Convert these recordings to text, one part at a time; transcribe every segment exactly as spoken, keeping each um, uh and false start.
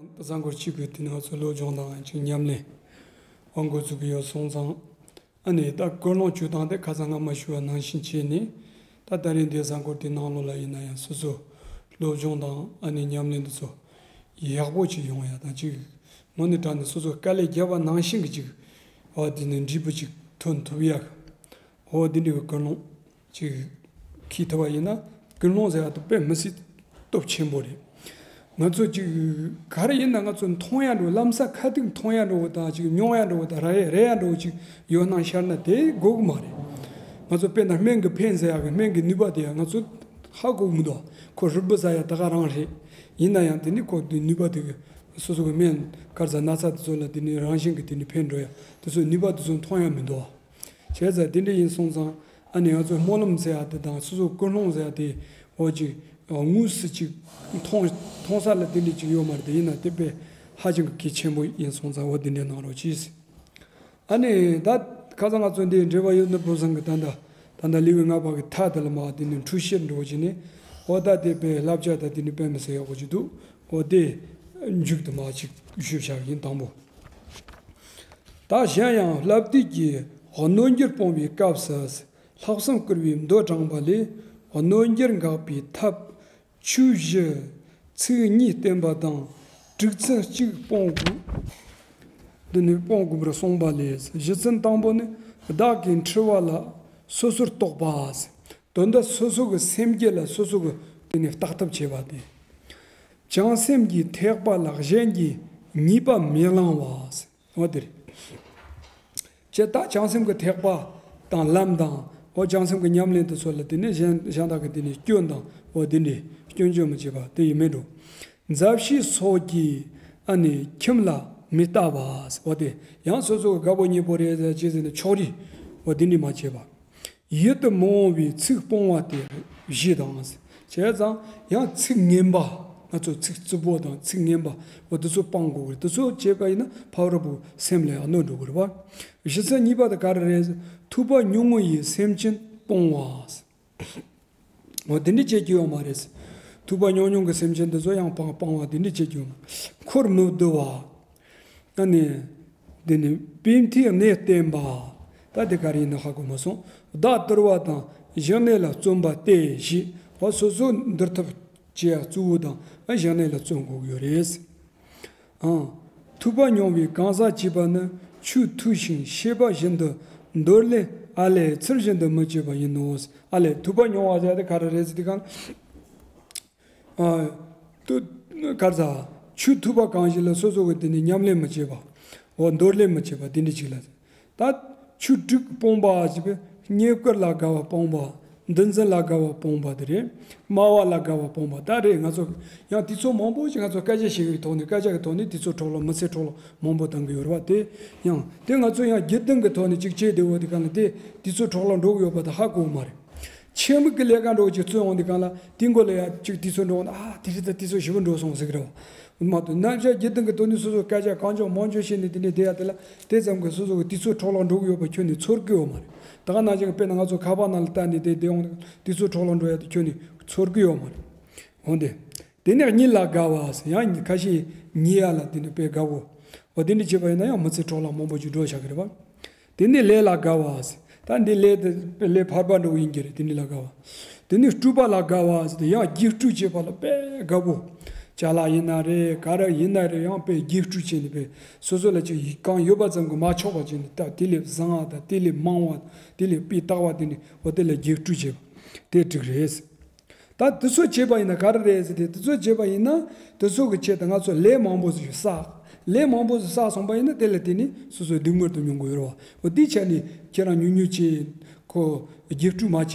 གཟའ་འཁོར་གཅིག་གི་དུས་ནས་ང་ཚོ་སློབ་སྦྱོང་དང་ཅིག་ཉམས་ལེན་འགོ་འཛུགས་ཀྱི་ཡོད་སོང་ཙང་། ཨ་ནི་ད་ཀུན་སློང་བཅུ་དང་དེ་ཁ་སང་སྔ་མ་ཞུ་བ་ནང་བཞིན་བྱས་ནས། ད་ད་རེས་འདི་གཟའ་འཁོར་དེ་ནང་ལོགས་ལ་ཡིན་ན་ཡང་སོ་སོ་སློབ་སྦྱོང་དང་ཨ་ནི་ཉམས་ལེན་འདི་ཚོ་ཡག་པོ་ཅིག་ཡོང་ཡ་དང་ཅིག་དངོས་གནས་དྲང་གནས་སོ་སོ་དཀའ་ལས་བརྒྱབ་པ་ནང་བཞིན་གྱི་ཅིག་འོ་དེ་ནས་འབྲས་བུ་ཅིག་ཐོན་ཐུབ་ཡ་གི། འོ་དེ་འདྲ་གི་ཀུན་སློང་ཅིག་འཁྱེར་ཐུབ་པ་ཡིན་ན། ཀུན་སློང་ཟེར་བ་དེ་དཔེ་མི་སྲིད་སྟོབས་ཆེན་པོ་རེད། ང་ཚོ་ཅིག་ག་རེ་ཡིན་ན་ང་ཚོ་མཐོང་ཡ་འགྲོ། ལམ་སང་ཁ་ཐུག་མཐོང་ཡ་འགྲོ་བ་དང་ཅིག་མྱོང་ཡ་འགྲོ་བ་དང་རེག་རེག་ཡ་འགྲོ་བ་ཅིག་ཡོད་སྣང་ཤར་ན་དེ་དགོས་ཀྱི་མ་རེད། ང་ཚོ་དཔེར་ན་སྨན་གྱི་ཕན་ཟེར་ཡ་གི་སྨན་གྱི་ནུས་པ་དེ་ཡང་ང་ཚོ་ཧ་གོ་མི་འདུག་ཁོ་རུས་སྦལ་ཟ་ཡ་ད་ག་རང་རེད། ཡིན་ན་ཡང་དེ་ནི་ཁོ་དེ་ནུས་པ་དེ་གི་སོ་སོ་གི་སྨན་ག་རེ་ཟ་ན་ཚ་དེ་ཚོ་ལ་དེ་ནི་རང་བཞིན་གྱི་དེ་ནི་ཕན་འགྲོ་ཡ་དེ་ཚོ་ནུས་པ་དེ་ཚོ་མཐོང་ཡ་མི་འདུག་བྱས་ཙང་དེ་འདྲ་ཡིན་སོང་ཙང་ཨ་ནི་ང་ཚོ་སྨོན་ལམ་ཟེར་ཡ་དེ་དང་སོ་སོ་ཀུན་སློང་ཟེར་ཡ་དེ་འོ་ཅིག་དངོས་སུ་ཅིག་མཐོང་མཐོང་ས་ལ་དེ་འདྲ་ཅིག་ཡོད་མ་རེད། དེ་ཡིན་ན་དེ་དཔེ་ཧ་ཅང་གི་གལ་ཆེན་པོ་ཡིན་སོང་ཙང་འོ་དེ་འདྲ་གནང་རོགས་གྱིས། ཨ་ནི་ད་ཁ་སང་ང་ཚོ་འདི་འབྲེལ་བ་ཡོད་ན་བུ་བཟང་གི་ད་ལྟ་ད་ལྟ་ལེའུ་ལྔ་པ་གི་མཐའ་དེ་ལ་མ་དེ་ནི་འཁྲུལ་བཤད་འགྲོ་གྱི་ནི་འོ་ད་དེ་དཔེ་བསླབ་བྱ་ད་དེ་ནི་དཔེ་མི་སྲིད་ཡག་པོ་ཅིག་འདུག་འོ་དེ་མཇུག་ཏུ་མ་ཅིག་ཞུས་བཞག་ཡིན་དང་པོ། ད་གཞན་ཡང་ལྷ་བདུད་ཀྱིས་གནོད་འགྱུར་སྤོང་བའི་སྐབས་སུ། ལྷག་བསམ་བསྐུལ་བའི་མདོ་དྲངས་པ་ལས། གནོད་འགྱུར་འགག་པའི་ཐབས་ཆོས་བཞི་ཚིག་གཉིས་བསྟན་པ་དང་། དྲུག་ཚན་གཅིག་སྤོང་དགོས། འདི་ནི་སྤོང་དགོས་པར་གསུངས་པ་ལས། གཞི་ཚན་དང་པོ་ནི་བདག་གིས་འཁྲུལ་བ་ལ་སོ་སོར་རྟོག་པ། དོན་དུ་སོ་སོ་གི་སེམས་རྒྱུད་ལ་སོ་སོ་གི་དེ་ནི་བརྟག་ཐབས་བྱེད་པ་སྟེ། བྱང་སེམས་ཀྱི་ཐེག་པ་ལ་གཞན་གྱིས་ཉེས་པ་མི་བླང་བ། འོ་དེ་རེད། ཅེས་ད་བྱང་སེམས་ཀྱི་ཐེག་པ་དང་ལམ་དང་འོ་བྱང་སེམས་ཀྱི་ཉམས་ལེན་དུ་སོགས་ལ་དེ་ནས་གཞན་གཞན་དག་གི་དེ་ནས་སྐྱོན་དང་འོ་དེ་འདྲའི་སྐྱོན་བརྗོད་མི་བྱེད་པ་དེ་ཡིན་མིན་འགྲོ། མཛའ་བཤེས་སོགས་ཀྱིས་ཨ་ནི་ཁྱིམ་ལ་མི་ལྟ་བ། འོ་དེ་ཡང་སོ་སོ་གི་དགའ་པོ་ཉེ་པོ་རེད་ཟེར་ཅེས་ཟེར་ནས་ཕྱོགས་རིས་འོ་དེ་འདྲའི་མ་བྱེད་པ། ཡིད་དུ་མི་འོང་བའི་ཚིག་སྤོང་བ་དེ་བཞི་དང་། བྱས་ཙང་ཡང་ཚིག་ངན་པ། ང་ཚོ་ཚིག་རྩུབ་པོ་དང་ཚིག་ངན་པ་འོ་དེ་ཚོ་སྤང་དགོས་རེད། དེ་ཚོ་བྱས་པ་ཡིན་ན་ཕ་རོལ་པོ་སེམས་ལ་ཡང་གནོད་འགྲོ་གི་རེད་པ། གཞི་ཚན་གཉིས་པ་དེ་ག་རེ་རེད། ཐོས་པ་ཉུང་ངུ་ཡིས་སེམས་ཅན་སྤོང་བ། འོ་དེ་འདྲ་བྱེད་ཀྱི་ཡོད་མ་རེད། ཐོས་པ་ཉུང་ཉུང་གི་སེམས་ཅན་དེ་ཚོ་ཡང་སྤང་སྤང་བ་དེ་འདྲ་བྱེད་ཀྱི་ཡོད་མ་རེད། འཁོར་མི་བསྡུ་བ། ཨ་ནི། འདི་ནི་པཎྜི་ཏའི་གནས་བསྟན་པ། ད་དེ་ག་རེ་ཡིན་ན་ཧ་གོ་མ་སོང་། བདག་དུལ་བ་དང་བཞག་གནས་ལ་བརྩོན་པ་སྟེ་བཞི། འོ་སོ་སོ་འདུལ་ཐབས་བྱེད་ཡ་གཙོ་བོ་དང་ཨ་བཞག་གནས་ལ་བརྩོན་དགོས་ཀྱི་ཡོད་རེད། ཨང་། ཐོས་པ་ཉུང་བའི་གང་ཟག་བྱས་པ་ནི་ཆོས་ཐོས་ཤིང་ཤེས་པ་བཞིན་དུ་འདོར་ལེན་ཨ་ལས་ཚུལ་བཞིན་དུ་མི་བྱེད་པ་ཡིན་ནོ། ཨ་ལས་ཐོས་པ་ཉུང་བ་ཟེར་ཡ་དེ་ག་རེ་རེད་ཟེར་དུས་གང་། ཨ། ཏུ། གར་ཟ། ཆོས་ཐོས་པ་གང་ཞིག་ལ་སོ་སོ་གི་དེ་ནི་ཉམས་ལེན་མི་བྱེད་པ། འོ་འདོར་ལེན་མི་བྱེད་པ་དེ་འདྲ་ཅིག་ལ། ད། ཆོས་དྲུག་སྤོང་བ་ཞེས་པའི་རྙེད་བཀུར་ལ་དགའ་བ་སྤོང་བ། འདུ་འཛི་ལ་དགའ་བ་སྤོང་བ་དེ་རེད། སྨྲ་བ་ལ་དགའ་བ་སྤོང་བ་ད་རེད། ང་ཚོ་ཡང་དུས་ཚོད་མང་པོ་ཞིག་ང་ཚོ་སྐད་ཆ་བཤད་ཀྱི་ཐོག་ནས་སྐད་ཆ་གི་ཐོག་ནས་དུས་ཚོད་འཕྲོ་བརླག་མི་ཚེ་འཕྲོ་བརླག་མང་པོ་བཏང་གི་ཡོད་རེད་བ། དེ་ཡང་དེ་ང་ཚོ་ཡང་སྒེར་དོན་གི་ཐོག་ནས་ཅིག་བྱས་བསྡད་ཡོད་དུས་གང་ལ་དེ་དུས་ཚོད་འཕྲོ་བརླག་འགྲོ་གི་ཡོད་པ་དེ་ཧ་གོ་གི་མ་རེད། ཆེད་དམིགས་ཀྱི་ལས་ཀ་འགྲོ་ཅིག་བརྩོན་འོང་དུས་གང་ལ་དེ་མགོ་ལ་ཡ་ཅིག་དུས་ཚོད་འགྲོ་འོང་ཨ་དེ་རིང་ད་དུས་ཚོད་ཞེ་པོ་འགྲོ་སོང་ཟེར་གི་རེད་བ། མ་གཏོགས་རྣམ་གཞག་སྒེར་དོན་གྱི་ཐོག་ནས་སོ་སོ་སྐད་ཆ་གང་བྱུང་མང་བྱུང་བཤད་ནས་དེ་ནས་བསྡད་ཡ་དེ་ལ་དེ་ཙམ་གྱིས་སོ་སོ་གི་དུས་ཚོད་འཕྲོ་བརླག་འགྲོ་གི་ཡོད་པ་ཁྱོན་ནས་ཚོར་གི་ཡོད་མ་རེད། ད་ག་ནང་བཞིན་གྱི་དཔེར་ན་ང་ཚོ་ཁ་པར་ནང་ལ་བལྟས་ནས་བསྡད་བསྡད་འོང་དུས་ཚོད་འཕྲོ་བརླག་འགྲོ་ཡ་དེ་ཁྱོན་ནས་ཚོར་གི་ཡོད་མ་རེད། འོང་དེ། དེ་ནས་གཉིད་ལ་དགའ་བ་ཟེར་ཡང་ཁ་ཤས་གཉིད་ཡ་ལ་དེ་ནས་དཔེ་དགའ་བོ། འོ་དེ་འདྲ་བྱས་པ་ཡིན་ན་ཡང་མི་ཚེ་འཕྲོ་བརླག་མང་པོ་ཅིག་འགྲོ་བཞག་གི་རེད་བ། དེ་ནས་ལས་ལ་དགའ་བ་ཟེར། ད་འདི་ལས་དེ་ལས་ཕལ་པ་འགྲོ་ཡིན་གྱི་རེད། དེ་འདྲ་ལ་དགའ་བ། དེ་ནས་སྤྲོ་བ་ལ་དགའ་བ་ཟེར་ཏེ་ཡང་རྒྱུགས་སྤྲོད་བྱེད་པ་ལ་དཔེ་དགའ་བོ། ཅ་ལག་ཡིན་ན་རེད་ག་རེ་ཡིན་ན་རེད་ཡང་དཔེ་རྒྱུགས་སྤྲོད་བྱས་ནས་དཔེ་སོ་སོ་ལ་ཅིག་གང་ཡོད་པ་ཙམ་གྱིས་མ་ཆོག་པ་བྱས་ནས་ད་དེ་ལས་བཟང་བ་དང་དེ་ལས་མང་བ་དེ་ལས་སྤུས་དག་པ་དེ་ནས་འོ་དེ་ལ་རྒྱུགས་སྤྲོད་བྱེད་པ་དེ་འགྲིག་རེད། ད་དེ་ཚོ་བྱས་པ་ཡིན་ན་ག་རེ་རེད་ཟེར་ཏེ་དེ་ཚོ་བྱས་པ་ཡིན་ན་དེ་ཚོ་གི་ཆེད་དུ་ང་ཚོ་ལས་མང་པོ་ཞིག་བསགས། ལས་མང་པོ་ཞིག་བསགས་སོང་པ་ཡིན་ན་དེ་ལ་བརྟེན་ནས་སོ་སོའི་སྡུག་བསྔལ་དུ་མྱོང་དགོས་ཡོད་རེད་བ། འོ་དེའི་ཆ་ནས་ཁྱེད་རང་ཉུང་ཉུང་བྱས་ཁོ་རྒྱུགས་སྤྲོད་མ་བྱས་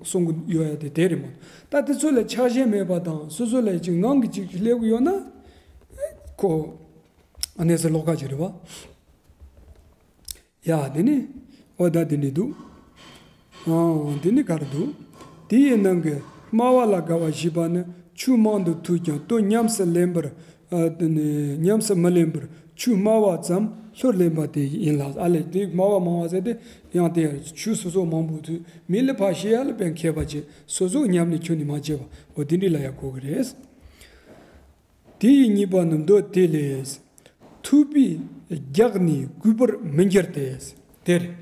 གསུང་གི་ཡོད་ཡ་དེ་དེ་རེད་མ་གཏོགས། ད་དེ་ཚོ་ལ་ཆགས་ཞེན་མེད་པ་དང་སོ་སོ་ལ་ཅིག་ངང་གིས་ཅིག་སླེབས་ཀྱི་ཡོད་ན་ཁོ་གནས་ཚུལ་ལོགས་ཀ་ཅིག་རེད་བ། ཡ་དེ་ནི། འོ་ད་དེ་ནི་འདུག་ཨང་དེ་ནི་ག་རེ་འདུག་དེ་ཡི་ནང་གི་སྨྲ་བ་ལ་དགའ་བ་ཞེས་པ་ནི་ཆོས་མང་དུ་ཐོས་ཀྱང་དོན་ཉམས་སུ་ལེན་པར། ཨ་དེ་ནི་ཉམས་སུ་མི་ལེན་པར་ཆོས་སྨྲ་བ་ཙམ་ལྷུར་ལེན་པ་དེ་ཡིན་ལ། ཨ་ལས་དེ་སྨྲ་བ་མང་བ་ཟེར་དེ་ཡང་དེ་ཆོས་སོ་སོ་མང་པོ་ཐོས་མི་ལ་ཕར་བཤད་ཡ་ལ་དཔེ་མཁས་པ་བྱས་སོ་སོ་ཉམས་ལེན་ཁྱོན་ནས་མ་བྱས་པ་འོ་དེ་འདྲ་ལ་ཡ་གོ་གི་རེད། དེ་ཡི་གཉིས་པ་ནི་མདོ་དེ་ལས། ཐུབ་པས་རྒྱགས་ནས་གུས་པར་མི་འགྱུར་ཏེ། དེ་རེད།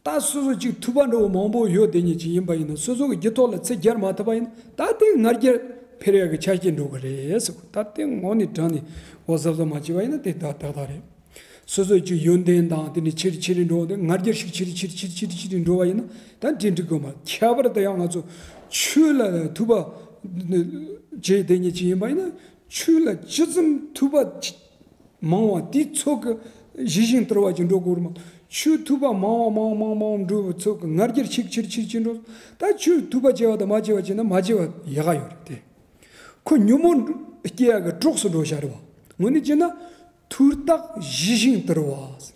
ད་སོ་སོ་ཅིག་ཐུབ་པ་འདྲ་བོ་མང་པོ་ཡོད་དེ་ཉིད་ཅིག་ཡིན་པ་ཡིན་ན། སོ་སོ་གི་རྒྱུད་ཐོག་ལ་ཚིག་སྦྱར་མ་ཐུབ་པ་ཡིན་ན། ད་དེ་ང་རྒྱལ་འཕེར་ཡག་གི་ཆ་རྐྱེན་འགྲོ་གི་རེད་ཟེར། ད་དེ་ངོ་ནས་དྲང་ནས་འོ་གཟབ་གཟབ་མ་བྱས་པ་ཡིན་ན་དེ་ད་ཏག་ཏག་རེད། སོ་སོའི་ཅིག་ཡོན་ཏན་དང་དེ་ནས་ཆེ་རུ་ཆེ་རུ་འགྲོ་བ་དེ། ང་རྒྱལ་ཞིག་ཆེ་རུ་ཆེ་རུ་ཆེ་རུ་ཆེ་རུ་ཆེ་རུ་འགྲོ་བ་ཡིན་ན། ད་འགྲིག་འགྲིག་གི་མ། ཁྱད་པར་དུ་ཡང་ང་ཚོ་ཆོས་ལ་ཐུབ་པ་བྱེད་དེ་ཉིད་ཅིག་ཡིན་པ་ཡིན་ན། ཆོས་ལ་ཇི་ཙམ་ཐུབ་པ་མང་བ་དེའི་ཚོད་ཀྱི་ཞི་ཞིང་དུལ་བ་ཅིག་འགྲོ་དགོས་རེད་མ། ཆོས་ཐུབ་པ་མང་བ་མང་མང་མང་འགྲོ་བའི་ཚོད་ཀྱི་ང་རྒྱལ་ཆེ་ཆེ་ཆེ་ཆེ་འགྲོ། ད་ཆོས་ཐུབ་པ་བྱས་པ་དང་མ་བྱས་པ་བྱས་ན་མ་བྱས་པ་ཡག་ག་ཡོད་རེད་དེ། ཁོ་ཉོན་མོངས་སྐྱེ་ཡག་གི་གྲོགས་སུ་འགྲོ་བཞག་རེད་བ། དངོས་གནས་བྱས་ན། ཐུབ་རྟགས་ཞི་ཞིང་དུལ་བ།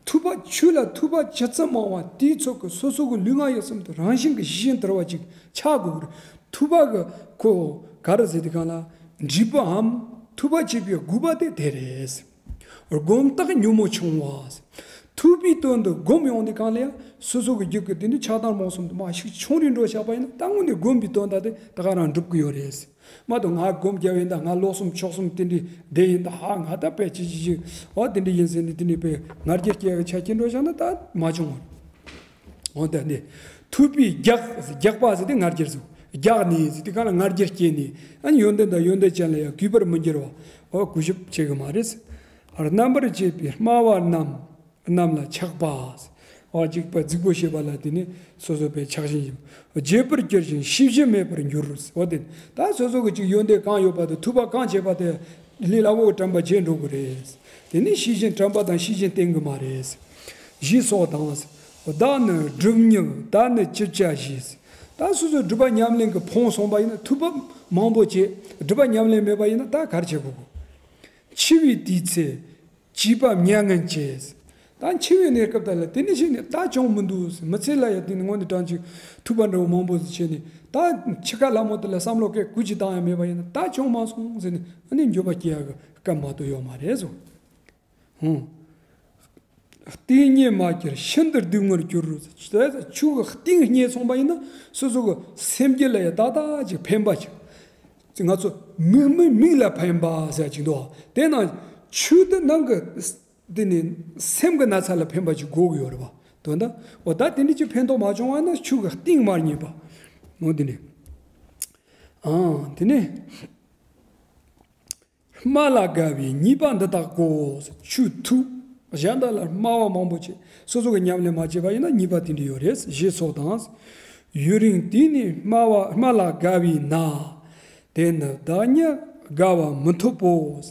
ཐུབ་པ། ཆོས་ལ་ཐུབ་པ་ཇི་ཙམ་མང་བ་དེའི་ཚོད་ཀྱི་སོ་སོ་གི་ལུས་ངག་ཡིད་གསུམ་དུ་རང་བཞིན་གྱི་ཞི་ཞིང་དུལ་བ་ཅིག་ཆགས་དགོས་ཀྱི་རེད། ཐུབ་པ་གི་ཁོ་ག་རེ་ཟེར་དུས་སྒང་ལ། འདྲིས་པའམ་ཐུབ་པ་བྱེད་པའི་དགོས་པ་དེ་དེ་རེད། སྒོམ་རྟགས་ཉོན་མོངས་ཆུང་བ། ཐུབ་པའི་དོན་དུ་སྒོམ་ཡོང་དུས་སྒང་ལ་ཡང་སོ་སོ་གི་རྒྱུད་ཀྱི་དེ་ནི་ཆགས་སྡང་རྨོངས་གསུམ་དུ་མ་ཞིག་ཆུང་རུ་འགྲོ་བཞག་པ་ཡིན་ན། ད་དངོས་གནས་སྒོམ་པའི་དོན་དག་དེ་ད་ག་རང་འགྲུབ་ཀྱི་ཡོད་རེད། མ་གཏོགས་ང་སྒོམ་རྒྱབ་ཡིན་ད། ང་ལོ་གསུམ་ཕྱོགས་གསུམ་དེ་འདྲའི་བསྡད་ཡིན་ད། ཧ། ང་ད་དཔེ་ཅི་ཅི་ཅི་འོ་དེ་འདྲ་ཡིན་ཟེར་ནས་དེ་འདྲའི་དཔེ་ང་རྒྱལ་སྐྱེ་བའི་ཆ་རྐྱེན་འགྲོ་བཞག་ན་ད་མ་བྱུང་བ་རེད། འོ་ད་འདི་ཐུབ་པས་རྒྱགས། རྒྱགས་པ་ཟེར་དེ་ང་རྒྱལ་ཟེར། རྒྱགས་ནས་ཟེར་དེ་ག་ལ་ང་རྒྱལ་སྐྱེས་ནས། ཨ་ནི་ཡོན་ཏན་དང་ཡོན་ཏན་ཅན་ལ་ཡང་གུས་པར་མི་འགྱུར་བ། འོ་གུས་ཞབས་བྱེད་གི་མ་རེད། རྣམ་པར་བཅས་པའི་སྨྲ་བ་རྣམས། རྣམས་ལ་ཆགས་པ། འོ་གཅིག་པ་རྫིག་པོ་བྱེད་པ་ལ་དེ་ནི་སོ་སོ་པའི་ཆགས་ཞེན་ཡིན། བརྗེད་པར་འགྱུར་ཞིང་ཤེས་བཞིན་མེད་པར་འགྱུར། འོ་དེ་ད་སོ་སོ་གི་ཅིག་ཡོན་ཏན་གང་ཡོད་པ་དེ། ཐུབ་པ་གང་བྱས་པ་དེ་ལས་སླ་བོ་གི་དྲན་པ་བརྗེད་འགྲོ་གི་རེད། དེ་ནི་ཤེས་བཞིན་དྲན་པ་དང་ཤེས་བཞིན་བསྟེན་གི་མ་རེད། ཞེས་སོགས་དང་། བདག་ནི་སྒྲུབ་མྱོང་། ད་ནི་ཅི་བྱ་ཞེས། ད་སོ་སོའི་སྒྲུབ་པ་ཉམས་ལེན་གྱི་ཕོངས་སོང་པ་ཡིན་ན། ཐུབ་པ་མང་པོ་བྱས། སྒྲུབ་པ་ཉམས་ལེན་མེད་པ་ཡིན་ན་ད་ག་རེ་བྱེད་དགོས་གོ། འཆི་བའི་དུས་ཚེ་བྱིས་པ་མྱ་ངན་བྱེད། ད་འཆི་བའི་གནས་སྐབས་དག་ལ་དེ་ནི་ཤི་ནས་ད་བྱུང་མི་འདུག། མི་ཚེ་ལ་ཡང་དེ་ནི་དངོས་གནས་དྲང་གཅིག་ཐུབ་པ་འདྲ་བོ་མང་པོ་ཞིག་བྱས་ནས། ད་འཆི་ཁ་སླ་མོ་དེ་ལ་བསམ་བློ་སྐད་ཀུ་ཅི་བཏང་ཡང་མེད་པ་ཡིན་ན། ད་བྱུང་མ་སོང་ཟེར་ནས་ཨ་ནི་འགྱོད་པ་སྐྱེ་ཡག་གི་སྐབས་མ་གཏོགས་ཡོད་མ་རེད་ཟེར། ཧུང་། གཏིང་རྙེད་མ་གྱུར་ཤིན་ཏུ་སྡུག་བསྔལ་འགྱུར། ཆོས་ཀྱི་གཏིང་རྙེད་སོང་པ་ཡིན་ན་སོ་སོ་གི་སེམས་རྒྱུད་ལ་ཡང་ཏག་ཏག་ཅིག་ཕན་པ་ཅིག། ང་ཚོ་མིག་མིག་མིག་ལ་ཕན་པ་ཟེར་ཅིག་འདུག། དེ་ནང་ཆོས་དེ་ནང་གི་དེ་ནི་སེམས་ཀྱི་ན་ཚ་ལ་ཕན་པ་ཅིག་དགོས་ཀྱི་ཡོད་རེད་པ། དོན་དག་འོ་ད་དེ་འདྲ་ཅིག་ཕན་ཐོགས་མ་བྱུང་བ་ན་ཆོས་ཀྱི་གཏིང་མ་རྙེད་པ། འོ་དེ་ནི། ཨང་། དེ་ནི། སྨྲ་ལ་དགའ་བའི་ཉེས་པ་འདི་དག་གོ། ཆོས་ཐོས། གཞན་དག་ལ་སྨྲ་བ་མང་པོ་བྱས། སོ་སོ་གི་ཉམས་ལེན་མ་བྱས་པ་ཡིན་ན་ཉེས་པ་དེ་འདྲ་ཡོད་རེད། ཞེས་སོགས་དང་། ཡུན་རིང་དུས་ནས་སྨྲ་བ། སྨྲ་ལ་དགའ་བས་ན། དེ་ནི་བདག་ཉིད་དགའ་བ་མི་ཐོབ་བོ།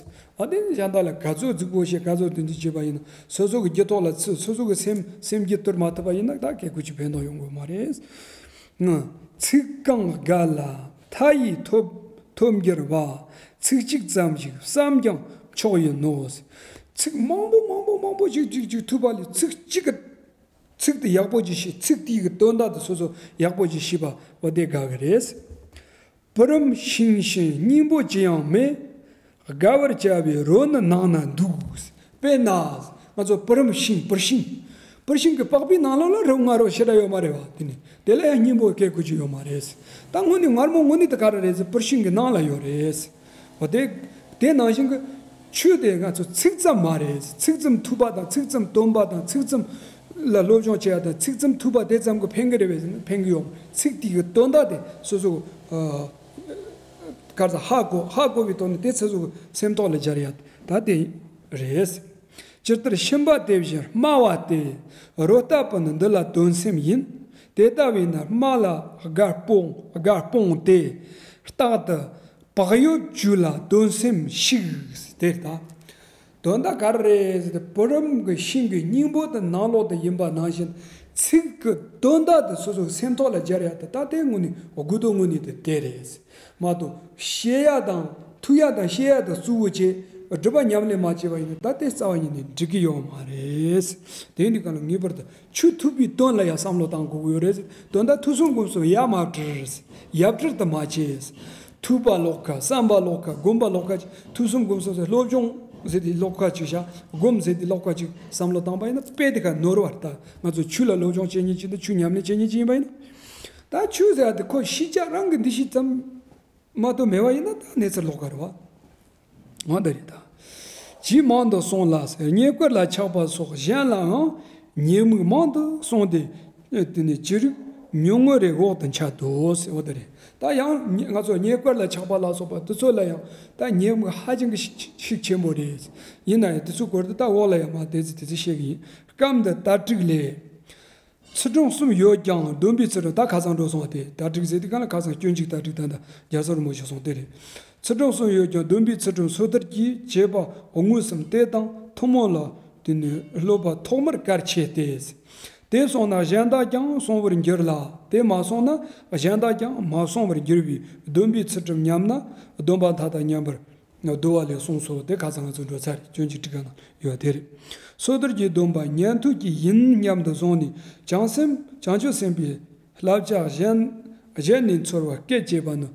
ཨ་དེ་ནི་གཞན་དག་ལ་ག་ཚོད་རྫིག་པོ་བྱས། ག་ཚོད་དེ་འདྲ་བྱས་པ་ཡིན་ན། སོ་སོ་གི་རྒྱུད་ཐོག་ལ་ཚིག། སོ་སོ་གི་སེམས་སེམས་རྒྱུད་དུལ་མ་ཐུབ་པ་ཡིན་ན་ད་སྐད་ཀུ་ཅི་ཕན་ཐོགས་ཡོང་གི་མ་རེད། ལྔ། ཚིག་གང་རྒྱ་ལ་མཐའ་ཡས་ཐོབ་ཐོབ་འགྱུར་བ། ཚིག་གཅིག་ཙམ་ཞིག་བསམ་ཀྱང་ཆོག་ཡིན་ནོ། ཚིག་མང་པོ་མང་པོ་མང་པོ་ཅིག་ཅིག་ཅིག་ཐོས་པ་ལས། ཚིག་གཅིག་གི་ཚིག་དེ་ཡག་པོ་ཅིག་ཤེས། ཚིག་དེའི་གི་དོན་དག་དེ་སོ་སོ་ཡག་པོ་ཅིག་ཤེས་པ་འོ་དེ་དགའ་གི་རེད། བུ་རམ་ཤིང་བཞིན་སྙིང་པོ་ཅི་ཡང་མེད། དགའ་བར་བྱ་བའི་རོ་ནི་ནང་ན་འདུག། དཔེར་ན། ང་ཚོ་བུ་རམ་ཤིང་། བུར་ཤིང་། བུར་ཤིང་གི་པགས་པའི་ནང་ལོགས་ལ་རོ་ང་རོ་ཞེ་དྲག་ཡོད་མ་རེད་བ། དེ་ནི་དེ་ལ་ཡང་སྙིང་པོ་སྐད་ཀུ་ཅི་ཡོད་མ་རེད། ད་དངོས་གནས་མངར་མོ་དངོས་གནས་དེ་ག་རེ་རེད་ཟེར། བུར་ཤིང་གི་ནང་ལ་ཡོད་རེད། འོ་དེ། དེ་ནང་བཞིན་གྱི་ཆོས་དེ་ང་ཚོ་ཚིག་ཙམ་མ་རེད། ཚིག་ཙམ་ཐོས་པ་དང་། ཚིག་ཙམ་འདོན་པ་དང་། ཚིག་ཙམ་ལ་སློབ་སྦྱོང་བྱེད་ཡ་དང་། ཚིག་ཙམ་ཐོས་པ་དེ་ཙམ་གྱིས་ཕན་གྱི་རེད་པས་ཟེར་ན་ཕན་གྱི་ཡོད། ཚིག་དེ་གི་དོན་དག་དེ་སོ་སོ་ག་རེ་ཟེར། ཧ་གོ། ཧ་གོ་བའི་ཐོག་ནས་དེ་སོ་སོ་གི་སེམས་ཐོག་ལ་སྦྱར་ཡ་ད་དེ་རེད། ཇི་ལྟར་ཤུན་པ་དེ་བཞིན་སྨྲ་བ་སྟེ། རོ་ལྟ་བུ་ནི་འདི་ལ་འདོན་སེམས་ཡིན། དེ་ལྟ་བས་ན་སྨྲ་ལ་དགའ་སྤོང་དགའ་སྤོང་སྟེ། རྟག་ཏུ་བག་ཡོད་བཅུད་ལ་འདོན་སེམས་ཤིག། དེ་ལྟ། དོན་དག་ག་རེ་རེད་ཟེར་ཏེ། བུ་རམ་གྱི་ཤིང་གི་སྙིང་པོ་དེ་ནང་ལོགས་དེ་ཡིན་པ་ནང་བཞིན། ཚིག་གི་དོན་དག་དེ་སོ་སོའི་སེམས་ཐོག་ལ་སྦྱར་ཡ་དེ་ད་དེ་དངོས་གནས་དགོས་དོན་དངོས་གནས་དེ་དེ་རེད། མ་གཏོགས་བཤད་ཡ་དང་ཐོས་ཡ་དང་བཤད་ཡ་དེ་གཙོ་བོ་བྱས། སྒྲུབ་པ་ཉམས་ལེན་མ་བྱས་པ་ཡིན་ན་ད་དེ་རྩ་བ་ཉིད་ནས་འགྲིག་གི་ཡོད་མ་རེད། དེ་འདི་ག་ལ་ངེས་པར་དུ་ཆོས་ཐོས་པའི་དོན་ལ་ཡང་བསམ་བློ་བཏང་དགོས་ཀྱི་ཡོད་རེད། དོན་དག་ཐོས་བསམ་སྒོམ་གསུམ་ཡ་མ་བྲལ། ཡ་བྲལ་དུ་མ་བྱས། ཐོས་པ་ལོགས་ཀ། བསམ་པ་ལོགས་ཀ། སྒོམ་པ་ལོགས་ཀ། ཐོས་བསམ་སྒོམ་གསུམ་ཟེར། སློབ་སྦྱོང་ཟེར་དེ་ལོགས་ཀ་ཅིག་བཞག། སྒོམ་ཟེར་དེ་ལོགས་ཀ་ཅིག་བསམ་བློ་བཏང་པ་ཡིན་ན་དཔེ་དེ་ག་ནོར་བ་རེད། ད་ང་ཚོ་ཆོས་ལ་སློབ་སྦྱོང་བྱེད་མཁན་ཅིག་དང་ཆོས་ཉམས་ལེན་བྱེད་མཁན་ཅིག་ཡིན་པ་ཡིན་ན། ད་ཆོས་ཟེར་ཡ་དེ་ཁོ་ཤེས་བྱ་རང་གི་འདུ་ཤེས་ཙམ་མ་གཏོགས་མེད་པ་ཡིན་ན་ད་གནས་ཚུལ་ལོགས་ཀ་རེད་བ། འོ་དེ་རེད་ད། ཇི་མང་དུ་སོང་ལ་ཟེར། རྙེད་བཀུར་ལ་ཆགས་པ་སོགས་གཞན་ལའང་ཉེས་དམིགས་མང་དུ་སོང་སྟེ། དེ་ནི་ཅི་རིགས་ཉུང་ངུ་རེ་འོག་ཏུ་འཆད་དོ་ཟེར། འོ་དེ་རེད། ད་ཡང་ང་ཚོ་རྙེད་བཀུར་ལ་ཆགས་པ་ལ་སོགས་པ་དེ་ཚོ་ལ་ཡང་ད་ཉེས་དམིགས་ཧ་ཅང་གི་ཤུགས་ཤུགས་ཆེན་པོ་རེད། ཡིན་ན་ཡང་དེ་ཚོའི་སྐོར་དེ་ད་འོག་ལ་ཡང་མར་དེ་ཚོ་དེ་ཚོ་བཤད་གི་ཡིན། སྐབས་འདི་ད་དྲུག་ལས། ཚུལ་ཁྲིམས་གསུམ་ཡོད་ཀྱང་སྡོམ་པའི་ཚུལ་ཁྲིམས། ད་ཁ་སང་འགྲོ་སོང་བ་དེ་ད་དྲུག་ཟེར་དུས་གང་ལ་ཁ་སང་སྐྱོན་གཅིག་ད་དྲུག་ད་ད་རྒྱལ་ཚབ་རིན་པོ་ཆེ་གསུངས་དེ་རེད། ཚུལ་ཁྲིམས་གསུམ་ཡོད་ཀྱང་སྡོམ་པའི་ཚུལ་ཁྲིམས་སོ་ཐར་གྱིས་བྱས་པ་དངོས་སམ། དེ་དང་ཐུན་མོང་ལ་དེ་ནི་སློབ་པ་ཐོག་མར་གལ་ཆེ་སྟེ། དེ་སོང་ན་གཞན་དག་ཀྱང་སོང་བར་འགྱུར་ལ། དེ་མ་སོང་ན་གཞན་དག་ཀྱང་མ་སོང་བར་འགྱུར་བས། སྡོམ་པའི་ཚུལ་ཁྲིམས་ཉམས་ན་སྡོམ་པ་མཐའ་དག་ཉམས་པར་འདུ་བ་ལས་གསུངས་སོ། དེ་ཁ་སང་ང་ཚོ་འགྲོ་ཚར་རེད། སྐྱོན་གཅིག་དྲུག་ག་ན་ཡོད་དེ་རེད། སོ་ཐར་གྱི་སྡོམ་པ་ཉན་ཐོས་ཀྱི་ཡིན་སྙམ་དུ་བཟུང་ནས་བྱང་སེམས་བྱང་ཆུབ་སེམས་དཔའི་བསླབ་བྱ་གཞན་གཞན་ནས་འཚོལ་བ་སྐད་ཅེས་པ་ནི།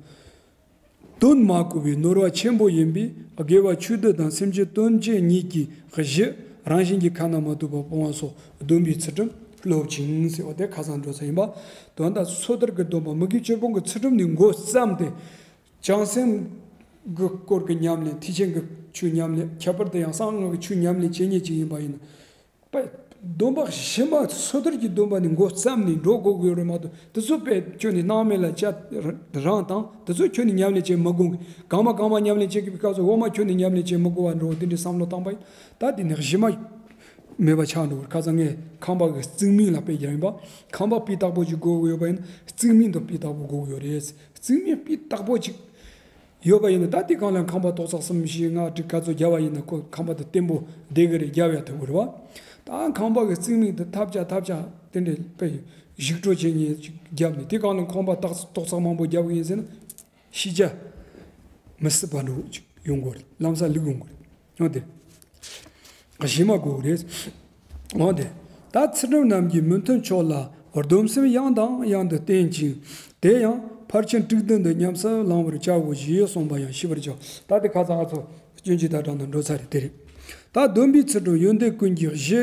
དོན་མ་གོ་བའི་ནོར་བ་ཆེན་པོ་ཡིན་པས། དགེ་བ་ཆོས་སྡུད་དང་སེམས་བསྐྱེད་དོན་བྱེད་གཉིས་ཀྱི་གཞི་རང་བཞིན་གྱིས་ཁ་ན་མ་ཐོ་བ་སྤོང་བ་སོགས་སྡོམ་པའི་ཚུལ་ཁྲིམས་སློབ་ཅིང་ཟེར་བ་དེ་ཁ་སང་འགྲོ་ས་ཡིན་པ། དོན་དག་སོ་ཐར་གྱི་སྡོམ་པ་མི་དགེ་བཅུ་སྤོང་གི་ཚུལ་ཁྲིམས་ནས་འགོ་བརྩམས་ཏེ། བྱང་སེམས་ཀྱི་སྐོར་གྱི་ཉམས་ལེན། ཐེག་ཆེན་གྱི་ཆོས་ཉམས་ལེན། ཁྱད་པར་དུ་ཡང་གསང་སྔགས་ཀྱི་ཆོས་ཉམས་ལེན་བྱེད་མཁན་ཅིག་ཡིན་པ་ཡིན་ན། པ། སྡོམ་པ་གཞི་མ་སོ་ཐར་གྱི་སྡོམ་པ་ནས་འགོ་བརྩམས་ནས་འགྲོ་དགོས་ཀྱི་ཡོད་རེད་མ་གཏོགས། དེ་ཚོ་དཔེ་ཁྱོན་ནས་སྣང་མེད་ལ་བཅད་རང་དང་། དེ་ཚོ་ཁྱོན་ནས་ཉམས་ལེན་བྱེད་མི་དགོས་གི། གང་མ་གང་མ་ཉམས་ལེན་བྱེད་དགོས་པའི་སྐབས་སུ་འོག་མ་ཁྱོན་ནས་ཉམས་ལེན་བྱེད་མི་དགོས་པ་འགྲོ། དེ་འདྲའི་བསམ་བློ་བཏང་པ་ཡིན། ད་དེ་ནས་གཞི་མ་མེད་པ་ཆགས་འགྲོ་གི། ཁ་སང་ངས་ཁང་པ་གི་རྩིག་རྨེན་ལ་དཔེ་བརྒྱབ་ཡིན་པ། ཁང་པ་སྤུས་དག་པོ་ཅིག་དགོས་ཀྱི་ཡོད་པ་ཡིན་ན་རྩིག་རྨེན་དེ་སྤུས་དག་པོ་དགོས་ཀྱི་ཡོད་རེད། རྩིག་རྨེན་སྤུས་དག་པོ་ཅིག་ཡོད་པ་ཡིན་ན། ད་དེ་གང་ལ་ཁང་པ་ཏོག་ཙག་གསུམ་བཞི་ལྔ་དྲུག་ག་ཚོད་བརྒྱབ་པ་ཡིན་ན་ཁོ་ཁང་པ་དེ་བརྟན་པོ་བསྡད་ཀྱི་རེད། རྒྱབ་ཡ་ཐུབ་ཀྱི་རེད་བ། ད་ཁང་པ་གི་རྩིག་རྨེན་དེ་ཐབས་ཆག་ཐབས་ཆག་དེ་འདྲའི་དཔེ་བཞུགས་སྤྲོད་བྱེད་མཁན་ཅིག་བརྒྱབ་ནས། དེ་གང་ལ་ཁང་པ་ཏག་ཏོག་ཙག་མང་པོ་བརྒྱབ་ཀྱི་ཡིན་ཟེར་ན། ཤེས་བྱ་མི་སྲིད་པ་འགྲོ་ཅིག་ཡོང་གི་རེད། ལམ་སང་ལུག་ཡོང་གི་རེད། འོ་དེ། གཞི་མ་དགོས་རེད། འོ་དེ། ད་ཚུལ་ཁྲིམས་རྣམས་ཀྱི་མི་མཐུན་ཕྱོགས་ལ་སྡོམ་སེམས་ཡང་དང་ཡང་དུ་བསྟེན་ཅིང་། དེ་ཡང་ཕར་ཕྱིན་དྲུག་བདུན་དུ་ཉམས་སུ་བླང་བར་བྱའོ་ཞེས་གསུངས་པ་ཡང་ཤེས་པར་བྱའོ། ད་དེ་ཁ་སང་ང་ཚོ་སྐྱོན་གྱི་ད་དྲང་དུ་འགྲོ་ཚར་རེད། དེ་རེད། ད་སྡོམ་པའི་ཚུལ་ཁྲིམས་ཡོན་ཏན་ཀུན་གྱི་གཞི་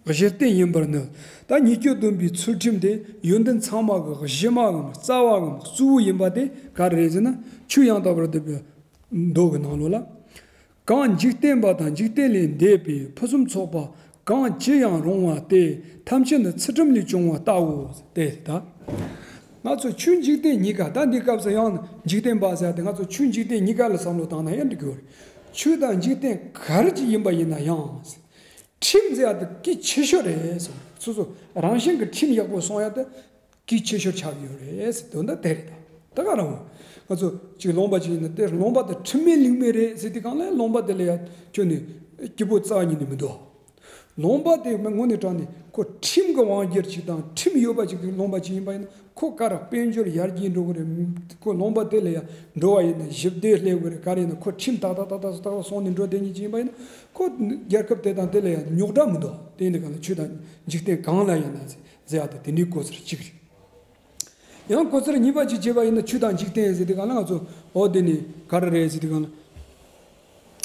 གཞི་རྟེན་ཡིན་པར་ནི། ད་ཉེས་སྤྱོད་སྡོམ་པའི་ཚུལ་ཁྲིམས་དེ་ཡོན་ཏན་ཚང་མ་གི་གཞི་མའམ་རྩ་བའམ་གཙོ་བོ་ཡིན་པ་དེ་ག་རེ་རེད་ཟེར་ན། ཆོས་ཡང་དག་པར་སྒྲུབ་པའི་མདོ་གི་ནང་ལོགས་ལ། གང་འཇིག་རྟེན་པ་དང་འཇིག་རྟེན་ལས་འདས་པའི་ཕུན་སུམ་ཚོགས་པ་གང་ཅི་ཡང་རུང་བ་དེ་ཐམས་ཅད་ནི་ཚུལ་ཁྲིམས་ལས་བྱུང་བ་ལྟའོ། དེ་ལྟ། ང་ཚོ་ཆོས་འཇིག་རྟེན་གཉིས་ཀ། ད་འདི་སྐབས་སུ་ཡང་འཇིག་རྟེན་པ་ཟེར་ཏེ་ང་ཚོ་ཆོས་འཇིག་རྟེན་གཉིས་ཀ་ལ་བསམ་བློ་བཏང་ན་ཡང་འགྲིག་གི་ཡོད་རེད། ཆོས་དང་འཇིག་རྟེན་ག་རེ་ཅིག་ཡིན་པ་ཡིན་ན་ཡང་། ཁྲིམས་ཟེར་ཡ་དེ་གལ་ཆེ་ཤོས་རེད་ཟེར། སོ་སོ་རང་བཞིན་གྱི་ཁྲིམས་ཡག་པོ་སྲུང་ཡ་དེ་གལ་ཆེ་ཤོས་ཆགས་ཡོད་རེད་ཟེར། དོན་དག་དེ་རེད་ད། ད་ག་རང་ང་ཚོ་ཅིག་ལུང་པ་ཅིག་ཡིན་ན་དེ་ལུང་པ་དེ་ཁྲིམས་མེད་ལུགས་མེད་རེད་ཟེར་དུས་གང་ལ་ལུང་པ་དེ་ལ་ཡ་ཁྱོན་ནས་སྐྱིད་པོ་རྩ་བ་ཉིད་ནས་མི་འདུག་ལུང་པ་དེ་དངོས་གནས་དྲང་ནས་ཁོ་ཁྲིམས་ཀྱི་དབང་སྒྱུར་ཅིག་དང་ཁྲིམས་ཡོད་པ་ཅིག་གི་ལུང་པ་ཅིག་ཡིན་པ་ཡིན་ན། ཁོ་ག་རེ་དཔལ་འབྱོར་ཡར་རྒྱས་འགྲོ་གི་རེད། ཁོ་ལུང་པ་དེ་ལ་ཡ་འགྲོ་བ་ཡིན་ན་ཞི་བདེ་སླེབས་གི་རེད། ག་རེ་ཡིན་ན་ཁོ་ཁྲིམས་ཏག་ཏག་ཏག་ཏག་ཏག་སྲུང་ནས་འགྲོ་བསྡད་མཁན་ཅིག་ཡིན་པ་ཡིན་ན། ཁོ་རྒྱལ་ཁབ་དེ་དང་དེ་ལ་ཡ་རྙོག་དྲ་མི་འདུག་དེ་ཡིན་དུས་གང་ལ་ཆོས་དང་འཇིག་རྟེན་གང་ལ་ཡིན་ན་ཟེར་ཡ་དེ་དེ་འདྲའི་གོ་ས་གཅིག་རེད། ཡང་གོ་ས་གཉིས་པ་ཅིག་བྱས་པ་ཡིན་ན། ཆོས་དང་འཇིག་རྟེན་ཟེར་དུས་གང་ལ་ང་ཚོ་འོ་དེ་ནི་ག་རེ་རེད་ཟེར་དུས་གང་ལ།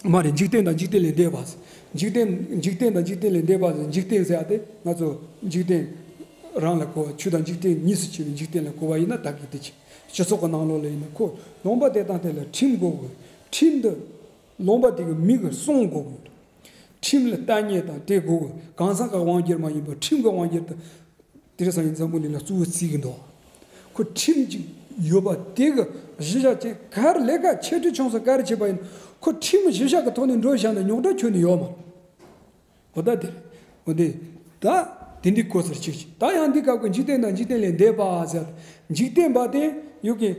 མ་རེད། འཇིག་རྟེན་དང་འཇིག་རྟེན་ལས་འདས་པ་ཟེར། འཇིག་རྟེན། འཇིག་རྟེན་དང་འཇིག་རྟེན་ལས་འདས་པ་ཟེར། འཇིག་རྟེན་ཟེར་ཡ་དེ་ང་ཚོ་འཇིག་རྟེན་རང་ལ་གོ་བ། ཆོས་དང་འཇིག་རྟེན་གཉིས་སུ་ཕྱེ་བའི་འཇིག་རྟེན་ལ་གོ་བ་ཡིན་ན་ད་གི་དེ་ཅི། སྤྱི་ཚོགས་ཀྱི་ནང་ལོགས་ལ་ཡིན་ན་ཁོ་ལུང་པ་དེ་དང་དེ་ལ་ཁྲིམས་དགོས་དགོས། ཁྲིམས་འདི་ལུང་པ་དེ་གི་མི་གིས་སྲུང་དགོས་དགོས། ཁྲིམས་ལ་ལྟ་ཉན་དང་དེ་དགོས་དགོས། གང་ཟག་གི་དབང་སྒྱུར་མ་ཡིན་པར་ཁྲིམས་ཀྱི་དབང་སྒྱུར་དུ། དེང་སང་ཡིན་འཛམ་བུ་གླིང་ལ་གཙོ་བོ་བརྩི་གི་འདུག་ཁོ་ཁྲིམས་ཅིག་ཡོད་པ་དེ་གི་གཞི་བཞག་ཅིག་ག་རེ་ལས་ཀ་ཆེ་འབྲིང་ཆུང་ས་ག་རེ་བྱེད་པ་ཡིན། ཁོ་ཁྲིམས་གཞི་བཞག་གི་ཐོག་ནས་འགྲོ་བཞག་ན་རྙོག་དྲ་ཁྱོན་ནས་ཡོད་མ་རེད། འོ་ད་དེ་རེད། འོ་དེ། ད་དེ་འདྲའི་གོ་སར་གཅིག་ཅིག་ད་ཡང་འདི་སྐབས་ཀྱི་འཇིག་རྟེན་དང་འཇིག་རྟེན་ལས་འདས་པ་ཟེར། འཇིག་རྟེན་པ་དེ་ཡོད་ཀྱི་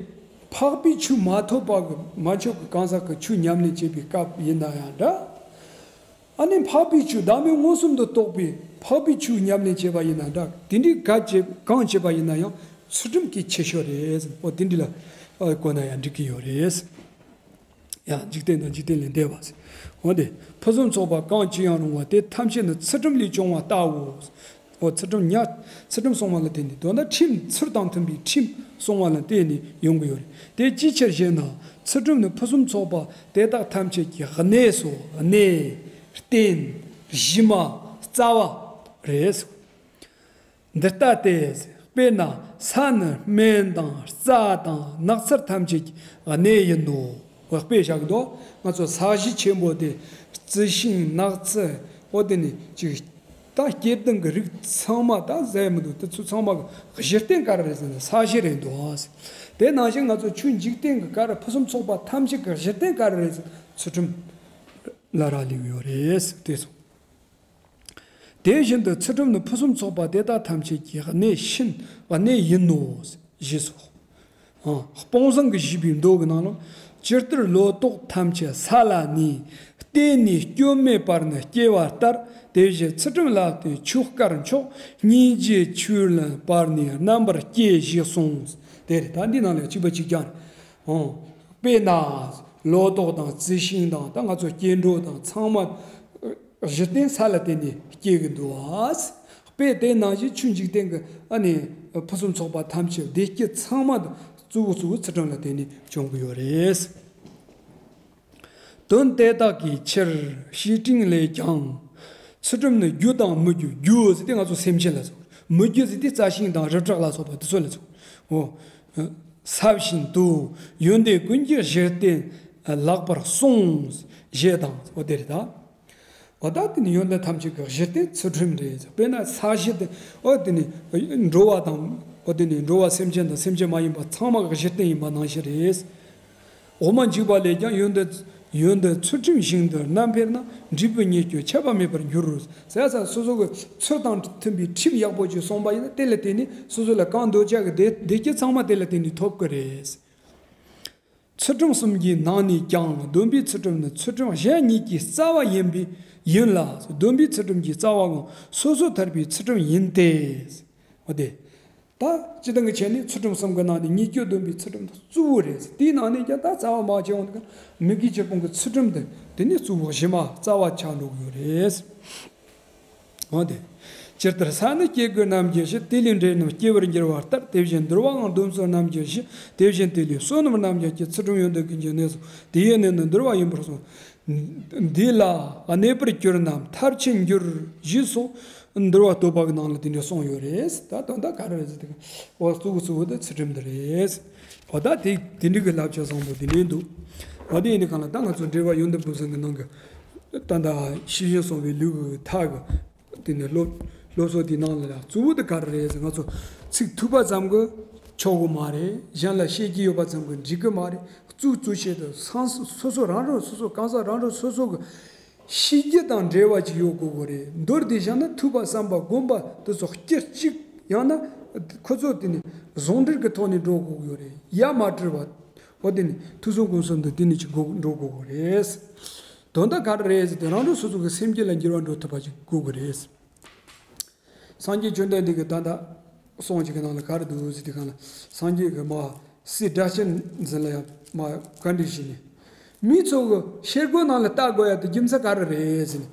འཕགས་པའི་ཆོས་མ་ཐོབ་པ་གི་མ་ཆོག་གི་གང་ཟག་གི་ཆོས་ཉམས་ལེན་བྱེད་པའི་སྐབས་ཡིན་ན་ཡང་འདྲ། ཨ་ནི་འཕགས་པའི་ཆོས་བདག་མེད་མངོན་སུམ་དུ་རྟོགས་པའི་འཕགས་པའི་ཆོས་ཉམས་ལེན་བྱེད་པ་ཡིན་ན་འདྲ། དེ་འདྲའི་ག་བྱེད་གང་བྱེད་པ་ཡིན་ན་ཡང་ཚུལ་ཁྲིམས་གལ་ཆེ་ཤོས་རེད། འོ་དེ་འདྲ་ལ་གོ་ན་ཡང་འགྲིག་གི་ཡོད་རེད། ཡང་འཇིག་རྟེན་དང་འཇིག་རྟེན་ལས་འདས་པ་ཟེར། འོ་དེ་ཕུན་སུམ་ཚོགས་པ་གང་ཅི་ཡང་རུང་བ་དེ་ཐམས་ཅད་ནི་ཚུལ་ཁྲིམས་ལས་བྱུང་བ་ལྟའོ། འོ་ཚུལ་ཁྲིམས་ཉ། ཚུལ་ཁྲིམས་སྲུང་བ་ལ་བརྟེན་ནས། དོན་དག་ཁྲིམས་ཚུལ་དང་མཐུན་པའི་ཁྲིམས་སྲུང་བ་ལ་བརྟེན་ནས་ཡོང་གི་ཡོད་རེད། དེ་ཅིའི་ཕྱིར་ཞེ་ན། ཚུལ་ཁྲིམས་ནི་ཕུན་སུམ་ཚོགས་པ་དེ་དག་ཐམས་ཅད་ཀྱི་གནས་སོ། གནས། རྟེན། གཞི་མ། རྩ་བ་རེད། འདི་ལྟ་སྟེ། དཔེར་ན་ས་ནི་སྨན་དང་རྩྭ་དང་ནགས་ཚལ་ཐམས་ཅད་ཀྱི་གནས་ཡིན་ནོ། དཔེ་བཞག་འདུག་ང་ཚོ་ས་གཞི་ཆེན་པོ་དེ་རྩི་ཤིང་ནགས་ཚལ་འོ་དེ་ནི་ཅིག་ད་སྐྱེ་ལྡན་གྱི་རིགས་ཚང་མ་ད་ཟེར་མི་འདུག་དེ་ཚོ་ཚང་མ་གི་གཞི་རྟེན་ག་རེ་རེད་ཟེར་ན་ས་གཞི་རེད་འདུག་དེ་ནང་བཞིན་ང་ཚོ་ཆོས་འཇིག་རྟེན་གྱི་ག་རེ་ཕུན་སུམ་ཚོགས་པ་ཐམས་ཅད་ཀྱི་གཞི་རྟེན་ག་རེ་རེད་ཟེར་ན་ཚུལ་ཁྲིམས་ལ་རག་ལས་ཡོད་རེད་དེ་སོང་། དེ་བཞིན་དུ་ཚུལ་ཁྲིམས་ནི་ཕུན་སུམ་ཚོགས་པ་དེ་དག་ཐམས་ཅད་ཀྱི་གནས་ཤིན་གནས་ཡིན་ནོ། ཞེས་སོ། ཨ། དཔང་བཟང་གིས་ཞུས་པའི་མདོ་གི་ནང་ལ། ཇི་ལྟར་ལོ་ཏོག་ཐམས་ཅད་ས་ལ་གནས། རྟེན་ནི་སྐྱོན་མེད་པར་ནི་སྐྱེ་བ་ལྟར། དེ་བཞིན་ཚུལ་ཁྲིམས་ལ་བརྟེན་ཆོས་དཀར་མཆོག་སྙིང་རྗེ་ཆོས་ལ་བར་ནི་རྣམ་པར་སྐྱེ་ཞེས་གསུངས། དེ་རེད། ད་འདི་ནང་ལ་གཅིག་པ་གཅིག་རྐྱང་རེད། ཨོ། དཔེར་ན། ལོ་ཏོག་དང་རྩི་ཤིང་དང་ད་ང་ཚོ་སྐྱེ་འགྲོ་དང་ཚང་མ། གཞི་རྟེན་ས་ལ་བརྟེན་ནས་སྐྱེ་གི་འདུག་ཨ། དཔེ་དེ་ནང་བཞིན་ཆོས་འཇིག་རྟེན་གྱི་ཨ་ནི་ཕུན་སུམ་ཚོགས་པ་ཐམས་ཅད་བདེ་སྐྱིད་ཚང་མ་གཙོ་བོ་གཙོ་བོ་ཚུལ་ཁྲིམས་ལ་བརྟེན་ནས་བྱུང་གི་ཡོད་རེད། དོན་དེ་དག་གི་ཕྱིར་བཤེས་སྤྲིང་ལས་ཀྱང་། ཚུལ་ཁྲིམས་ནི་རྒྱུ་དང་མི་རྒྱུ། རྒྱུ་ཟེར་དེ་ང་ཚོ་སེམས་ཅན་ལ་སོགས། མི་རྒྱུ་ཟེར་དེ་རྩྭ་ཤིང་དང་རི་བྲག་ལ་སོགས་པ་དེ་ཚོ་ལ་སོགས། འོ། ས་བཞིན་དུ་ཡོན་ཏན་ཀུན་གྱི་གཞི་རྟེན་ལགས་པར་གསུངས། ཞེས་དང་འོ་དེ་རེད་ད། འོ་ད་དེ་ནི་ཡོན་ཏན་ཐམས་ཅད་ཀྱི་གཞི་རྟེན་ཚུལ་ཁྲིམས་རེད། དཔེར་ན་ས་གཞི་དེ་འོ་དེ་ནི་འགྲོ་བ་དང་འོ་དེ་ནི་འགྲོ་བ་སེམས་ཅན་དང་སེམས་ཅན་མ་ཡིན་པ་ཚང་མ་གི་གཞི་རྟེན་ཡིན་པ་ནང་བཞིན་རེད། འོ་མ་འཇིགས་པ་ལས་ཀྱང་ཡོན་ཏན་ཡོན་ཏན་ཚུལ་ཁྲིམས་ཞིང་དུ་རྣམ་འཕེལ་ན། འབྲས་བུ་ཉེས་སྐྱོན་ཆད་པ་མེད་པར་འགྱུར་རོ། ཟེར་ས་སོ་སོ་གི་ཚུལ་དང་མཐུན་པའི་ཁྲིམས་ཡག་པོ་ཅིག་སྲུང་པ་ཡིན་ན་དེ་ལ་བརྟེན་ནས་སོ་སོ་ལ་གང་འདོད་ཆགས་ཀྱི་བདེ་བདེ་སྐྱིད་ཚང་མ་དེ་ལ་བརྟེན་ནས་ཐོབ་ཀྱི་རེད། ཚུལ་ཁྲིམས་གསུམ་གྱི་ནང་ནས་ཀྱང་སྡོམ་པའི་ཚུལ་ཁྲིམས་ནི་ཚུལ་ཁྲིམས་གཞན་གཉིས་ཀྱི་རྩ་བ་ཡིན་པའི་ཡིན་ལ། སྡོམ་པའི་ཚུལ་ཁྲིམས་ཀྱི་རྩ་བའང་སོ་སོ་ཐར་པའི་ཚུལ་ཁྲིམས་ཡིན་ཏེ། འོ་དེ། ད་སྤྱིར་བཏང་གི་ཆ་ནས་ཚུལ་ཁྲིམས་གསུམ་གྱི་ནང་ནས་ཉེས་སྐྱོན་སྡོམ་པའི་ཚུལ་ཁྲིམས་དང་གཙོ་བོ་རེད། དེའི་ནང་ནས་ཀྱང་ད་རྩ་བ་མ་བྱས་འོང་དུས་མི་དགེ་བཅུ་སྤོང་གི་ཚུལ་ཁྲིམས་དེ་དེ་ནས་གཙོ་བོ་གཞི་མ་རྩ་བ་ཆགས་འགྲོ་གི་ཡོད་རེད། འོ་དེ། ཇི་ལྟར་ས་ནི་སྐྱེ་དགུའི་རྣམ་འགྱུར་བཞིན། དེ་ལས་འབྲས་རྣམས་སྐྱེ་བར་འགྱུར་བ་ལྟར། དེ་བཞིན་འདུལ་བའང་སྡོམ་གསུམ་རྣམ་འགྱུར་བཞིན། དེ་བཞིན་དེ་ལས་བསོད་ནམས་རྣམ་འགྱུར་གྱི་ཚུལ་ཁྲིམས་ཡོན་ཏན་ཀུན་གྱི་གནས་སུ་དེ་ཡི་གནས་ནི་འདུལ་བ་ཡིན་པར་གསུངས། འདི་ལ་གནས་པར་གྱུར་རྣམས་མཐར་ཕྱིན་འགྱུར་ཞེས་སོགས་འདུལ་བ་བསྟོད་པ་གི་ནང་ལ་དེ་འདྲ་གསུངས་ཡོད་རེད། ད་དོན་དག་ག་རེ་རེད་ཟེར་དུས་འོ་གཙོ་བོ་གཙོ་བོ་དེ་ཚུལ་ཁྲིམས་འདི་རེད། འོ་ད་དེ་དེ་འདྲ་གི་བསླབ་བྱ་བཟང་པོ་དེ་འདྲ་འདུག་འོ་དེ་ཡིན་དུས་གང་ལ་ད་ང་ཚོ་འགྲེལ་པ་ཡོན་ཏན་ཕུན་སུམ་གི་ནང་གི་ད་ལྟ་ཤེས་བཞིན་སོང་བའི་ལུགས་ཀྱི་མཐའ་གི་དེ་ནས་སློབ་སློབ་གསོ་དེའི་ནང་ལ་ཡང་གཙོ་བོ་དེ་ག་རེ་རེད་ཟེར་ང་ཚོ་ཚིག་ཐོས་པ་ཙམ་གྱིས་ཆོག་གི་མ་རེད། གཞན་ལ་བཤད་ཀྱི་ཡོད་པ་ཙམ་གྱིས་འགྲིག་གི་མ་རེད། གཙོ་གཙོ་ཆེད་དུ་སང་སོ་སོ་རང་རང་སོ་སོ་གང་ཟག་རང་རང་སོ་སོ་གི་ཤེས་རྒྱུ་དང་འབྲེལ་བ་ཅིག་ཡོད་དགོས་ཀྱི་རེད། མདོར་བསྡུས་བཞག་ན་ཐོས་པ་བསམ་པ་སྒོམ་པ་དེ་ཚོ་སྐྱེ་གཅིག་ཡང་ན་ཁོ་ཚོ་དེ་ནི་ཟུང་འབྲེལ་གྱི་ཐོག་ནས་འགྲོ་དགོས་ཀྱི་ཡོད་རེད། ཡ་མ་བྲལ་བ་འོ་དེ་ནི་ཐོས་བསམ་སྒོམ་གསུམ་དུ་དེ་ནི་ཅིག་འགྲོ་དགོས་ཀྱི་རེད། དོན་དག་ག་རེ་རེད་ཟེར་ཏེ་རང་རང་སོ་སོ་གི་སེམས་རྒྱུད་ལ་འགྱུར་བ་འགྲོ་ཐུབ་པ་ཅིག་དགོས་ཀྱི་རེད། སངས་རྒྱས་བཅོམ་ལྡན་འདས་ཀྱིས་ད་ལྟ་གསུང་ཅིག་གི་ནང་ལ་ག་རེ་འདུག་ཟེར་དུས་གང་ལ་སངས་རྒྱས་ཀྱིས་མ་སྲས་སྒྲ་གཅན་འཛིན་ལ་ཡང་མ་བཀའ་འདྲི་ཞུས་ནས། མི་ཚོ་གི་ཤེལ་སྒོ་ནང་ལ་ལྟ་དགོས་ཡ་དེ་རྒྱུ་མཚན་ག་རེ་རེད་ཟེར་ནས་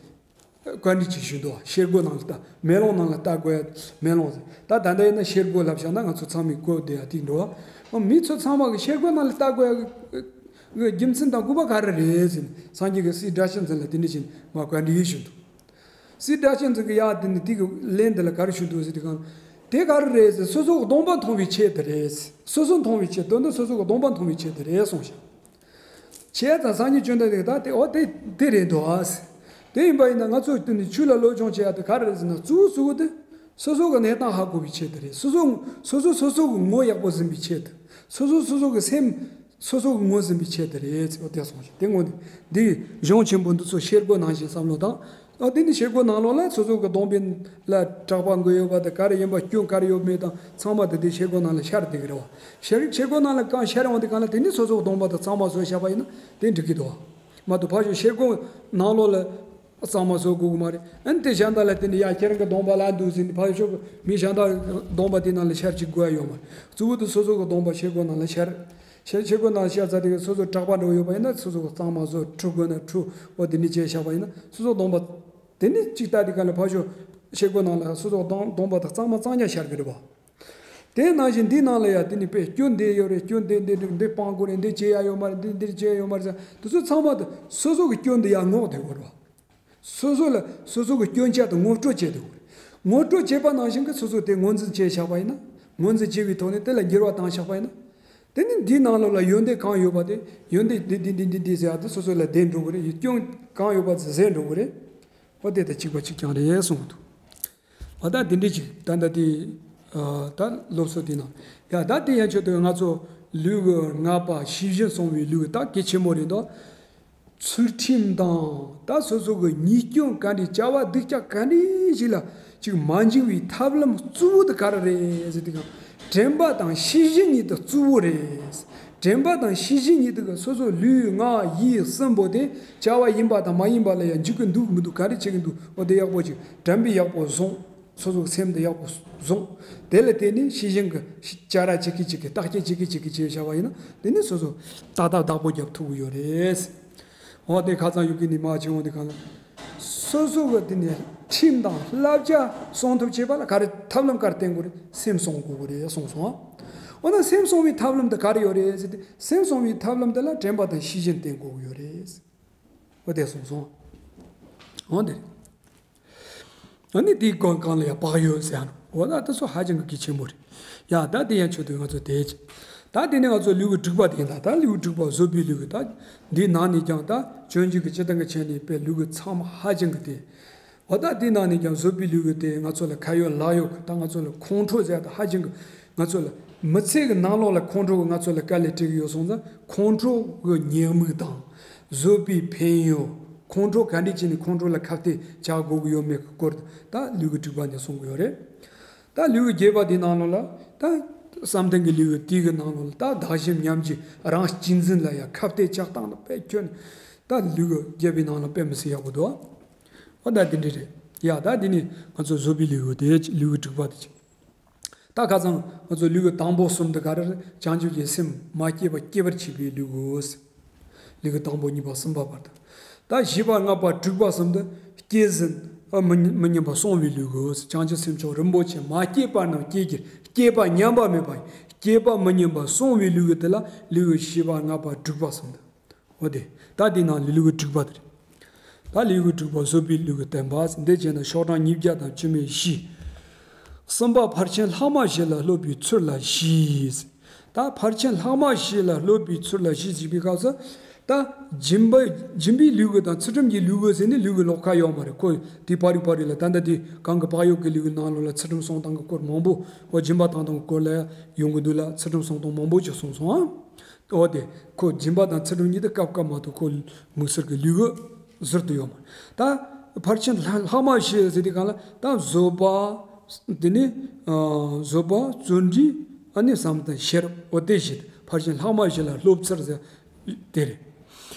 བཀའ་འདྲི་ཅིག་ཞུས་འདུག་ཤེལ་སྒོ་ནང་ལ་ལྟ་མེ་ལོང་ནང་ལ་ལྟ་དགོས་ཡ་མེ་ལོང་ཟེར། ད་ད་ལྟ་ཡིན་ན་ཤེལ་སྒོ་ལབ་བཞག་ན་ང་ཚོ་ཚང་མས་གོ་བསྡད་ཡ་དེ་འགྲོ་བ། མི་ཚོ་ཚང་མ་གི་ཤེལ་སྒོ་ནང་ལ་ལྟ་དགོས་ཡ་གི་རྒྱུ་མཚན་དང་དགོས་པ་ག་རེ་རེད་ཟེར་ནས་སངས་རྒྱས་ཀྱིས་སྲས་སྒྲ་གཅན་འཛིན་ལ་དེ་འདྲ་བྱས་ནས་མ་བཀའ་འདྲི་ཞུས་འདུག་སྲས་སྒྲ་གཅན་འཛིན་གྱིས་ཡ་དེ་ནི་དེ་གི་ལན་དེ་ལ་ག་རེ་ཞུས་འདུག་ཟེར་དུས་གང་། དེ་ག་རེ་རེད་ཟེར། སོ་སོ་གི་སྡོམ་པ་མཐོང་བའི་ཆེད་དུ་རེད། སོ་སོ་མཐོང་བའི་ཆེད་དོན་དུ་སོ་སོ་གི་སྡོམ་པ་མཐོང་བའི་ཆེད་དུ་རེད་གསུངས་ཤག་བྱས་ཙང་སངས་རྒྱས་བཅོམ་ལྡན་འདས་ཀྱིས་ད་དེ་འོ་དེ་དེ་རེད་འདུག་ཨ། དེ་ཡིན་པ་ཡིན་ན་ང་ཚོ་དེ་ནི་ཆོས་ལ་སློབ་སྦྱོང་བྱེད་ཡ་དེ་ག་རེ་རེད་ཟེར་ན་གཙོ་བོ་གཙོ་བོ་དེ་སོ་སོ་གི་གནས་སྟངས་ཧ་གོ་བའི་ཆེད་དུ་རེད། སོ་སོ་སོ་སོ་སོ་གི་ངོ་ཡག་པོ་ཟིན་པའི་ཆེད་དུ། སོ་སོ་སོ་སོ་གི་སེམས་སོ་སོ་གི་ངོས་ཟིན་པའི་ཆེད་དུ་རེད་ཟེར་བ་དེ་གསུངས་ཤིང་། དེ་སྔོན་འདི་གཞུང་ཆེན་པོ་འདི་ཚོ་ཤེལ་སྒོ་ནང་བཞིན་བསམ་བློ་དང་། ཨ་དེ་ནི་ཤེལ་སྒོ་ནང་ལོགས་ལ་སོ་སོ་གི་སྡོམ་པའི་ལ་གྲགས་པ་འགོད་ཡོད་པ་དང་ག་རེ་ཡིན་པ་སྐྱོན་ག་རེ་ཡོད་མེད་དང་ཚང་མ་དེ་དེ་ཤེལ་སྒོ་ནང་ལ་ཤར་བསྡད་ཀྱི་རེད་བ། ཤེལ་ཤེལ་སྒོ་ནང་ལ་གང་ཤར་འོང་དེ་གང་ལ་དེ་ནི་སོ་སོ་གི་སྡོམ་པ་དང་གཙང་མ་བཟོས་བཞག་པ་ཡིན་ན་དེ་འགྲིག་གི་འདུག་བ། མ་གཏོགས་ཕར་ཞོག་ཤེལ་སྒོ་ནང་ལོགས་ལ། གཙང་མ་བཟོ་དགོས་ཀྱི་མ་རེད། ཨ་ནི་དེ་གཞན་དག་ལ་བརྟེན་ནས་ཡ་ཁྱེད་རང་གི་སྡོམ་པ་ལ་འདུག་ཟེར་ནས་ཕར་ཕྱོགས་ཀྱི་མི་གཞན་དག་གི་སྡོམ་པ་དེ་ནང་ལ་ཤར་ཅིག་དགོས་ཡ་ཡོད་མ་རེད། གཙོ་བོ་དེ་སོ་སོ་གི་སྡོམ་པ་ཤེལ་སྒོ་ནང་ལ་ཤར། ཤེལ་ཤེལ་སྒོ་ནང་ཤར་ཚར་དེ་གི་སོ་སོ་གྲགས་པ་འདྲ་བོ་ཡོད་པ་ཡིན་ན་སོ་སོ་གི་གཙང་མ་བཟོ་འཁྲུ་དགོས་ན་འཁྲུ་འོ་དེ་ནི་བྱས་བཞག་པ་ཡིན་ན་སོ་སོ་སྡོམ་པ། དེ་ནི་གཅིག་ལྟ་དེ་ག་ལ་ཕར་ཕྱོགས་ཤེལ་སྒོ་ནང་ལ་སོ་སོ་སྡོམ་སྡོམ་པ་དང་གཙང་མ་གཙང་རྐྱང་ཤར་གི་རེད་བ། དེ་ནང་བཞིན་འདི་ནང་ལ་ཡ་དེ་ནི་དཔེ་སྐྱོན་འདི་ཡོད་རེད། སྐྱོན་འདི་འདི་འདི་འདི་སྤང་དགོས་རེད། འདི་བྱེད་ཡ་ཡོད་མ་རེད། འདི་འདི་བྱེད་ཡ་ཡོད་མ་རེད་ཟེར་དེ་ཚོ་ཚང་མ་དེ་སོ་སོ་གི་སྐྱོན་འདི་ཡ་ངོས་དེ་དགོས་རེད་བ། སོ་སོ་ལ་སོ་སོ་གི་སྐྱོན་ཆ་དེ་ངོ་སྤྲོད་བྱེད་དགོས་རེད། ངོ་སྤྲོད་བྱེད་པ་ནང་བཞིན་གི་སོ་སོ་དེ་ངོས་འཛིན་བྱས་བཞག་པ་ཡིན་ན། ངོས་འཛིན་བྱས་པའི་ཐོག་ནས་དེ་ལ་འགྱུར་བ་བཏང་བཞག་པ་ཡིན་ན། དེ་ནི་འདིའི་ནང་ལོགས་ལ་ཡོན་ཏན་གང་ཡོད་པ་དེ་ཡོན་ཏན་འདི་འདི་འདི་འདི་འདི་ཟེར་ཡ་དེ་སོ་སོ་ལ་ལྡན་འགྲོ་གི་རེད། ཡིད་སྐྱོན་གང་ཡོད་པ་དེ་ཟད་འགྲོ་གི་རེད། འོ་དེ་དང་གཅིག་པ་གཅིག་རྐྱང་རེད་གསུངས་འདུག་འོ་ད་འདི་འདྲ་ཅིག་ད་ལྟ་དེ་ད་སློབ་གསོ་དེ་ནང་ཡ་ད་དེ་ཡན་ཆོད་དུ་ང་ཚོ་ལུས་ཀྱི་ལྔ་པ་ཤེས་བཞིན་སོང་བའི་ལུས་ཀྱི་ད་གལ་ཆེན་མོ་རེད་དོ། ཚུལ་ཁྲིམས་དང་ད་སོ་སོ་གི་ཉེས་སྐྱོན་ག་འདྲའི་བྱ་བ་སྡིག་ཅག་ག་འདྲའི་ཞིག་ལ་ཅིག་མ་འཇུག་པའི་ཐབས་ལམ་གཙོ་བོ་དེ་ག་རེ་རེད་ཟེར་དུས་ཀྱང་། དྲན་པ་དང་ཤེས་བཞིན་གཉིས་དེ་གཙོ་བོ་རེད། དྲན་པ་དང་ཤེས་བཞིན་གཉིས་དེ་གི་སོ་སོ་ལུས་ངག་ཡིད་གསུམ་པོ་དེ་བྱ་བ་ཡིན་པ་དང་མ་ཡིན་པ་ལ་ཡང་འཇུག་གི་འདུག་མི་འདུག་ག་རེ་བྱེད་ཀྱི་འདུག་འོ་དེ་ཡག་པོ་ཅིག་དྲན་པས་ཡག་པོ་བཟུང་། སོ་སོའི་སེམས་དེ་ཡག་པོ་བཟུང་། དེ་ལ་བརྟེན་ནས་ཤེས་བཞིན་གྱི་བྱ་ར་བྱེད་ཀྱི་བྱེད་ཀྱི་བརྟག་དཔྱད་བྱེད་ཀྱི་བྱེད་ཀྱི་བྱས་བྱ་བ་ཡིན་ན་དེ་ནི་སོ་སོ་ཏག་ཏག་བདག་པོ་རྒྱབ་ཐུབ་ཀྱི་ཡོད་རེད། འོ་དེ་ཁ་སང་ཡུ་གི་ནི་མ་བྱེད་འོང་དེ་གང་ལ། སོ་སོ་གི་དེ་ནི་ཁྲིམས་དང་བསླབ་བྱ་སྲུང་ཐབས་བྱེད་པ་ལ་ག་རེ་ཐབས་ལམ་ག་རེ་བསྟེན་དགོས་རེད། སེམས་སྲུང་དགོས་ཀྱི་རེད་གསུངས་སོང་ཨ། འོ་ན་སེམས་སྲུང་བའི་ཐབས་ལམ་དེ་ག་རེ་ཡོད་རེད་ཟེར་ཏེ་སེམས་སྲུང་བའི་ཐབས་ལམ་དེ་ལ་དྲན་པ་དང་ཤེས་བཞིན་བསྟེན་དགོས་ཀྱི་ཡོད་རེད། འོ་དེ་གསུངས་སོང་། འོ་དེ་རེད། ཨ་ནི་དེའི་སྒང་སྒང་ལ་ཡང་བག་ཡོད་ཟེར་ཡང་འོ་ན་དེ་ཚོ་ཧ་ཅང་གི་གལ་ཆེན་པོ་རེད། ཡ་ད་དེ་ཡང་ཆོད་དུས་ང་ཚོ་དེ་ད་དེ་ནས་ང་ཚོ་ལུས་ཀྱི་དྲུག་པ་དེ་ཡིན་ད་ད་ལུས་ཀྱི་དྲུག་པ་བཟོད་པའི་ལུས་ཀྱི་ད་འདིའི་ནང་ནས་ཀྱང་ད་སྤྱོད་འཇུག་གི་སྤྱི་དང་གི་ཆ་ནས་དཔེ་ལུས་ཀྱི་མཚམས་ཧ་ཅང་གི་དེ། འོ་ད་དེའི་ནང་ནས་ཀྱང་བཟོད་པའི་ལུས་ཀྱི་དེ་ང་ཚོ་ལ་ཁ་ཡོད་ལག་ཡོད་གི་ད་ང་ཚོ་ལ་ཁོང་ཁྲོ་ཟེར་ད་ཧ་ཅང་གི་ང་ཚོ་ལ་མི་ཚེ་གི་ནང་ལོགས་ལ་ཁོང་ཁྲོ་གི་ང་ཚོ་ལ་དཀའ་ལས་སྤྲད་གི་ཡོད་སོང་ཙང་ཁོང་ཁྲོ་གི་ཉེས་དམིགས་དང་། བཟོད་པའི་ཕན་ཡོན། ཁོང་ཁྲོ་ག་འདྲས་བྱས་ནས་ཁོང་ཁྲོ་ལ་ཁ་གཏད་བྱ་དགོས་ཀྱི་ཡོད་མེད་ཀྱི་སྐོར་ད་ལུས་ཀྱི་དྲུག་པ་ནས་གསུང་གི་ཡོད་རེད། ད་ལུས་ཀྱི་བརྒྱད་པ་དེའི་ནང་ལོགས་ལ་ད་བསམ་གཏན་གྱི་ལུས་ཀྱི་དེའི་གི་ནང་ལོགས་ལ་ད་བདག་གཞན་མཉམ་བརྗེ་རང་གཅེས་འཛིན་ལ་ཡང་ཁ་གཏད་བཅག་སྟངས་ལ་དཔེ་ཁྱོན་ད་ལུས་ཀྱི་བརྒྱད་པའི་ནང་ལ་དཔེ་མི་སྲིད་ཡག་པོ་འདུག་འོ་ད་དེ་འདྲས་རེད། ཡ་ད་དེ་ནས་ང་ཚོ་བཟོད་པའི་ལུས་ཀྱི་དེ་ལུས་ཀྱི་དྲུག་པ་དེ་ཅིག་ད་ཁ་སང་ང་ཚོ་ལུས་ཀྱི་དང་པོ་གསུམ་དེ་ག་རེ་རེད། བྱང་ཆུབ་ཀྱི་སེམས་མ་སྐྱེས་པ་སྐྱེ་བར་བྱེད་པའི་ལུས་ཀྱི། ལུས་ཀྱི་དང་པོ་གཉིས་པ་གསུམ་པ་བར་དུ། ད་བཞི་པ་ལྔ་པ་དྲུག་པ་གསུམ་དུ་སྐྱེས་ཟིན་ཨ་མི་མི་ཉམས་པ་སྲུང་བའི་ལུས་ཀྱི། བྱང་ཆུབ་སེམས་མཆོག་རིན་པོ་ཆེ་མ་སྐྱེས་པ་རྣམས་སྐྱེས་ཀྱིས་སྐྱེས་པ་ཉམས་པ་མེད་པ་ཡིན། སྐྱེས་པ་མི་ཉམས་པ་སྲུང་བའི་ལུས་ཀྱི་དེ་ལ་ལུས་ཀྱི་བཞི་པ་ལྔ་པ་དྲུག་པ་གསུམ་དུ། འོ་དེ་ད་དེའི་ནང་ལུས་ཀྱི་དྲུག་པ་དེ་རེད། ད་ལུས་ཀྱི་དྲུག་པ་བཟོད་པའི་ལུས་ཀྱི་བསྟན་པ་འདི་བྱས་ན་ཤོག་གྲངས་ཉིས་བརྒྱ་དང་བཅུ་མེད་བཞི། གསུམ་པ་ཕར་ཕྱིན་ལྷག་མ་བཞི་ལ་སློབ་པའི་ཚུལ་ལ་བཞི། ད་ཕར་ཕྱིན་ལྷག་མ་བཞི་ལ་སློབ་པའི་ཚུལ་ལ་བཞི་ཞེས་པའི་སྐབས་སུ། ད་སྦྱིན་པ་སྦྱིན་པའི་ལུས་ཀྱི་དང་ཚུལ་ཁྲིམས་ཀྱི་ལུས་ཀྱི་ཟེར་ནས་ལུས་ཀྱི་ལོགས་ཁ་ཡོད་མ་རེད། ཁོ་དེ་བར་རི་བར་རི་ལ་ད་ལྟ་དེ་གང་གི་བག་ཡོད་ཀྱི་ལུས་ཀྱི་ནང་ལོགས་ལ་ཚུལ་ཁྲིམས་སྲུང་སྟངས་ཀྱི་སྐོར་མང་པོ་འོ་སྦྱིན་པ་བཏང་སྟངས་ཀྱི་སྐོར་ལ་ཡོང་གི་འདུག་ལ་ཚུལ་ཁྲིམས་སྲུང་སྟངས་མང་པོ་ཅིག་གསུངས་སོང་ཨང་། འོ་དེ་ཁོ་སྦྱིན་པ་དང་ཚུལ་ཁྲིམས་གཉིས་དེ་སྐབས་སྐབས་མ་གཏོགས་ཁོ་མི་སེར་གྱི་ལུས་ཀྱི་ཟུར་དུ་ཡོད་མ་རེད། ད་ཕར་ཕྱིན་ལྷག་ལྷག་མ་བཞི་ཟེར་དུས་གང་ལ་ད་བཟོད་པ། དེ་ནས་ཨ་བཟོད་པ་བརྩོན་འགྲུས་ཨ་ནི་བསམ་གཏན་ཤེས་རབ་འོ་དེ་བཞི་དེ་ཕར་ཕྱིན་ལྷག་མ་བཞི་ལ་སློབ་ཚུལ་ཟེར་དེ་རེད།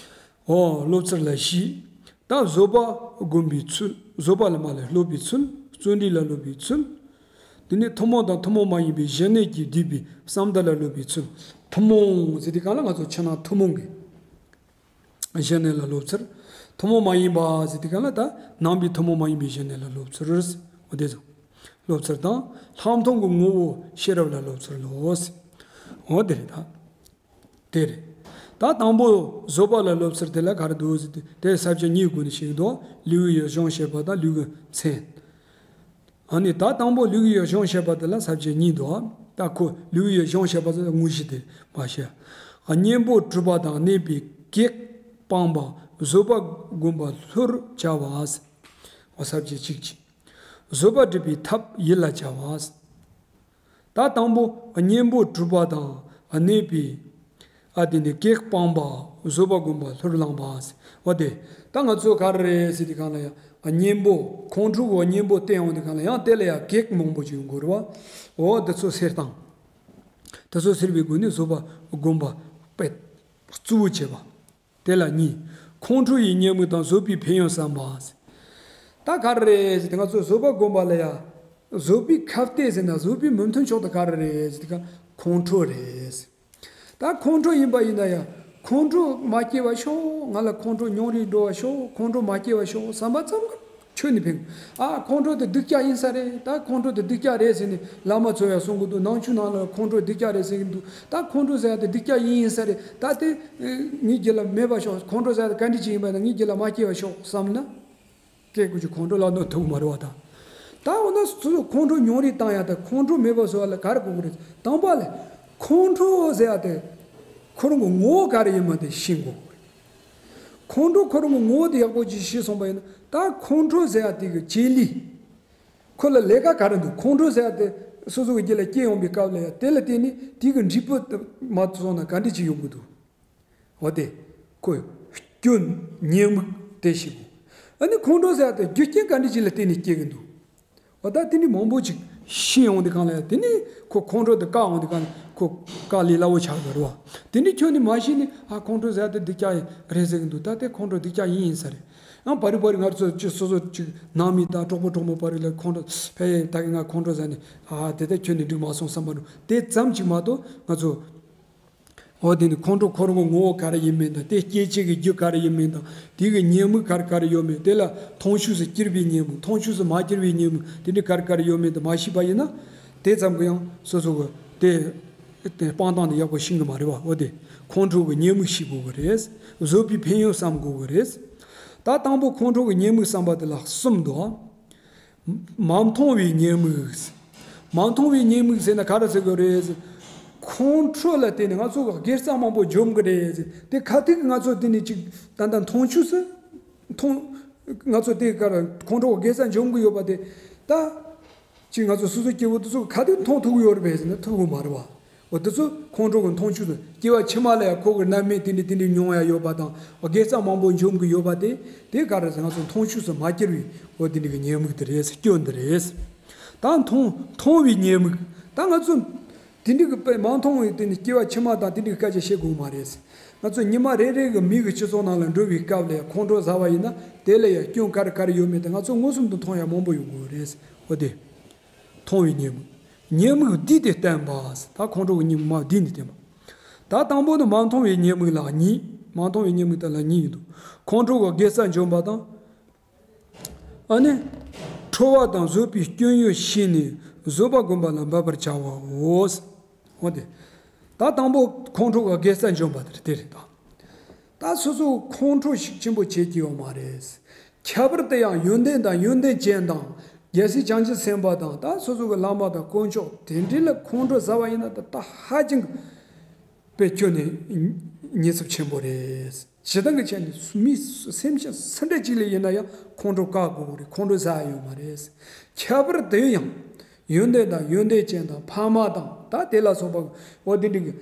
འོ་སློབ་ཚུལ་ལ་བཞི། ད་བཟོད་པ་བསྒོམ་པའི་ཚུལ། བཟོད་པ་ལ་མ་ལ་སློབ་པའི་ཚུལ། བརྩོན་འགྲུས་ལ་སློབ་པའི་ཚུལ། དེ་ནས་ཐུན་མོང་དང་ཐུན་མོང་མ་ཡིན་པའི་གཞི་གནས་ཀྱིས་བསྡུས་པའི་བསམ་གཏན་ལ་སློབ་པའི་ཚུལ། ཐུན་མོང་ཟེར་དུས་གང་ལ་ང་ཚོ་ཕྱི་ནང་ཐུན་མོང་གི་གཞི་གནས་ལ་སློབ་ཚུལ། ཐུན་མོང་མ་ཡིན་པ་ཟེར་དུས་གང་ལ་ད་ནང་པའི་ཐུན་མོང་མ་ཡིན་པའི་གཞི་གནས་ལ་སློབ་ཚུལ། འོ་དེ་ཚོ་སློབ་ཚུལ་དང་ལྷག་མཐོང་གི་ངོ་བོ་ཤེས་རབ་ལ་སློབ་ཚུལ་ལོ། འོ་དེ་རེད་ད། དེ་རེད། ད་དང་པོ་བཟོད་པ་ལ་སློབ་ཚུལ་དེ་ལ་ག་རེ་འདུག་ཟེར་དུས་དེ་ས་བཅད་གཉིས་སྒོ་ནས་ཤེས་ཀྱི་འདུག་ལུས་ཀྱི་ཡུལ་གཞུང་བཤད་པ་དང་ལུས་ཀྱི་མཚན། ཨ་ནི་ད་དང་པོ་ལུས་ཀྱི་ཡུལ་གཞུང་བཤད་པ་དེ་ལ་ས་བཅད་གཉིས་འདུག་ད་ཁོ་ལུས་ཀྱི་ཡུལ་གཞུང་བཤད་པ་དེ་དངོས་གཞི་དེ་མ་བཤད། གཉེན་པོ་གྲུབ་པ་དང་གནས་པའི་གེགས་སྤངས་པ་བཟོད་པ་བསྒོམ་པ་ལྷུར་བྱ་བ། འོ་ས་བཅད་གཅིག་གཅིག་བཟོད་པ་སྒྲུབ་པའི་ཐབས་ཡིད་ལ་བྱ་བ། ད་དང་པོ་གཉེན་པོ་གྲུབ་པ་དང་གནས་པའི་ཨ་དེ་ནི་གེགས་སྤངས་པ་བཟོད་པ་བསྒོམ་པ་ལྷུར་བླངས་པ། འོ་དེ་ད་ང་ཚོ་ག་རེ་རེད་ཟེར་དུས་གང་ལ་ཡང་གཉེན་པོ་ཁོང་ཁྲོ་གི་གཉེན་པོ་བསྟེན་ཡོང་དུས་གང་ལ་ཡང་དེ་ལ་ཡང་གེགས་མང་པོ་ཅིག་ཡོང་གི་རེད་བ། འོ་དེ་ཚོ་སེལ་སྟངས། དེ་ཚོ་སེལ་བའི་སྒོ་ནས་བཟོད་པ་བསྒོམ་པ་དཔེ་གཙོ་བོ་བྱེད་པ། དེ་ལ་གཉིས། ཁོང་ཁྲོ་ཡི་གཉེན་པོ་དང་བཟོད་པའི་ཕན་ཡོན་བསམ་པ། ད་ག་རེ་རེད་ཟེར་ཏེ་ང་ཚོ་བཟོད་པ་བསྒོམ་པ་ལ་ཡ། བཟོད་པའི་ཁ་གཏད་ཟེར་ན་བཟོད་པའི་མི་མཐུན་ཕྱོགས་དེ་ག་རེ་རེད་ཟེར་ཏེ་ཁོང་ཁྲོ་རེད། ད་ཁོང་ཁྲོ་ཡིན་པ་ཡིན་ན་ཡ། ཁོང་ཁྲོ་མ་སྐྱེ་བ་ཤོག་ང་ལ་ཁོང་ཁྲོ་ཉུང་རུ་འགྲོ་བ་ཤོག་ཁོང་ཁྲོ་མ་སྐྱེ་བ་ཤོག་བསམ་པ་ཙམ་གྱིས། ཁྱོད་ནི་ཕན། ཨ་ཁོང་ཁྲོ་དེ་སྡུག་ཅག་ཡིན་ས་རེད། ད་ཁོང་ཁྲོ་དེ་སྡུག་ཅག་རེད་ཟེར་ནས་བླ་མ་ཚོ་ཡང་གསུང་གི་འདུག་ནང་ཆོས་ནང་ལ་ཁོང་ཁྲོ་སྡུག་ཅག་རེད་ཟེར་གི་འདུག་ད་ཁོང་ཁྲོ་ཟེར་ཡ་དེ་སྡུག་ཅག་ཡིན་ཡིན་ས་རེད། ད་དེ་ངའི་རྒྱུད་ལ་མེད་པ་ཤོག་ཁོང་ཁྲོ་ཟེར་ཡ་དེ་ག་འདྲ་ཅིག་ཡིན་པ་ན་ངའི་རྒྱུད་ལ་མ་སྐྱེ་བ་ཤོག་བསམ་ན། སྐད་དགུ་ཅིག་ཁོང་ཁྲོ་ལ་གནོད་ཐུབ་མ་རེད་བ་ད། ད་འོ་ན་སོ་སོ་ཁོང་ཁྲོ་ཉུང་རུ་བཏང་ཡ་ད་ཁོང་ཁྲོ་མེད་པ་བཟོ་བ་ལ་ག་རེ་དགོས་ཀྱི་རེད། དང་པོ་ལ། ཁོང་ཁྲོ་ཟེར་ཡ་དེ་ཁོ་རང་གི་ངོ་བོ་ག་རེ་ཡིན་མིན་དེ་ཤེས་དགོས། ཁོང་ཁྲོ་ཁོ་རང་གི་ངོ་བོ་དེ་ཡག་པོ་ཅིག་ཤེས་སོང་པ་ཡིན་ན། ད་ཁོང་ཁྲོ་ཟེར་ཡ་དེ་གི་བྱེད་ལས། ཁོ་ལ་ལས་ཀ་ག་རེ་འདུག་ཁོང་ཁྲོ་ཟེར་ཡ་དེ་སོ་སོ་གི་རྒྱུད་ལ་སྐྱེ་ཡོང་པའི་སྐབས་ལ་ཡ་དེ་ལ་བརྟེན་ནས་དེ་གི་འབྲས་བུ་དེ་མ་བཟུང་ན་ག་འདྲ་ཅིག་ཡོང་གི་འདུག་འོ་དེ། ཁོ་སྐྱོན་ཉེས་དམིགས་དེ་ཤེས་དགོས། ཨ་ནི་ཁོང་ཁྲོ་ཟེར་ཡ་དེ་རྒྱུ་རྐྱེན་ག་འདྲ་ཅིག་ལ་བརྟེན་ནས་སྐྱེ་གི་འདུག་འོ་ད་དེ་འདྲ་མང་པོ་ཅིག་ཤེས་ཡོང་དུས་སྒང་ལ་ཡ་དེ་ནས་ཁོ་ཁོང་ཁྲོ་དེ་བཀག་ཡོང་དུས་སྒང་ལ་ཁོ་བཀག་ལས་སླ་བོ་ཆགས་ཡོད་རེད་བ། དེ་འདྲ་ཁྱོན་ནས་མ་ཤེས་ནས་ཨ་ཁོང་ཁྲོ་ཟེར་ཡ་དེ་སྡུག་ཅག་རེད་ཟེར་གི་འདུག་ད་དེ་ཁོང་ཁྲོ་སྡུག་ཅག་ཡིན་ཡིན་ས་རེད། ཡང་བར་རེ་བར་རེ་ང་ཚོ་ཅིག་སོ་སོ་ཅིག་ནང་མི་དང་གྲོགས་པོ་གྲོགས་མོ་བར་རེ་ལ་ཁོང་ཁྲོ་ཕ་ཡ་ད་གི་ང་ཁོང་ཁྲོ་ཟ་ནས་ཨ་དེ་ལྟར་ཁྱོན་ནས་འགྲིག་མ་སོང་བསམ་པ་འགྲོ་དེ་ཙམ་ཅིག་མ་གཏོགས་ང་ཚོ། འོ་དེ་ནི་ཁོང་ཁྲོ་ཁོ་རང་གི་ངོ་བོ་ག་རེ་ཡིན་མིན་དང་དེ་སྐྱེད་བྱེད་ཀྱི་རྒྱུ་ག་རེ་ཡིན་མིན་དང་དེ་གི་ཉེས་དམིགས་ག་རེ་ག་རེ་ཡོད་མེད་དེ་ལ་མཐོང་ཆོས་སུ་སྐྱེས་པའི་ཉེས་དམིགས་མཐོང་ཆོས་སུ་མ་སྐྱེས་པའི་ཉེས་དམིགས་དེ་འདྲ་ག་རེ་ག་རེ་ཡོད་མེད་དུ་མ་ཤེས་པ་ཡིན་ན་དེ་ཙམ་གྱིས་ཡང་སོ་སོ་གི་དེ་དེ་སྤང་ཐང་དེ་ཡག་པོ་ཤེས་གི་མ་རེད་བ། འོ་དེ་ཁོང་ཁྲོ་གི་ཉེས་དམིགས་ཤེས་དགོས་གི་རེད། བཟོད་པའི་ཕན་ཡོན་བསམ་དགོས་གི་རེད། ད་དང་པོ་ཁོང་ཁྲོ་གི་ཉེས་དམིགས་བསམ་པ་དེ་ལ་གསུམ་འདུག་མ་མཐོང་བའི་ཉེས་དམིགས། མ་མཐོང་བའི་ཉེས་དམིགས་ཟེར་ན་ག་རེ་ཟེར་དགོས་རེད། ཁོང་ཁྲོ་ལ་བརྟེན་ནས་ང་ཚོ་དགེ་རྩ་མང་པོ་འཇོམས་གི་རེད། དེ་ག་དུས་ང་ཚོ་དེ་ནས་ཅིག་ད་ལྟ་མཐོང་ཆོས་སུ་མཐོང་། ང་ཚོ་དེ་ག་རེ་ཁོང་ཁྲོ་དགེ་རྩ་འཇོམས་གི་ཡོད་པ་དེ་ད། ཅིག་ང་ཚོ་སོ་སོའི་སྐྱེ་བོ་དེ་ཚོ་ག་དུས་མཐོང་ཐུབ་ཀྱི་ཡོད་རེད་པས་ཟེར་ན་ཐུབ་ཀྱི་མ་རེད་བ། འོ་དེ་ཚོ་ཁོང་ཁྲོ་གི་མཐོང་ཆོས་སུ་སྐྱེ་བ་ཕྱི་མ་ལ་ཡང་ཁོ་གི་རྣམ་སྨིན་དེ་འདྲ་དེ་འདྲ་མྱོང་ཡ་ཡོད་པ་དང་དགེ་རྩ་མང་པོ་འཇོམས་ཀྱི་ཡོད་པ་དེ་དེ་ག་རེ་ཟེར་ང་ཚོ་མཐོང་ཆོས་སུ་མ་སྐྱེ་བའི་འོ་དེ་འདྲ་གི་ཉེས་དམིགས་དེ་རེད་སྐྱོན་དེ་རེད། ད་མཐོང་མཐོང་བའི་ཉེས་དམིགས་ད་ང་ཚོ་དེ་འདྲ་གི་དཔེ་མ་མཐོང་བའི་དེ་ནི་སྐྱེ་བ་ཕྱི་མ་དང་དེ་འདྲ་གི་སྐད་ཆ་བཤད་དགོས་མ་རེད། ང་ཚོ་ཉི་མ་རེ་རེ་གི་མི་གི་སྤྱི་ཚོགས་ནང་ལ་འགྲོ་བའི་སྐབས་ལ་ཡང་ཁོང་ཁྲོ་ཟ་བ་ཡིན་ན་དེ་ལ་ཡང་སྐྱོན་ག་རེ་ག་རེ་ཡོད་མེད་དེ་ང་ཚོ་མངོན་སུམ་དུ་མཐོང་ཡ་མང་པོ་ཡོང་གི་རེད། འོ་དེ། མཐོང་བའི་ཉེས་དམིགས། ཉེས་དམིགས་བསྡུས་ཏེ་བསྟན་པ། ད་ཁོང་ཁྲོ་གི་ཉེས་དམིགས་མ་བསྡུས་ནས་བསྟན་པ། ད་དང་པོ་ནི་མ་མཐོང་བའི་ཉེས་དམིགས་ལ་གཉིས། མ་མཐོང་བའི་ཉེས་དམིགས་དེ་ལ་གཉིས་ཡོད་དོ། ཁོང་ཁྲོ་གི་དགེ་རྩ་འཇོམས་པ་དང་། ཨ་ནི། ཁྲོ་བ་དང་བཟོད་པའི་སྐྱོན་ཡོན་ཤེས་ནས་བཟོད་པ་བསྒོམ་པ་ལ་འབད་པར་བྱའོ། འོ་དེ། ད་དང་པོ་ཁོང་ཁྲོ་གི་དགེ་རྩ་འཇོམས་པ་དེ་རེད་ད། ད་སོ་སོ་ཁོང་ཁྲོ་ཤུགས་ཆེན་པོ་བྱེད་ཀྱི་ཡོད་མ་རེད། ཁྱད་པར་དུ་ཡང་ཡོན་ཏན་དང་ཡོན་ཏན་ཅན་དང་རྒྱལ་སྲས་བྱང་ཆུབ་སེམས་དཔའ་དང་ད་སོ་སོ་གི་བླ་མ་དང་དཀོན་མཆོག་དེ་འདྲ་ལ་ཁོང་ཁྲོ་ཟ་བ་ཡིན་ན་ད་ད་ཧ་ཅང་གི་དཔེ་ཁྱོན་ནས་ཉེན་ཚབས་ཆེན་པོ་རེད། ཇི་ལྟར་གྱི་ཆ་ནས་མི་སེམས་ཅན་སུ་འདྲ་ཅིག་ལ་ཡིན་ན་ཡང་ཁོང་ཁྲོ་བཀག་དགོས་རེད། ཁོང་ཁྲོ་ཟ་ཡ་ཡོད་མ་རེད། ཁྱད་པར་དུ་ཡང་ཡོན་ཏན་དང་ཡོན་ཏན་ཅན་དང་ཕ་མ་དང་ད་དེ་ལ་སོགས་པ་འོ་དེ་འདྲ་གི་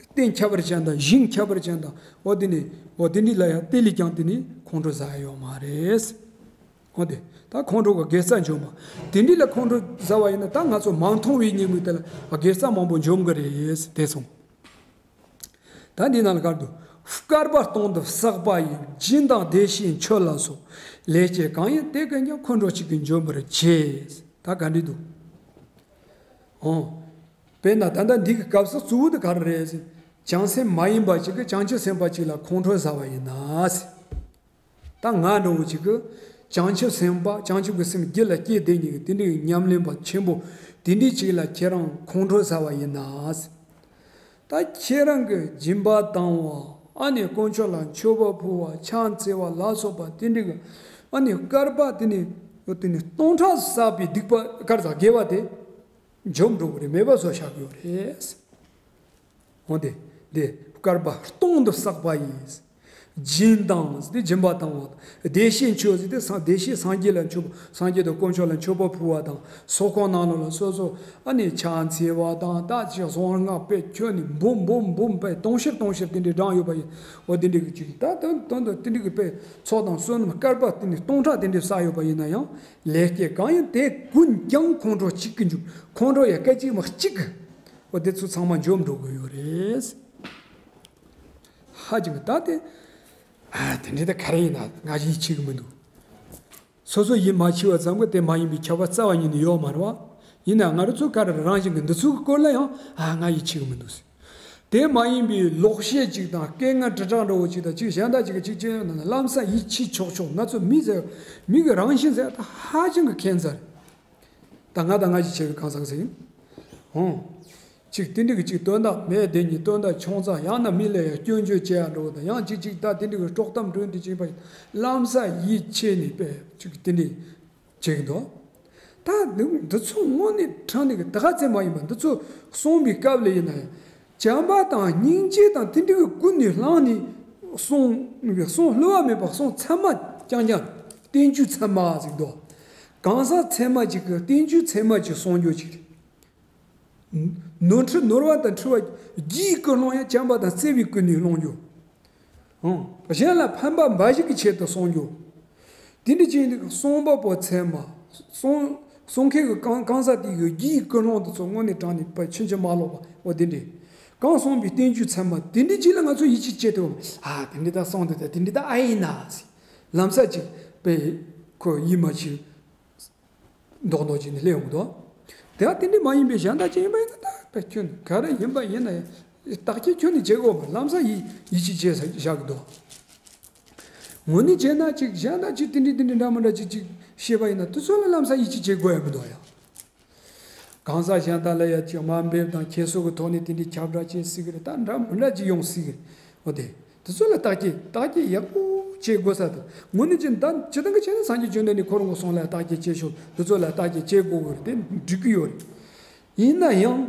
རྟེན་ཁྱད་པར་ཅན་དང་ཞིང་ཁྱད་པར་ཅན་དང་འོ་དེ་ནི་འོ་དེ་འདྲ་ལ་ཡང་དེ་ལས་ཀྱང་དེ་ནི་ཁོང་ཁྲོ་ཟ་ཡ་ཡོད་མ་རེད། འོ་དེ་ད་ཁོང་ཁྲོ་གི་དགེ་རྩ་འཇོམས་པ་དེ་འདྲ་ལ་ཁོང་ཁྲོ་ཟ་བ་ཡིན་ན་ད་ང་ཚོ་མ་མཐོང་བའི་ཉེས་དམིགས་དེ་ལ་དགེ་རྩ་མང་པོ་འཇོམས་གི་རེད་དེ་སོང་། ད་འདི་ནང་ལ་གར་དུ། བསྐལ་པ་སྟོང་དུ་བསགས་པ་ཡི། སྦྱིན་དང་བདེ་གཤེགས་མཆོད་ལ་སོགས། ལེགས་སྤྱད་གང་ཡིན་དེ་ཀུན་ཀྱང་། ཁོང་ཁྲོ་གཅིག་གིས་འཇོམས་པར་བྱེད། ད་ག་འདྲ་འདུག་འོ། དཔེར་ན་ད་ལྟ་འདི་གི་སྐབས་སུ་གཙོ་བོ་དེ་ག་རེ་རེད་ཟེར། བྱང་སེམས་མ་ཡིན་པ་ཅིག་གིས་བྱང་ཆུབ་སེམས་དཔའ་ཅིག་ལ་ཁོང་ཁྲོ་ཟ་བ་ཡིན་ན་ཟེར། ད་ང་འདྲ་བོ་ཅིག་གིས་བྱང་ཆུབ་སེམས་དཔའ་བྱང་ཆུབ་ཀྱི་སེམས་རྒྱུད་ལ་སྐྱེས་བསྡད་མཁན་གྱི་དེ་འདྲའི་ཉམས་ལེན་པ་ཆེན་པོ་དེ་འདྲའི་ཅིག་ལ་ཁྱེད་རང་ཁོང་ཁྲོ་ཟ་བ་ཡིན་ན། ད་ཁྱེད་རང་གིས་སྦྱིན་པ་བཏང་བ་ཨ་ནི་དཀོན་མཆོག་ལ་མཆོད་པ་ཕུལ་བ་ཕྱག་འཚལ་བ་ལ་སོགས་པ་དེ་འདྲའི་གི་ཨ་ནི་བསྐལ་པ་དེ་ནི་དེ་ནི་སྟོང་ཕྲག་བསགས་པའི་སྡིག་པ་ག་རེ་ཟ་དགེ་བ་དེ་འཇོམས་འགྲོ་གི་རེད། མེད་པ་བཟོ་བཞག་གི་ཡོད་རེད། འོ་དེ། དེ་བསྐལ་པ་སྟོང་དུ་བསགས་པ་ཡིས། སྦྱིན་དང་ཟེར་ཏེ་སྦྱིན་པ་བཏང་བ་དང་། བདེ་གཤེགས་མཆོད་ཟེར་ཏེ་བདེ་གཤེགས་སངས་རྒྱས་ལ་མཆོད་སངས་རྒྱས་དང་དཀོན་མཆོག་ལ་མཆོད་པ་ཕུལ་བ་དང་། ཚོགས་ཁང་ནང་ལོགས་ལ་སོ་སོ་ཨ་ནི་ཕྱག་འཚལ་བ་དང་ད་ཅིག་གཟུངས་སྔགས་དཔེ་ཁྱོན་ནས་འབུམ་འབུམ་འབུམ་དཔེ་དུང་ཕྱུར་དུང་ཕྱུར་དེ་འདྲའི་བགྲངས་ཡོད་པ་ཡིན། འོ་དེ་འདྲའི་གི་ཅིག་ད་དོན་དོན་དུ་དེ་འདྲའི་གི་དཔེ་ཚོགས་དང་བསོད་ནམས་བསྐལ་པ་དེ་ནི་སྟོང་ཕྲག་དེ་འདྲའི་བསགས་ཡོད་པ་ཡིན་ན་ཡང་ལེགས་སྐྱེས་གང་ཡིན་དེ་ཀུན་ཀྱང་ཁོང་ཁྲོ་གཅིག་གིས་འཇོམས། ཁོང་ཁྲོ་ཡ་སྐད་ཅིག་མ་གཅིག་གིས། འོ་དེ་ཚོ་ཚང་མ་འཇོམས་འགྲོ་གི་ཡོད་རེད། ཧ་ཅང་གི་ད་དེ། ཨ་དེ་འདྲའི་ད་ག་རེ་ཡིན་ན་ང་ཡིད་ཆེས་གི་མི་འདུག་སོ་སོ་ཡིད་མ་ཆེས་པ་ཙམ་གི་དེ་མ་ཡིན་པའི་ཁྱབ་པ་རྩ་བ་ཉིད་ནས་ཡོད་མ་རེད་བ། ཡིན་ན་ང་རང་ཚོ་ག་རེ་རང་བཞིན་གི་འདི་ཚོ་གི་སྐོར་ལ་ཡང་ཨ་ང་ཡིད་ཆེས་གི་མི་འདུག་ཟེར། དེ་མ་ཡིན་པའི་ལོག་བཤད་ཅིག་དང་སྐད་ངན་དྲིལ་བསྒྲགས་འདྲ་བོ་ཅིག་དང་ཅིག་གཞན་དག་ཅིག་གི་ཅིག་ཅིག་ཡོད་ན་ལམ་སང་ཡིད་ཆེས་ཆོག་ཆོག་ང་ཚོ་མི་ཟེར་མི་གི་རང་བཞིན་ཟེར་ད་ཧ་ཅང་གི་ཁྱད་མཚར་རེད། ད་ང་དང་ང་ཞིག་བྱས་པའི་གང་ཟག་ཟིག་ཡིན། འོང་། ཅིག་དེ་འདྲ་གི་ཅིག་དོན་དག་མེད་དེ་ཉིད་དོན་དག་ཆུང་ཙག་ཡང་ན་མི་ལ་ཡང་སྐྱོན་བརྗོད་བྱེད་ཡ་འགྲོ་དང་ཡང་ཅིག་ཅིག་ད་དེ་འདྲ་གི་དཀྲོག་གཏམ་སྒྲོན་དེ་བྱེད་པ་ཡིན། ལམ་སང་ཡིད་ཆེས་ནས་པས་ཅིག་དེ་འདྲ་བྱེད་ཀྱི་འདུག་ད་འདི་འདི་ཚོ་དངོས་གནས་དྲང་གནས་ཀྱི་ད་ག་ཚད་མ་ཡིན་པ་འདི་ཚོ་གསུངས་པའི་སྐབས་ལ་ཡིན་ན་ཡང་། བྱམས་པ་དང་སྙིང་རྗེ་དང་དེ་འདྲ་གི་ཀུན་ནས་བསླངས་ནས་གསུང་གསུང་བསླུ་བ་མེད་པར་གསུང་ཚད་མ་རྐྱང་རྐྱང་། བསྟན་བཅོས་ཚད་མ་ཟེར་འདུག་གང་ཟག་ཚད་མ་ཅིག་གི་བསྟན་བཅོས་ཚད་མ་ཅིག་གསུང་རྒྱུ་ཅིག་རེད། ནོར་འཁྲུལ་ནོར་བ་དང་འཁྲུལ་བ་བརྒྱའི་ཀུན་སློང་ཡང་བྱམས་པ་དང་བརྩེ་བའི་ཀུན་ནས་སློང་རྒྱུ། ཨང་། གཞན་ལ་ཕན་པ་འབའ་ཞིག་གི་ཆེད་དུ་གསུང་རྒྱུ། དེ་འདྲ་བྱས་ནས་གསུང་པ་པོ་ཚད་མ། གསུང་གསུང་མཁན་གྱི་གང་གང་ཟག་དེ་གི་རྒྱུའི་ཀུན་སློང་དེ་ཚོ་དངོས་གནས་དྲང་ནས་པ་ཕྱིན་ཅི་མ་ལོག་པ་འོ་དེ་འདྲས། གང་གསུངས་པའི་བསྟན་བཅོས་ཚད་མ་དེ་འདྲ་ཅིག་ལ་ང་ཚོ་ཡིད་ཆེས་བྱེད་ཐུབ། ཨ་དེ་འདྲ་ད་གསུངས་འདུག་ད་དེ་འདྲ་ད་ཨ་ཡིན་ན་ཟེར། ལམ་སང་ཅིག་པས་ཁོ་ཡིད་མ་ཆེས། མདོག་མདོག་བྱས་ནས་སླེབས་ཡོང་གི་འདུག་དེ་ཡང་དེ་འདྲ་མ་ཡིན་པའི་གཞན་དག་ཅིག་ཡིན་པ་ཡིན་ན་ད་དཔེ་ཁྱོད་ག་རེ་ཡིན་པ་ཡིན་ན་ཡང་བརྟག་དཔྱད་ཁྱོད་ནས་བྱེད་དགོས་པ། ལམ་སང་ཡིད་ཡིད་ཆེས་བྱས་བཞག་གི་འདུག་ངོ་ནས་བྱས་ན་ཅིག་གཞན་དག་ཅིག་དེ་འདྲ་དེ་འདྲ་འདྲ་མི་འདྲ་ཅིག་ཅིག་བཤད་པ་ཡིན་ན་དེ་ཚོ་ལ་ལམ་སང་ཡིད་ཆེས་བྱེད་དགོས་ཡ་མི་འདུག་ཡ། གང་ཟག་གཞན་དག་ལ་ཡ་ཅིག་དམའ་འབེབས་དང་ཁྱད་གསོད་ཀྱི་ཐོག་ནས་དེ་འདྲའི་ཁྱབ་བསྒྲགས་བྱེད་སྲིད་གི་རེད། ད་འདྲ་མི་འདྲ་ཅིག་ཡོང་སྲིད་གི་རེད། འོ་དེ། དེ་ཚོ་ལ་བརྟག་དཔྱད་བརྟག་དཔྱད་ཡག་པོ་བྱེད་དགོས་ས་དང་། དངོས་གནས་ཅན་ད་སྤྱིར་བཏང་གི་ཆ་ནས་སངས་རྒྱས་བཅོམ་ལྡན་འདས་ཁོ་རང་གི་གསུང་ལ་བརྟག་དཔྱད་བྱེད་ཤོག་དེ་ཚོ་ལ་བརྟག་དཔྱད་བྱེད་དགོས་གི་རེད། དེ་འགྲིག་གི་ཡོད་རེད། ཡིན་ན་ཡང་།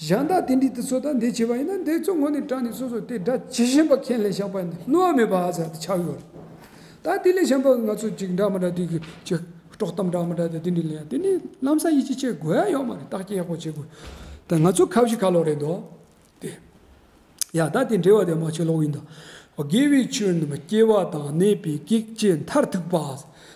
གཞན་དག་དེ་འདྲའི་དེ་ཚོ་དང་འདི་བྱས་པ་ཡིན་ན་འདི་ཚོ་དངོས་གནས་དྲང་ནས་སོ་སོ་དེ་དགྲ་ཇི་བཞིན་པ་ཁས་ལེན་བཞག་པ་ཡིན་ན་བསླུ་བ་མེད་པ་ཟེར་དེ་ཆགས་ཡོད་རེད། ད་དེ་ལས་གཞན་པ་ང་ཚོ་ཅིག་འདྲ་མི་འདྲ་དེ་གི་ཅིག་དཀྲོག་གཏམ་འདྲ་མི་འདྲ་དེ་དེ་འདྲ་ལེན་ཡ་དེ་ནི་ལམ་སང་ཡིད་ཆེས་བྱེད་དགོས་ཡ་ཡོད་མ་རེད། བརྟག་དཔྱད་ཡག་པོ་བྱེད་དགོས། ད་ང་ཚོ་ཁ་བཞི་ཁ་ལོ་རེད་འདུག་དེ། ཡ་ད་དེ་འགྲེལ་བ་དེ་མ་ཆེ་ལོག་ཡིན་ད། དགེ་བའི་ཆོས་རྣམས་སྐྱེ་བ་དང་གནས་པའི་གེགས་བྱེད་མཐར་ཐུག་པ།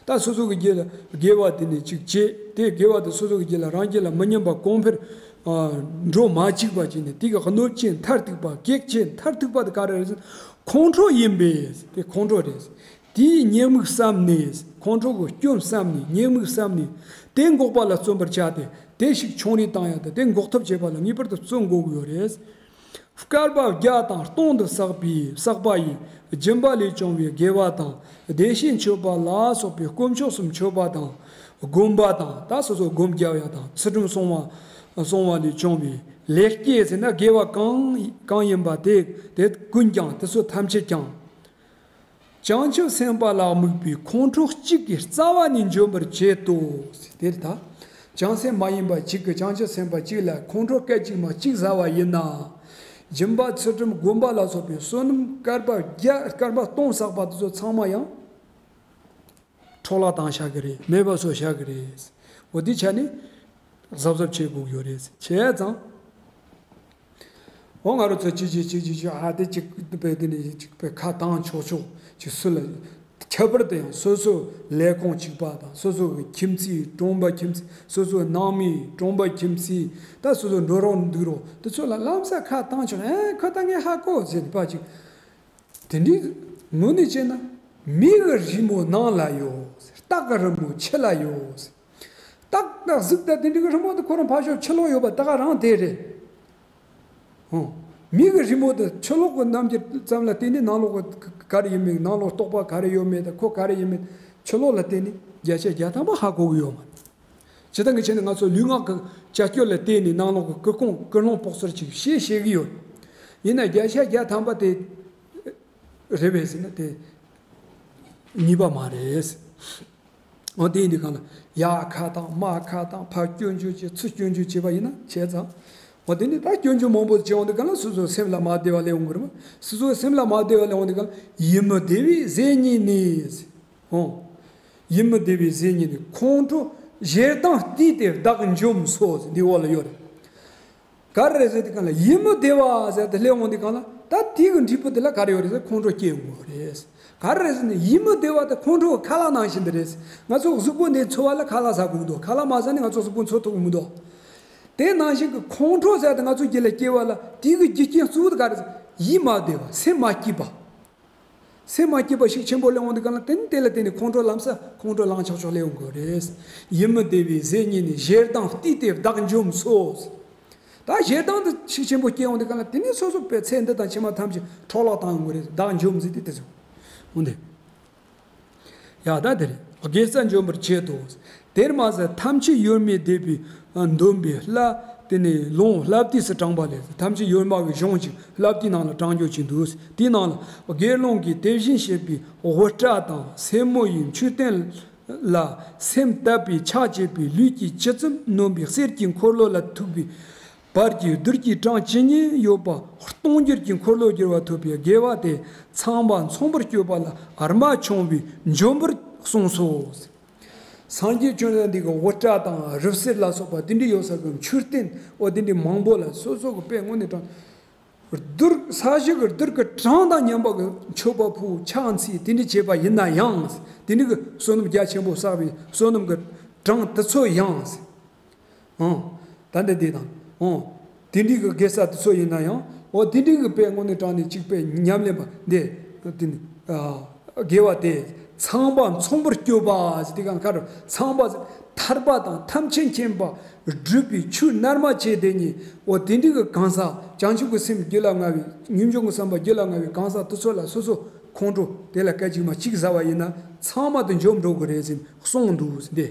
ད་སོ་སོ་གི་དགེ་དགེ་བ་དེ་ནི་ཅིག་བྱེད་དེ་དགེ་བ་དེ་སོ་སོ་གི་རྒྱུད་ལ་རང་རྒྱུད་ལ་མི་སྙོམས་པ་གོང་འཕེལ་འགྲོ་མ་བཅུག་པ་བྱས་ནས་དེ་གི་གནོད་བྱེད་མཐར་ཐུག་པ་གེགས་བྱེད་མཐར་ཐུག་པ་དེ་ག་རེ་རེད་ཟེར་ན་ཁོང་ཁྲོ་ཡིན་པས་དེ་ཁོང་ཁྲོ་རེད། དེའི་ཉེས་དམིགས་བསམ་ནས་ཁོང་ཁྲོ་གི་སྐྱོན་བསམ་ནས་ཉེས་དམིགས་བསམ་ནས་དེ་འགོག་པ་ལ་བརྩོན་པར་བྱ་སྟེ་དེ་ཞིག་ཆུང་རུ་བཏང་ཡ་དང་དེ་འགོག་ཐབས་བྱེད་པ་ལ་ངེས་པར་དུ་བརྩོན་དགོས་ཀྱི་ཡོད་རེད། བསྐལ་པ་བརྒྱ་དང་སྟོང་དུ་བསགས་པའི་བསགས་པ་ཡི་སྦྱིན་པ་ལས་བྱུང་བའི་དགེ་བ་དང་བདེ་གཤེགས་མཆོད་པ་ལ་སོགས་པའི་དཀོན་མཆོག་གསུམ་མཆོད་པ་དང་སྒོམ་པ་དང་ད་སོ་སོ་སྒོམ་རྒྱབ་ཡ་དང་ཚུལ་ཁྲིམས་སྲུང་བ་སྲུང་བ་ལས་བྱུང་བའི་ལེགས་སྐྱེས་ཟེར་ན་དགེ་བ་གང་གང་ཡིན་པ་དེ་དེ་ཀུན་ཀྱང་དེ་ཚོ་ཐམས་ཅད་ཀྱང་། བྱང་ཆུབ་སེམས་དཔའ་ལ་དམིགས་པའི་ཁོང་ཁྲོ་གཅིག་གིས་རྩ་བ་ནས་འཇོམས་པར་བྱེད་དོ། དེ་ལྟ། བྱང་སེམས་མ་ཡིན་པ་གཅིག་གིས་བྱང་ཆུབ་སེམས་དཔའ་གཅིག་ལ་ཁོང་ཁྲོ་སྐད་ཅིག་མ་གཅིག་ཟ་བ་ཡིན་ན། སྦྱིན་པ་ཚུལ་ཁྲིམས་སྒོམ་པ་ལ་སོགས་པའི་བསོད་ནམས་བསྐལ་པ་བརྒྱ་བསྐལ་པ་སྟོང་བསགས་པ་དེ་ཚོ་ཚང་མ་ཡང་འཕྲོ་བརླག་བཏང་བཞག་གི་རེད། མེད་པ་བཟོས་བཞག་གི་རེད། འོ་དེ་ཆ་ནས། གཟབ་གཟབ་བྱེད་དགོས་ཡོད་རེད། བྱས་ཙང་། འོ་ང་རང་ཚོ་གཅིག་གཅིག་གཅིག་གཅིག་གཅིག་ཨ་དེ་གཅིག་དཔེ་དེ་ནས་གཅིག་དཔེ་ཁ་བཏང་ཆོག་ཆོག་གཅིག་སུ་ལ། ཁྱད་པར་དུ་ཡང་སོ་སོ་ལས་ཁུངས་གཅིག་པ་དང་སོ་སོ་གི་ཁྱིམ་མཚེས་གྲོང་པ་ཁྱིམ་མཚེས་སོ་སོའི་ནང་མི་གྲོང་པ་ཁྱིམ་མཚེས་ད་སོ་སོ་འགྲོ་རོགས་འདུག་རོགས་དེ་ཚོ་ལ་ལམ་སང་ཁ་བཏང་ཆོག་ཨེ་ཁོ་ད་ངས་ཧ་གོ་ཟེར་ནས་ཕར་གཅིག་དེ་འདྲའི་ངོས་ནས་བྱས་ན་མི་གི་རི་མོ་ནང་ལ་ཡོད། སྟག་གི་རི་མོ་ཕྱི་ལ་ཡོད། སྟག་དང་གཟིག་དང་དེ་འདྲའི་གི་རི་མོ་དེ་ཁོ་རང་ཕར་ཕྱོགས་ཕྱི་ལོགས་ཡོད་པ་ད་ག་རང་དེ་རེད། ཧོ། མི་གི་རི་མོ་དེ་ཕྱི་ལོགས་ཀྱི་རྣམ་འགྱུར་ཙམ་ལ་བལྟས་ནས་ནང་ལོགས་ཀྱི་ག་རེ་ཡིན་མིན་ནང་ལོགས་རྟོག་པ་ག་རེ་ཡོད་མེད་དང་ཁོ་ག་རེ་ཡིན་མིན་ཕྱི་ལོགས་ལ་བལྟས་ནས་བརྒྱ་ཆ་བརྒྱ་ཐམ་པ་ཧ་གོ་གི་ཡོད་མ་རེད། སྤྱིར་བཏང་གི་ཆ་ནས་ང་ཚོ་ལུས་ངག་གི་བྱ་སྤྱོད་ལ་བརྟེན་ནས་ནང་ལོགས་ཀྱི་ཀུན་སློང་ཀུན་སློང་སྤོག་ཚུལ་ཅིག་ཤེས་ཤེས་ཀྱི་ཡོད། ཡིན་ན་བརྒྱ་ཆ་བརྒྱ་ཐམ་པ་དེ་རེད་པས་ཟེར་ན་དེ་གཉིས་པ་མ་རེད། འོ་དེ་ཡིན་དུས་གང་ལ་ཡ་ཁ་དང་མ་ཁ་དང་ཕ་སྐྱོན་བརྗོད་བྱེད་ཚུར་སྐྱོན་བརྗོད་བྱེད་པ་ཡིན་ན་བྱས་ཙང་། འོ་དེ་ནི་ད་སྐྱོན་བརྗོད་མང་པོ་བྱེད་འོང་དུས་གང་ལ་སོ་སོའི་སེམས་ལ་མ་བདེ་བ་སླེབས་འོང་གི་རེད་མ། སོ་སོའི་སེམས་ལ་མ་བདེ་བ་སླེབས་འོང་དུས་གང་ལ་ཡིད་མི་བདེ་བའི་ཟས་རྙེད་ནས། ཨོ། ཡིད་མི་བདེ་བའི་ཟས་རྙེད་ནས་ཁོང་ཁྲོ་ཞེ་སྡང་བརྟུལ་ཏེ་བདག་འཇོམས་སོ་ཟེར་འདི་འོག་ལ་ཡོད་རེད། ག་རེ་རེད་ཟེར་དུས་གང་ལ་ཡིད་མི་བདེ་བ་ཟེར་དེ་སླེབས་འོང་དུས་གང་ལ་ད་དེ་གི་འབྲས་བུ་དེ་ལ་ག་རེ་ཡོད་རེད་ཟེར་ཁོང་ཁྲོ་སྐྱེ་འོང་གི་རེད། ག་རེ་རེད་ཟེར་ན་ཡིད་མི་བདེ་བ་དེ་ཁོང་ཁྲོ་གི་ཁ་ལག་ནང་བཞིན་དུ་རེད། ང་ཚོ་གཟུགས་པོ་འདི་འཚོ་བ་ལ་ཁ་ལག་ཟ་དགོས་འདུག་ཁ་ལག་མ་ཟ་ནས་ང་ཚོ་གཟུགས་པོ་འཚོ་ཐུབ་ཀྱི་མི་འདུག་དེ་ནང་བཞིན་གྱི་ཁོང་ཁྲོ་ཟེར་དེ་ང་ཚོ་རྒྱུད་ལ་སྐྱེ་བ་ལ་དེ་གི་རྒྱུ་རྐྱེན་གཙོ་བོ་དེ་ག་རེ་ཟེར་ཡིད་མ་བདེ་བ་སེམས་མ་སྐྱིད་པ། སེམས་མ་སྐྱིད་པ་ཤུགས་ཆེན་པོ་སླེབས་འོང་དུས་གང་ལ་དེ་ནི་དེ་ལ་བརྟེན་ནས་ཁོང་ཁྲོ་ལམ་སང་ཁོང་ཁྲོ་ལངས་ཆོག་ཆོག་སླེབས་འོང་གི་རེད། ཡིད་མི་བདེ་བའི་ཟས་རྙེད་ནས་ཞེ་སྡང་བརྟུལ་ཏེ་བདག་འཇོམས་སོ། ད་ཞེ་སྡང་དེ་ཤུགས་ཆེན་པོ་སྐྱེ་འོང་དུས་གང་ལ་དེ་ནི་སོ་སོ་པའི་ཚེ་འདི་དང་ཕྱི་མ་ཐམས་ཅད་འཕྲོ་བརླག་བཏང་ཡོང་གི་རེད། བདག་འཇོམས་ཟེར་དེ་དེ་ཚོ་འོང་དེ། ཡ་ད་དེ་རེད། དགེ་རྩ་འཇོམས་པར་བྱེད་དོ། དེར་མ་ཟད་ཐམས་ཅད་ཡོད་མེད་བསྡེབས་པའི་འདོན་པའི་ལྷ་དེ་ནས་ལུང་ལྷ་བསྡུས་སུ་དྲངས་པ་ལས་ཐམས་ཅད་ཡོད་མ་གི་གཞུང་ཅིག་ལྷ་བསྡུས་ནང་ལ་དྲངས་རྒྱུ་ཅིག་འདུག་དེའི་ནང་ལ་དགེ་སློང་གིས་དེ་བཞིན་གཤེགས་པའི་དབུ་སྐྲ་དང་སེན་མོ་ཡི་མཆོད་རྟེན་ལ་སེམས་དད་པས་ཕྱག་བྱས་པའི་ལུས་ཀྱི་ཇི་ཙམ་ནོན་པའི་གསེར་གྱི་འཁོར་ལོ་ལ་ཐུག་པའི་ བར་གྱི་རྡུལ་གྱི་གྲངས་ཇི་སྙེད་ཡོད་པ་སྟོང་འགྱུར་གྱི་འཁོར་ལོས་སྒྱུར་བ་ཐུབ་པའི་དགེ་བ་དེ་ཚངས་པ་མཚུངས་པར་སྤྱོད་པ་ལ་རྨད་བྱུང་བའི་འབྱོར་པར་གསུངས་སོ། སངས་རྒྱས་བཅོམ་ལྡན་འདས་ཀྱི་འོད་སྒྲ་དང་རི་གསེར་ལ་སོགས་པ་དེ་འདྲའི་ཡོད་ས་གི་མཆོད་རྟེན་འོ་དེ་འདྲའི་མང་པོ་ལ་སོ་སོ་གི་དཔེ་དངོས་གནས་དྲང་རྡུལ་ས་གཞི་གི་རྡུལ་གྱི་གྲངས་དང་མཉམ་པ་གི་མཆོད་པ་ཕུལ་ཕྱག་འཚལ་དེ་འདྲ་བྱས་པ་ཡིན་ན་ཡང་། དེ་འདྲ་གི་བསོད་ནམས་རྒྱ་ཆེན་པོ་བསགས་པའི་བསོད་ནམས་ཀྱི་གྲངས་དེ་ཚོ་ཡང་། ཨང་། ད་འདི་འདི་དང་། ཨང་། དེ་འདྲ་གི་དགེ་རྩ་དེ་ཚོ་ཡིན་ན་ཡང་། འོ་དེ་འདྲ་གི་དཔེ་དངོས་གནས་དྲང་གནས་གཅིག་དཔེ་ཉམས་ལེན་པ་འདི། དེ་ནི། ཨ། དགེ་བ་དེ་ཚངས་པ་མཚུངས་པར་སྤྱོད་པ་ཟེར་དེ་གང་ག་རུ་ཚངས་པ་ཟེར་ཐར་པ་དང་ཐམས་ཅད་མཁྱེན་པ་སྒྲུབ་པའི་ཆོས་རྣལ་མ་བྱས་དེ་ཉིད། འོ་དེ་འདྲ་གི་གང་ཟག་བྱང་ཆུབ་ཀྱི་སེམས་རྒྱུད་ལ་མངའ་བའི་ངེས་འབྱུང་གི་བསམ་པ་རྒྱུད་ལ་མངའ་བའི་གང་ཟག་དེ་ཚོ་ལ་སོ་སོ་ཁོང་ཁྲོ་དེ་ལ་སྐད་ཅིག་མ་གཅིག་ཟ་བ་ཡིན་ན་ཚང་མ་དེ་འཇོམས་འགྲོ་གི་རེད་ཟེར་གསུངས་འདུག་ཟེར་ཏེ།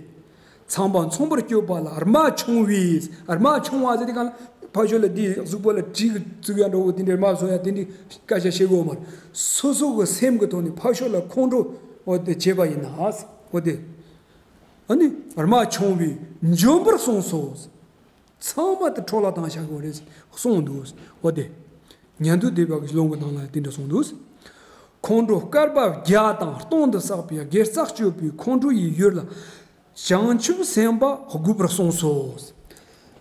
ཚངས་པ་མཚུངས་པར་སྤྱོད་པ་ལ་རྨད་བྱུང་བའི། རྨད་བྱུང་བ་ཟེར་དེ་གང་ལ་ཕར་ཕྱོགས་ལ་འདི་གཟུགས་པོ་ལ་གྲི་གི་བཙུགས་ཡ་འགྲོ་བོ་དེ་འདྲའི་རྨད་བྱུང་ཡ་དེ་འདྲའི་སྐད་ཆ་བཤད་དགོས་མ་རེད། སོ་སོ་གི་སེམས་ཀྱི་ཐོག་ནས་ཕར་ཕྱོགས་ལ་ཁོང་ཁྲོ་འོ་དེ་བྱས་པ་ཡིན་ན་འོ་དེ། ཨ་ནི་རྨད་བྱུང་བའི་འཇོམས་པར་གསུངས་སོ། ཚང་མ་དེ་འཕྲོ་བརླག་བཏང་བཞག་གི་རེད་གསུངས་འདུག་འོ་དེ། ཉན་ཐོས་སྡེ་པ་གི་ལུང་གི་ནང་ལ་དེ་འདྲ་གསུངས་འདུག་ཁོང་ཁྲོ་བསྐལ་པ་བརྒྱ་དང་སྟོང་དུ་བསགས་པའི་དགེ་རྩ་སྤྱོད་པའི་ཁོང་ཁྲོ་ཡི་ཡུལ་ལ། བྱང་ཆུབ་སེམས་དཔའ་དགོད་པར་གསུངས་སོ།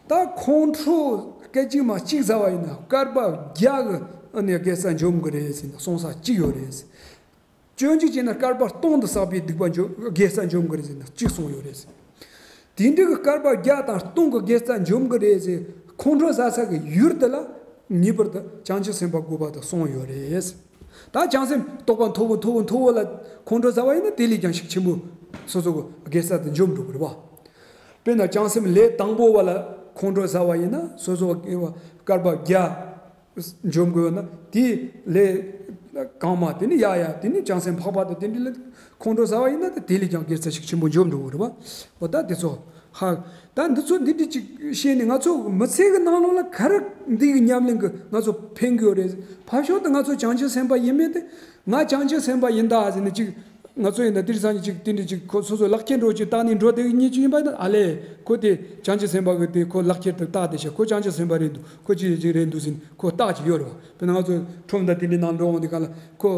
ད་ཁོང་ཁྲོ་སྐད་ཅིག་མ་གཅིག་ཟ་བ་ཡིན་ན་བསྐལ་པ་བརྒྱ་གི་ཨ་ནི་དགེ་རྩ་འཇོམས་གི་རེད་ཟེར་ན་གསུང་ས་གཅིག་ཡོད་རེད། སྤྱོད་འཇུག་བྱས་ན་བསྐལ་པ་སྟོང་དུ་བསགས་པའི་སྡིག་པ་འཇོམས་དགེ་རྩ་འཇོམས་གི་རེད་ཟེར་ན་གཅིག་གསུངས་ཡོད་རེད། དེ་འདྲ་གི་བསྐལ་པ་བརྒྱ་དང་སྟོང་གི་དགེ་རྩ་འཇོམས་གི་རེད་ཟེར་ཁོང་ཁྲོ་ཟ་ས་གི་ཡུལ་དེ་ལ་ངེས་པར་དུ་བྱང་ཆུབ་སེམས་དཔའ་དགོས་པ་དེ་གསུངས་ཡོད་རེད། ད་བྱང་སེམས་རྟོགས་པ་མཐོ་བོ་མཐོ་བོ་མཐོ་བོ་ལ་ཁོང་ཁྲོ་ཟ་བ་ཡིན་ན་དེ་ལས་ཀྱང་ཤུགས་ཆེན་པོ་སོ་སོ་གི་དགེ་རྩ་དེ་འཇོམས་འགྲོ་གི་རེད་བ། དཔེར་ན་བྱང་སེམས་ལས་དང་པོ་བ་ལ་ཁོང་ཁྲོ་ཟ་བ་ཡིན་ན་སོ་སོ་བསྐལ་པ་བརྒྱ་འཇོམས་དགོས་ན་དེ་ལས་གང་མ་དེ་ནི་ཡ་ཡ་དེ་ནི་བྱང་སེམས་འཕགས་པ་དང་དེ་འདྲ་ལ་ཁོང་ཁྲོ་ཟ་བ་ཡིན་ན་དེ་ལས་ཀྱང་དགེ་རྩ་ཤུགས་ཆེན་པོ་འཇོམས་འགྲོ་གི་རེད་བ། འོ་ད་དེ་ཚོ། ཧ། ད་འདི་ཚོ་འདི་འདྲ་ཅིག་བཤད་ནས་ང་ཚོ་མི་ཚེ་གི་ནང་ལོགས་ལ་ག་རེ་འདི་གི་ཉམས་ལེན་གི་ང་ཚོ་ཕན་གི་ཡོད་རེད། ཕར་ཕྱོགས་དུ་ང་ཚོ་བྱང་ཆུབ་སེམས་དཔའ་ཡིན་མིན་དེ། ང་བྱང་ཆུབ་སེམས་དཔའ་ཡིན་ད་ཟེར་ནས་ཅིག་ང་ཚོ་ཡིན་ད་དེ་རིང་སང་ཉིན་ཅིག་དེ་འདྲ་ཅིག་ཁོ་སོ་སོ་ལག་ཁྱེར་འགྲོ་ཅིག་བཏགས་ནས་འགྲོ་དེ་གི་ཉིན་ཅིག་ཡིན་པ་ཡིན་ན་ཨ་ལས་ཁོ་དེ་བྱང་ཆུབ་སེམས་དཔའ་གི་དེ་ཁོ་ལག་ཁྱེར་དུ་བཏགས་དེ་ཤ་ཁོ་བྱང་ཆུབ་སེམས་དཔའ་རེད་འདུག་ཁོ་ཅི་ཅིག་རེད་འདུག་ཟེར་ནས་ཁོ་བཏགས་ཅིག་ཡོད་རེད་བ། དཔེར་ན་ང་ཚོ་ཁྲོམ་ད་དེ་འདྲའི་ནང་འགྲོ་འོང་དེ་ག་ལ་ཁོ་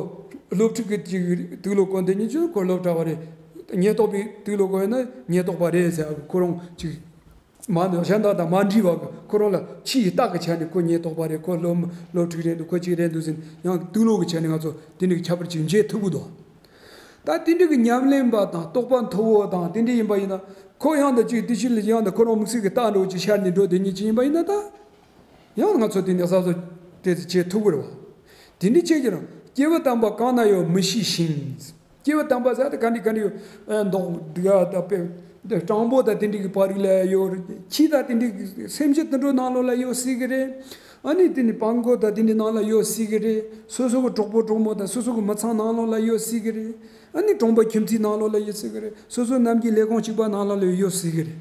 སློབ་ཕྲུག་གི་ཅིག་དུག་ལོག་གོན་དེ་ཉིན་ཅིག་ཁོ་སློབ་གྲྭ་བ་རེད། ཉེན་རྟོག་པའི་དུག་ལོག་གོན་ན་ཉེན་རྟོག་པ་རེད་ཟེར་ཁོ་རང་ཅིག་མ་ནི་གཞན་དག་དང་མ་འདྲིས་པ་གི་ཁོ་རང་ལ་ཕྱི་ཡི་རྟགས་ཀྱི་ཆ་ནས་ཁོ་ཉེན་རྟོག་པ་རེད། ཁོ་སློབ་སློབ་ཕྲུག་རེད་འདུག་ཁོ་གཅིག་རེད་འདུག་ཟེར་ཡང་དུག་ལོག་གི་ཆ་ནས་ང་ཚོ་དེ་འདྲའི་ཁྱད་པར་ཅིག་འབྱེད་ཐུབ་ཀྱི་འདུག་ད་དེ་འདྲའི་གི་ཉམས་ལེན་པ་དང་རྟོགས་པ་མཐོ་བོ་དང་དེ་འདྲ་ཡིན་པ་ཡིན་ན་ཁོ་ཡང་དུ་ཅིག་དེ་ཕྱི་ལ་ཡང་དུ་ཁོ་རང་དམིགས་བསལ་གྱི་རྟགས་འདྲ་བོ་ཅིག་ཤར་ནས་འགྲོ་དེ་ཉིད་ཅིག་ཡིན་པ་ཡིན་ན་ད་ཡང་ང་ཚོ་དེ་ནས་གཟབ་གཟབ་དེ་ཚོ་བྱེད་ཐུབ་ཀྱི་རེད་བ། དེ་འདྲ་བྱེད་ཀྱི་རེད། སྐྱེས་བུ་དམ་པ་གང་ན་ཡོད་མི་ཤེས་ཤིང་། སྐྱེས་བུ་དམ་པ་ཟེར་དེ་ག་འདྲ་ག་འདྲ་ཡོད། མདོག་སྡུག་དང་དཔེ་སྤྲང་པོ་དང་དེ་འདྲ་གི་བར་ལ་ཡོད། ཁྱི་དང་དེ་འདྲ་གི་སེམས་ཅན་དེ་འདྲའི་ནང་ལོགས་ལ་ཡོད་སྲིད་གི་རེད། ཨ་ནི་དེ་ནི་སྤྲང་པོ་དང་དེ་འདྲའི་ནང་ལ་ཡོད་སྲིད་གི་རེད། སོ་སོ་གི་གྲོགས་པོ་གྲོགས་མོ་དང་སོ་སོ་གི་མི་ཚང་ནང་ལོགས་ལ་ཡོད་སྲིད་གི་རེད། ཨ་ནི་གྲོང་པ་ཁྱིམ་མཚེས་ནང་ལོགས་ལ་ཡོད་སྲིད་གི་རེད། སོ་སོ་རྣམས་ཀྱི་ལས་ཁུངས་གཅིག་པ་ནང་ལོགས་ལ་ཡོད་སྲིད་གི་རེད།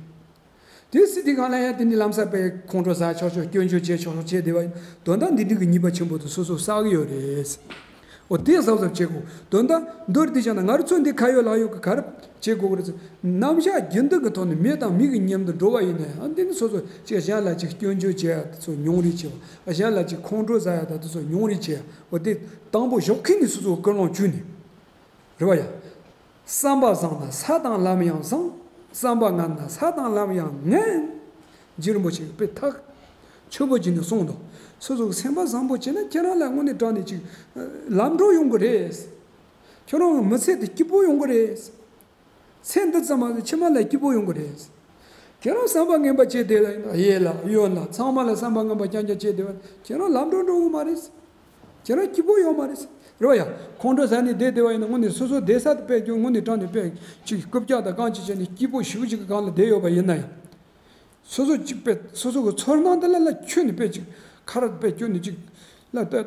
དེ་སྲིད་དེ་གང་ལ་ཡང་དེ་འདྲའི་ལམ་སང་དཔེ་ཁོང་ཁྲོ་ཟ་ཆོག་ཆོག་སྐྱོན་བརྗོད་བྱེད་ཆོག་ཆོག་བྱེད་བསྡད་པ་ཡིན། དོན་དག་འདི་འདྲའི་གི་ཉེས་པ་ཆེན་པོ་དེ་སོ་སོ་བསགས་ཀྱི་ཡོད་རེད། འོ་དེ་གཟབ་གཟབ་བྱེད་དགོས། དོན་དག་མདོར་བསྡུས་བྱས་ན་ང་རང་ཚོ་འདི་ཁ་ཡོད་ལག་ཡོད་གི་ག་རེ་བྱེད་དགོས་ཀྱི་རེད་ཟེར། རྣམ་གཞག་རྒྱུན་ལྡན་གི་ཐོག་ནས་མི་དང་མི་གི་མཉམ་དུ་འགྲོ་བ་ཡིན་ན་ཡང་འདི་ནི་སོ་སོ་ཅིག་གཞན་ལ་ཅིག་སྐྱོན་བརྗོད་བྱེད་ཡ་དེ་ཚོ་ཉུང་རུ་བྱེད་པ། གཞན་ལ་ཅིག་ཁོང་ཁྲོ་ཟ་ཡ་དང་དེ་ཚོ་ཉུང་རུ་བྱེད་ཡ། འོ་དེ་དང་པོ་ཞོགས་ཀས་ནས་སོ་སོ་ཀུན་སློང་བཅུག་ནས། རེད་བ་ཡ། བསམ་པ་བཟང་ན་ས་དང་ལམ་ཡང་བཟང་། བསམ་པ་ངན་ན་ས་དང་ལམ་ཡང་ངན། རྗེ་རིན་པོ་ཆེ་གི་དཔེ་ཐག་ཆོད་པོ་བྱས་ནས་གསུངས་འདུག་སོ་སོ་གི་སེམས་པ་བཟང་པོ་བྱས་ན་ཁྱེད་རང་ལ་དངོས་གནས་དྲང་གནས་ཅིག་ལམ་འགྲོ་ཡོང་གི་རེད། ཁྱེད་རང་གི་མི་ཚེ་དེ་སྐྱིད་པོ་ཡོང་གི་རེད། ཚེ་འདི་ཙམ་མ་ཟད་ཕྱི་མ་ལ་སྐྱིད་པོ་ཡོང་གི་རེད། ཁྱེད་རང་བསམ་པ་ངན་པ་བྱས་བསྡད་ཡས་ལ་གཡས་ལ་གཡོན་ལ་ཚང་མ་ལ་བསམ་པ་ངན་པ་རྐྱང་རྐྱང་བྱས་བསྡད་པ་ཁྱེད་རང་ལམ་འགྲོ་འགྲོ་གི་མ་རེད། ཁྱེད་རང་སྐྱིད་པོ་ཡོད་མ་རེད། རེད་བ་ཡ། ཁོང་ཁྲོ་ཟ་ནས་བསྡད་བསྡད་པ་ཡིན་ན་དངོས་གནས་སོ་སོ་བསྡད་ས་དེ་དཔེ་ཀྱང་དངོས་གནས་དྲང་གནས་དཔེ་ཅིག་རྐུབ་བཀྱག་དང་རྐང་གཅིག་བྱས་ནས་སྐྱིད་པོ་ཞེ་པོ་ཅིག་གི་སྒང་ལ་བསྡད་ཡོད་པ་ཡིན་ན་ཡང་། སོ་སོ་ཅིག་དཔེ་སོ་སོ་གི་ཚོར་སྣང་དེ་ལ་ལ་ཁྱོན་ནས་དཔེ་ཅིག་ཁ་ར་དཔེ་ཁྱོན་ནས་ཅིག་ལ་ལྟ།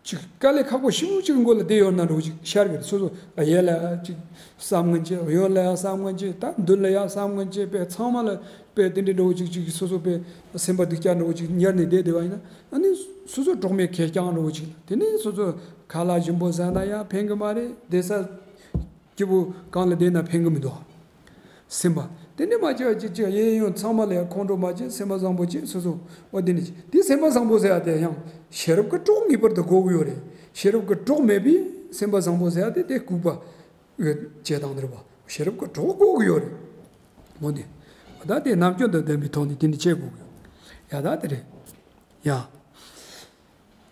ཅིག་དཀའ་ལས་ཁག་པོ་ཞེ་པོ་ཅིག་མགོ་ལ་བསྡད་ཡོད་ན་འགྲོ་ཅིག་ཤར་གི་རེད། སོ་སོ་གཡས་ལ་ཅིག་བསམ་ངན་བྱེད། གཡོན་ལ་ཡང་བསམ་ངན་བྱེད། ད་མདུན་ལ་ཡང་བསམ་ངན་བྱེད། དཔེ་ཚང་མ་ལ་དཔེ་དེ་འདྲའི་འགྲོ་ཅིག་ཅིག་སོ་སོ་དཔེ་སེམས་པ་སྡུག་ཅག་འགྲོ་ཅིག་ཉར་ནས་བསྡད་བསྡད་པ་ཡིན་ན། ཨ་ནི་སོ་སོ་གྲོགས་མེད་གད་རྐྱང་འགྲོ་ཅིག་དེ་ནས་སོ་སོ་ཁ་ལག་ཞིམ་པོ་ཟ་ན་ཡང་ཕན་གི་མ་རེད། བསྡད་ས་སྐྱིད་པོ་གང་ལ་བསྡད་ན་ཕན་གི་མི་འདུག་སེམས་པ། དེ་འདྲ་མ་བྱས་པ་ཅིག་ཅིག་གཡས་གཡོན་ཚང་མ་ལ་ཡང་ཁོང་ཁྲོ་མ་བྱེད། སེམས་པ་བཟང་པོ་བྱེད། སོ་སོ་འོ་དེ་འདྲ་བྱེད། དེ་སེམས་པ་བཟང་པོ་ཟེར་ཡ་དེ་ཡང་ཤེས་རབ་ཀྱི་གྲོགས་ངེས་པར་དུ་དགོས་ཀྱི་ཡོད་རེད། ཤེས་རབ་ཀྱི་གྲོགས་མེད་པའི་སེམས་པ་བཟང་པོ་ཟེར་ཡ་དེ་དེ་ལྐུགས་པ་བྱེད་སྟངས་དེ་རེད་པ། ཤེས་རབ་ཀྱི་གྲོགས་དགོས་ཀྱི་ཡོད་རེད། འོ་དེ་ད་དེ་རྣམ་ཀུན་དང་ལྡན་པའི་ཐོག་ནས་དེ་འདྲ་བྱེད་དགོས་ཀྱི་ཡོད། ཡ་ད་དེ་རེད། ཡ།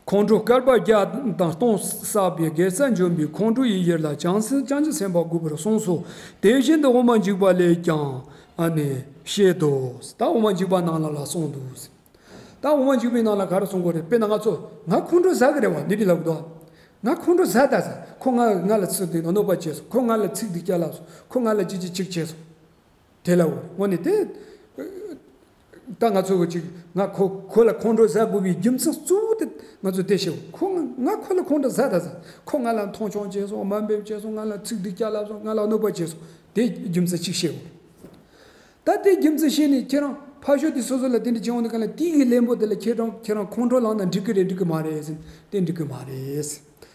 ཁོང་ཁྲོ་བསྐལ་པ་བརྒྱ་དང་སྟོང་བསགས་པའི་དགེ་རྩ་འཇོམས་པའི་ཁོང་ཁྲོ་ཡི་ཡུལ་ལ་བྱང་སེམས་བྱང་ཆུབ་སེམས་དཔའ་དགོས་པར་གསུངས་སོ། དེ་བཞིན་དུ་དབུ་མ་འཇུག་པ་ལས་ཀྱང་ཨ་ནི་བཤད་དོ། ད་དབུ་མ་འཇུག་པ་ནང་ལ་ལ་གསུངས་འདུག། ད་དབུ་མ་འཇུག་པའི་ནང་ལ་ག་རེ་གསུང་གི་རེད། དཔེར་ན་ང་ཚོ་ང་ཁོང་ཁྲོ་ཟ་གི་རེད་བ། འདི་འདྲ་ལབ་གི་འདུག། ང་ཁོང་ཁྲོ་ཟ་ད་ཟ། ཁོ་ང་ང་ལ་ཚིག་འདི་གནོད་པ་བྱས་སོང་། ཁོ་ང་ལ་ཚིག་འདི་སྐྱག་ལབ་སོང་། ཁོ་ང་ལ་ཅི་ཅི་ཅིག་བྱས་སོང་། དེ་ལ་འོ་དངོས་གནས་དེ། ད་ང་ཚོ་གི་ཅིག་ང་ཁོ་ཁོ་ལ་ཁོང་ཁྲོ་ཟ་དགོས་པའི་རྒྱུ་མཚན་གཙོ་བོ་དེ་ང་ཚོ་དེ་ཤེས་དགོས། ཁོ་ང་ང་ཁོ་ལ་ཁོང་ཁྲོ་ཟ་ད་ཟ། ཁོ་ང་ལ་མཐོང་ཆུང་བྱས་སོང་། དམའ་འབེབས་བྱས་སོང་། ང་ལ་ཚིག་སྡུག་སྐྱག་ལབ་སོང་། ང་ལ་གནོད་པ་བྱས་སོང་། དེ་རྒྱུ་མཚན་གཅིག་ཤེས་དགོས། ད་དེ་རྒྱུ་མཚན་ཤེས་ནས་ཁྱེད་རང་ཕར་ཕྱོགས་དེ་སོ་སོ་ལ་དེ་འདྲ་བྱུང་བ་ནི་ག་ལ་དེའི་གི་གླེན་པོ་དེ་ལ་ཁྱེད་རང་ཁྱེད་རང་ཁོང་ཁྲོ་ལངས་ན་འགྲིག་གི་རེད་འགྲིག་གི་མ་རེད་ཟེར། དེ་འགྲིག་གི་མ་རེད།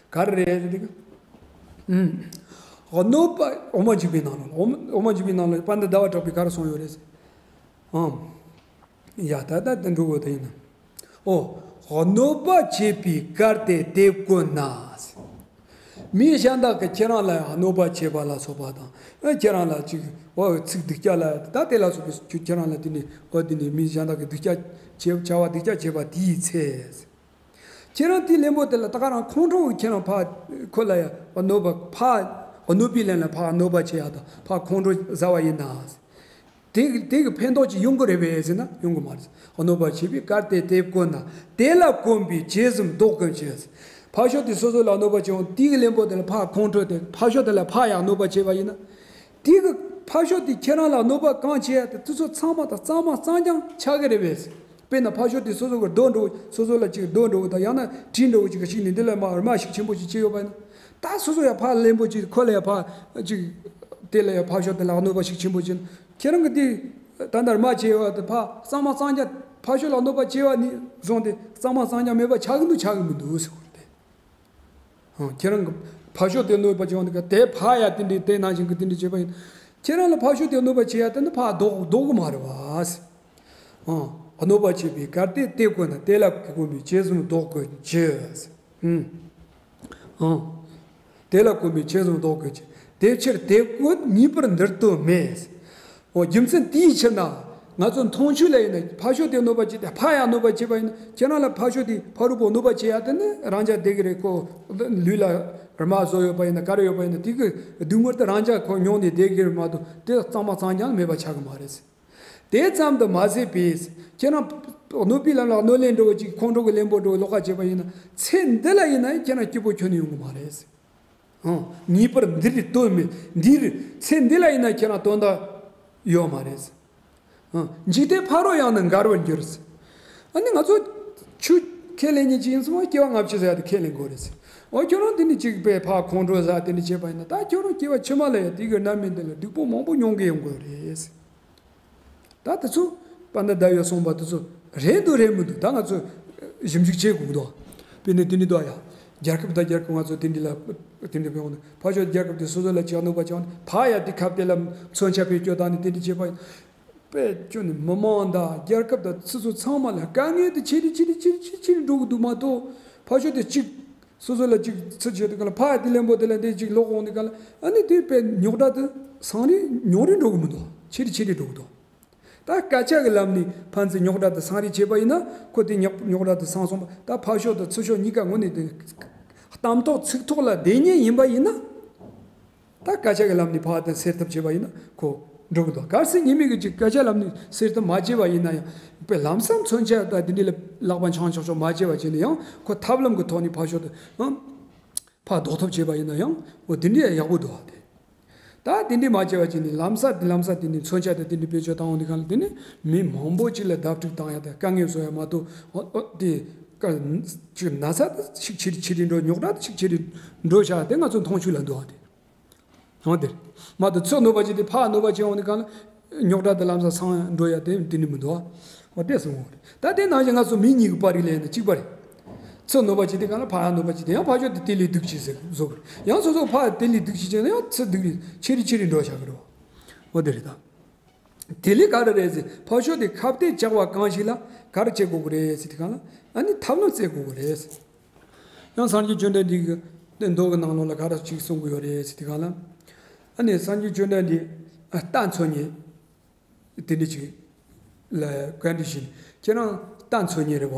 ག་རེ་རེད་ཟེར་དུས། ཨུམ། གནོད་པ་དབུ་མ་འཇུག་པའི་ནང་ལ་དབུ་མ་དབུ་མ་འཇུག་པའི་ནང་ལ་དཔལ་ལྡན་ཟླ་བ་གྲགས་པས་ག་རེ་གསུངས་ཡོད་རེད་ཟེར། ཨང་། ཡ་ད་ལྟ་དེ་འགྲོ་དགོས་དེ་ཡིན་ན། ཨོ། གནོད་པ་བྱེད་པའི་གར་དེ་དེ་བཀོད་ན། མི་གཞན་དག་གིས་ཁྱེད་རང་ལ་གནོད་པ་བྱེད་པ་ལ་སོགས་པ་དང་། ཨ་ཁྱེད་རང་ལ་ཅིག་འོ་ཚིག་སྡུག་སྐྱག་ལབ་ད་དེ་ལ་སོགས་པའི་ཁྱེད་རང་ལ་དེ་ནི་འོ་དེ་ནི་མི་གཞན་དག་གིས་སྡུག་སྐྱག་བྱེད་བྱ་བ་སྡུག་སྐྱག་བྱེད་པ་དེའི་ཚེ། ཁྱེད་རང་དེའི་གླེན་པོ་དེ་ལ་ད་ག་རང་ཁོང་ཁྲོ་ཁྱེད་རང་ཕར་ཁོ་ལ་ཡ་གནོད་པ་ཕར་གནོད་པའི་ལན་ལ་ཕར་གནོད་པ་བྱེད་ཡ་དང་ཕར་ཁོང་ཁྲོ་ཟ་བ་ཡིན་ན། དེ་གི་དེ་གི་ཕན་ཐོགས་ཅིག་ཡོང་གི་རེད་པས་ཟེར་ན་ཡོང་གི་མ་རེད། གནོད་པ་བྱེད་པའི་གར་དེ་དེ་བཀོད་ན། དེ་ལ་གོམས་པའི་བྱེད་གཟུང་ལྡོག་གི་བྱེད། ཕར་ཕྱོགས་དེ་སོ་སོ་ལ་གནོད་པ་བྱུང་དེའི་གི་གླེན་པོ་དེ་ལ་ཕར་ཁོང་ཁྲོ་དེ་ཕར་ཕྱོགས་དེ་ལ་ཕར་ཡང་གནོད་པ་བྱས་པ་ཡིན་ན། དེ་གི་ཕར་ཕྱོགས་དེ་ཁྱེད་རང་ལ་གནོད་པ་གང་བྱེད་ཡ་དེ་དེ་ཚོ་ཚང་མ་དང་གཙང་མ་གཙང་རྐྱང་ཆགས་ཀྱི་རེད་པས། དཔེར་ན་ཕར་ཕྱོགས་དེ་སོ་སོ་གི་རྡོ་འགྲོ་སོ་སོ་ལ་ཅིག་རྡོ་འགྲོ་གི་དང་ཡང་ན་གྲི་འགྲོ་གི་ཅིག་གི་ཞིག་ནས་འདི་ལ་མ་རྨ་ཞིག་ཆེན་པོ་ཞིག་བྱས་ཡོད་པ་ཡིན་ན། ད་སོ་སོ་ཡ་ཕར་གླེན་པོ་ཅིག་ཁོ་ལ་ཡ་ཕར་ཅིག་དེ་ལ་ཡ་ཕར་ཕྱོགས་དེ་ལ་གནོད་པ་ཞིག་ཆེན་པོ་ཅིག་ཁྱེད་རང་གི་དེ་ད་ལྟར་མ་བྱས་པ་དེ་ཕར་གཙང་མ་གཙང་རྐྱང་ཕར་ཕྱོགས་ལ་གནོད་པ་བྱས་པ་ནས་བཟུང་སྟེ་གཙང་མ་གཙང་རྐྱང་མེད་པ་ཆགས་ཀྱི་འདུག་ཆགས་ཀྱི་མི་འདུག་ཟེར་བ་རེད། ཨང་། ཁྱེད་རང་གི་ཕར་ཕྱོགས་དེ་གནོད་པ་བྱུང་འདུག་ག་དེ་ཕར་ཡ་དེ་འདྲའི་དེ་ནང་བཞིན་གྱི་དེ་འདྲའི་བྱས་པ་ཡིན། ཁྱེད་རང་ལ་ཕར་ཕྱོགས་དེ་གནོད་པ་བྱེད་ཡ་དེ་ནི་ཕར་ལྡོག་ལྡོག་གི་མ་རེད་བ། ཨང་། གནོད་པ་བྱེད་པའི་གར་དེ་དེ་བཀོད་ན་དེ་ལ་གོམས་པའི་བྱེད་གཟུང་ལྡོག་གི་བྱེད། ཨང་། དེ་ལ་གོམས་པའི་བྱེད་གཟུང་ལྡོག་གི་བྱེད། དེ་ཕྱིར་དེ་བཀོད་ངེས་པར་འདིར་སྟོན་མེད། འོ་རྒྱུ་མཚན་དེའི་ཕྱིར་ན། ང་ཚོ་མཐོང་ཆོས་ལ་ཡིན་ན་ཕར་ཕྱོགས་དེ་གནོད་པ་བྱེད་དེ་ཕར་ཡང་གནོད་པ་བྱེད་པ་ཡིན་ན་ཁྱེད་རང་ལ་ཕར་ཕྱོགས་དེ་ཕ་རོལ་པོ་གནོད་པ་བྱེད་ཡ་དེ་ནི་རང་ཅག་བསྡད་ཀྱི་རེད་ཁོ། ལུས་ལ་རྨ་བཟོ་ཡོད་པ་ཡིན་ན་ག་རེ་ཡོད་པ་ཡིན་ན་དེ་གི་སྡུག་བསྔལ་དེ་རང་ཅག་ཁོ་མྱོང་ནས་བསྡད་ཀྱི་རེད་མ་གཏོགས་དེ་གཙང་མ་གཙང་རྐྱང་མེད་པ་ཆགས་ཀྱི་མ་རེད། དེ་ཙམ་དུ་མ་ཟད་པས་ཁྱེད་རང་གནོད་པའི་ལམ་ལ་གནོད་ལན་འགྲོ་བ་ཅིག་ཁོང་ཁྲོ་གི་གླེན་པོ་འགྲོ་བའི་ལོག་ཁ་བྱས་པ་ཡིན་ན་ཚེ་འདི་ལ་ཡིན་ན་ཁྱེད་རང་སྐྱིད་པོ་ཁྱོན་ནས་ཡོང་གི་མ་རེད། ཨང་། ངེས་པར་འདིར་དོན་མེད། འདིར་ཚེ་འདི་ལ་ཡིན་ན་ཁྱེད་རང་དོན་དག་ཡོད་མ་རེད། ཨང་། འཇིག་རྟེན་ཕ་རོལ་ཡང་ན་འགལ་བར་འགྱུར། ཨ་ནི་ང་ཚོ་ཆོས་ཁས་ལེན་མཁན་ཅིག་ཡིན་སོང་བ་སྐྱེ་བ་སྔ་ཕྱི་ཟེར་ཡ་དེ་ཁས་ལེན་དགོས་རེད། འོ་ཁྱོད་རང་འདི་ནས་ཅིག་པའི་ཕ་ཁོང་ཁྲོ་ཟ་དེ་འདྲ་བྱས་པ་ཡིན་ན་ད་ཁྱོད་རང་སྐྱེ་བ་ཕྱི་མ་ལ་ཡང་དེ་གི་རྣམ་སྨིན་དེ་ལ་སྡུག་པོ་མང་པོ་མྱོང་གི་ཡོང་དགོས་རེད། ད་དེ་ཚོ་དཔལ་ལྡན་ཟླ་བས་གསུངས་པ་དེ་ཚོ་རེད་འདུག་རེད་མི་འདུག་ད་ང་ཚོ་ཞིབ་འཇུག་བྱེད་དགོས་འདུག་དཔེར་ན་དེ་འདྲ་འདུག་ཡ། རྒྱལ་ཁབ་དང་རྒྱལ་ཁབ་ང་ཚོ་དེ་འདྲ་ལ་དེ་འདྲ་བྱུང་ན་ཕར་ཕྱོགས་རྒྱལ་ཁབ་དེ་སོ་སོ་ལ་ཅིག་གནོད་པ་བྱུང་ན་ཕར་ཡ་དེ་ཁ་གཏད་ལ་མཚོན་ཆ་བེད་སྤྱོད་བཏང་ནས་དེ་འདྲ་བྱེད་པ་ཡིན། བེད་སྤྱོད་ནས་མི་མང་དང་རྒྱལ་ཁབ་དང་སོ་སོ་ཚང་མ་ལ་དཀའ་ངལ་དེ་ཆེ་རུ་ཆེ་རུ་ཆེ་རུ་ཆེ་རུ་ཆེ་རུ་འགྲོ་གི་འདུག་མ་གཏོགས་ཕར་ཕྱོགས་དེ་གཅིག་སོ་སོ་ལ་གཅིག་ཚུར་བྱེད་དུས་ག་ལ་ཕར་དེ་གླེན་པོ་དེ་ལ་འདི་གཅིག་ལོག་འོང་དུས་ག་ལ་ཨ་ནི་དེ་དཔེ་རྙོག་དྲ་དེ་སང་རེ་ཉུང་རེ་འགྲོ་གི་མི་འདུག་ཆེ་རེ་ཆེ་རེ་འགྲོ་གི་འདུག་ད་སྐད་ཆ་གི་ལམ་ནས་ཕན་ཚུན་རྙོག་དྲ་དེ་སང་རེ་བྱས་པ་ཡིན་ན་ཁོ་དེ་རྙོག་རྙོག་དྲ་དེ་སང་སོང་པ་ད་ཕར་ཕྱོགས་དང་ཚུར་ཕྱོགས་གཉིས་ཀ་ངོས་ནས་དེ་གཏམ་ཐོག་ཚིག་ཐོག་ལ་བསྡད་མཁན་ཡིན་པ་ཡིན་ན། ད་སྐད་ཆ་གི་ལམ་ནས་ཕར་དེ་སེལ་ཐབས་བྱས་པ་ཡིན་ན་ཁོ་འགྲོ་གི་འདུག་གལ་སྲིད་ཉེས་མེད་ཀྱི་ཅིག་སྐད་ཆ་ལམ་ནས་སེལ་ཐབས་མ་བྱས་པ་ཡིན་ན་ཡང་དཔེ་ལམ་སང་མཚོན་ཆ་དང་དེ་འདྲ་ལ་ལག་པ་འཆང་ཆོག་ཆོག་མ་བྱས་པ་བྱས་ན་ཡང་ཁོ་ཐབས་ལམ་གྱི་ཐོག་ནས་ཕར་ཕྱོགས་དེ་ཨང་ཕར་ཟློག་ཐབས་བྱས་པ་ཡིན་ན་ཡང་འོ་དེ་འདྲ་ཡག་པོ་འདུག་ཨ་དེ། ད་དེ་འདྲ་མ་བྱས་པ་བྱས་ནས་ལམ་སང་དེ་ལམ་སང་དེ་ནས་མཚོན་ཆ་དང་དེ་འདྲ་བེད་སྤྱོད་བཏང་འོང་དུས་གང་ལ་དེ་ནས་མི་མང་པོ་ཅིག་ལ་བརྡབ་འཁྲུག་བཏང་ཡ་དང་དཀའ་ངལ་བཟོ་ཡ་མ་གཏོགས་འོ་འོ་དེ་ཀ་ཅིག་ན་ཚ་དེ་ཤུགས་ཆེ་རུ་ཆེ་རུ་འགྲོ་རྙོག་དྲ་དེ་ཤུགས་ཆེ་རུ་འགྲོ་བྱ་དེ་ང་ཚོ་མཐོང་ཆོས་ལ་འདུག་ཨ་དེ། འོ་དེ་རེད། མ་གཏོགས་ཚུར་གནོད་པ་བྱས་ཏེ་ཕར་གནོད་པ་བྱས་འོང་དུས་གང་ལ་རྙོག་དྲ་དེ་ལམ་སང་སངས་འགྲོ་ཡ་དེ་དེ་ནི་མི་འདུག་ཨ། འོ་དེ་སོང་བ་རེད། ད་དེ་ནང་བཞིན་ང་ཚོ་མི་གཉིས་ཀྱི་བར་རིགས་ལ་ཡིན་ན་གཅིག་པ་རེད། ཚུར་གནོད་པ་བྱས་ཏེ་གང་ལ་ཕར་ཡང་གནོད་པ་བྱས་ཏེ་ཡང་ཕར་ཕྱོགས་དེ་དེ་ལས་སྡུག་ཅིག་ཟེར་བཟོ་གི་རེད། ཡང་སོ་སོ་ཕར་དེ་ལས་སྡུག་ཅིག་བྱས་ན་ཡང་ཚུར་སྡུག་རེད་ཆེ་རེ་ཆེ་རེ་འགྲོ་བཞག་གི་རེད། འོ་དེ་རེད་ད། དེ་ལས་ག་རེ་རེད་ཟེར། ཕར་ཕྱོགས་དེ་ཁ་གཏད་བཅག་པ་གང་ཞིག་ལ་ག་རེ་བྱེད་དགོས་ཀྱི་རེད་ཟེར་དུས་སྒང་ལ། ཨ་ནི་ཐབས་ལམ་བཙལ་དགོས་ཀྱི་རེད། ཡང་སངས་རྒྱས་བཅོམ་ལྡན་འདས་ཀྱིས་དེ་མདོ་གི་ནང་ལོགས་ལ་ག་རེ་ཅིག་གསུང་གི་ཡོད་རེད་ཟེར་དུས་སྒང་ལ། ཨ་ནི་སངས་རྒྱས་བཅོམ་ལྡན་འདས་རྟ་འཚོལ་མཁན་དེ་འདྲ་ཅིག་ལ་བཀའ་འདྲི་ཞུས་ནས། ཁྱེད་རང་རྟ་འཚོལ་མཁན་རེད་བ།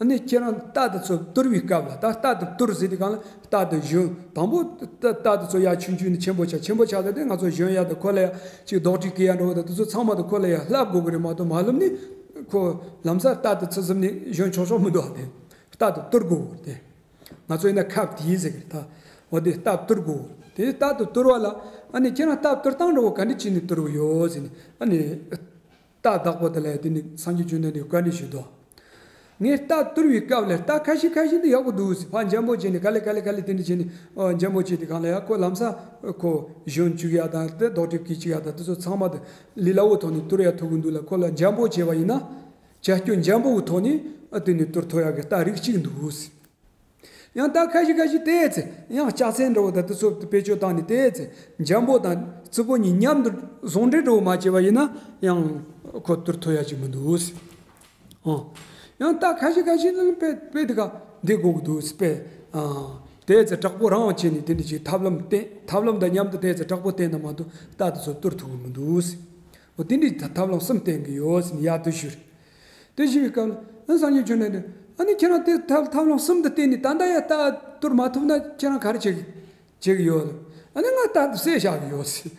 ཨ་ནི་ཁྱེད་རང་རྟ་དེ་ཚོ་བཏུལ་བའི་སྐབས་ལ། ད་རྟ་དེ་བཏུལ་ཟེར་དུས་སྒང་ལ། རྟ་དེ་ཞོན། དང་པོ་རྟ་རྟ་དེ་ཚོ་ཡར་ཆུང་ཆུང་ནས་ཆེན་པོ་ཆགས། ཆེན་པོ་ཆགས་ཚར་དུས་ང་ཚོ་ཞོན་ཡ་དང་ཁོ་ལ་ཡ་ཅིག་རྡོག་ཁྲེས་བཀལ་ཡ་འདྲ་བོ་དང་དེ་ཚོ་ཚང་མ་དེ་ཁོ་ལ་ཡ་བསླབ་དགོས་ཀྱི་རེད་མ་གཏོགས། མ་བསླབས་ནས་ཁོ་ལམ་སང་རྟ་དེ་ཚོ་ཟིན་ནས་ཞོན་ཆོག་ཆོག་མི་འདུག་ཨ། དེ་རྟ་དེ་བཏུལ་དགོས་ཀྱི་རེད། དེ་ང་ཚོ་ཡིན་ན་ཁབ་དེ་ཟེར་གི་རེད། ད་འོ་དེ་རྟ་བཏུལ་དགོས། དེ་རྟ་དེ་བཏུལ་བ་ལ། ཨ་ནི་ཁྱེད་རང་རྟ་བཏུལ་སྟངས་འདྲ་བོ་ག་འདྲ་བྱས་ནས་བཏུལ་གི་ཡོད་ཟེར་ནས། ཨ་ནི་རྟ་བདག་པོ་དེ་ལ་དེ་ནི་སངས་རྒྱས་བཅོམ་ལྡན་འདས་བཀའ་འདྲི་ཞུས་འདུག། ངས་རྟ་བཏུལ་བའི་སྐབས་ལ་རྟ་ཁ་ཤས་ཁ་ཤས་དེ་ཡག་པོ་འདུག་ཟེར། ཕར་འཇམ་པོ་བྱས་ནས་ག་ལེ་ག་ལེ་ག་ལེ་དེ་འདྲ་བྱས་ནས། ཨོ། འཇམ་པོ་བྱས་དུས་སྒང་ལ་ཡ་ཁོ་ལམ་སང་ཁོ་ཞོན་བཅུག་ཡ་དང་། དེ་རྡོག་ཁྲེས་བཀལ་བཅུག་ཡ་དང་། དེ་ཚོ་ཚང་མ་དེ་ལས་སླ་བོའི་ཐོག་ནས་བཏུལ་ཡ་ཐུབ་གི་འདུག་ལ། ཁོ་ལ་འཇམ་པོ་བྱས་པ་ཡིན་ན། བྱ་སྤྱོད་འཇམ་པོའི་ཐོག་ནས་ཨ་དེ་ནས་བཏུལ་ཐུབ་ཡ་གི་རྟ་རིགས་གཅིག་འདུག་ཟེར། ཡང་རྟ་ཁ་ཤས་ཁ་ཤས་བལྟས་ཚེ་ཡང་ལྕགས་ཚན་འདྲ་བོ་དང་དེ་ཚོ་བེད་སྤྱོད་བཏང་ནས་བལྟས་ཚེ། འཇམ་པོ་དང་རྩུབ་པོ་གཉིས་མཉམ་དུ་ཟུང་འབྲེལ་འདྲ་བོ་མ་བྱས་པ་ཡིན་ན་ཡང་ཁོ་བཏུལ་ཐུབ་ཡ་ཅིག་མི་འདུག་ཟེར། ཨོ། ཡང་རྟ་ཁ་ཤས་ཁ་ཤས་ལ་དཔེ་དཔེ་དེ་ག་འདི་དགོས་ཀྱི་འདུག་ཟེར། དཔེ་ཨ་བལྟས་ཚེ་དྲག་པོ་རང་བྱས་ནས་དེ་འདྲ་ཅིག་ཐབས་ལམ་བསྟེན། ཐབས་ལམ་དང་མཉམ་དུ་བལྟས་ཚེ་དྲག་པོ་བསྟེན་ན་མ་གཏོགས་རྟ་དེ་ཚོ་བཏུལ་ཐུབ་ཀྱི་མི་འདུག་ཟེར། ཨོ། དེ་འདྲའི་ཐབས་ལམ་གསུམ་བསྟེན་གྱི་ཡོད་ཟེར་ནས་ཡར་དུ་ཞུས། དེ་ཞུས་པའི་སྐབས་ལ་ཨ་སངས་རྒྱས་བཅོམ་ལྡན་འདས། ཨ་ནི་ཁྱེད་རང་དེ་ཐབས་ཐབས་ལམ་གསུམ་དུ་བརྟེན་ནས་ད་ལྟ་ཡང་རྟ་བཏུལ་མ་ཐུབ་ན་ཁྱེད་རང་ག་རེ་བྱེད་བྱེད་ཀྱི་ཡོད་ལ། ཨ་ནི་ང་རྟ་དེ་བསད་བཞག་གི་ཡོད་ཟེར།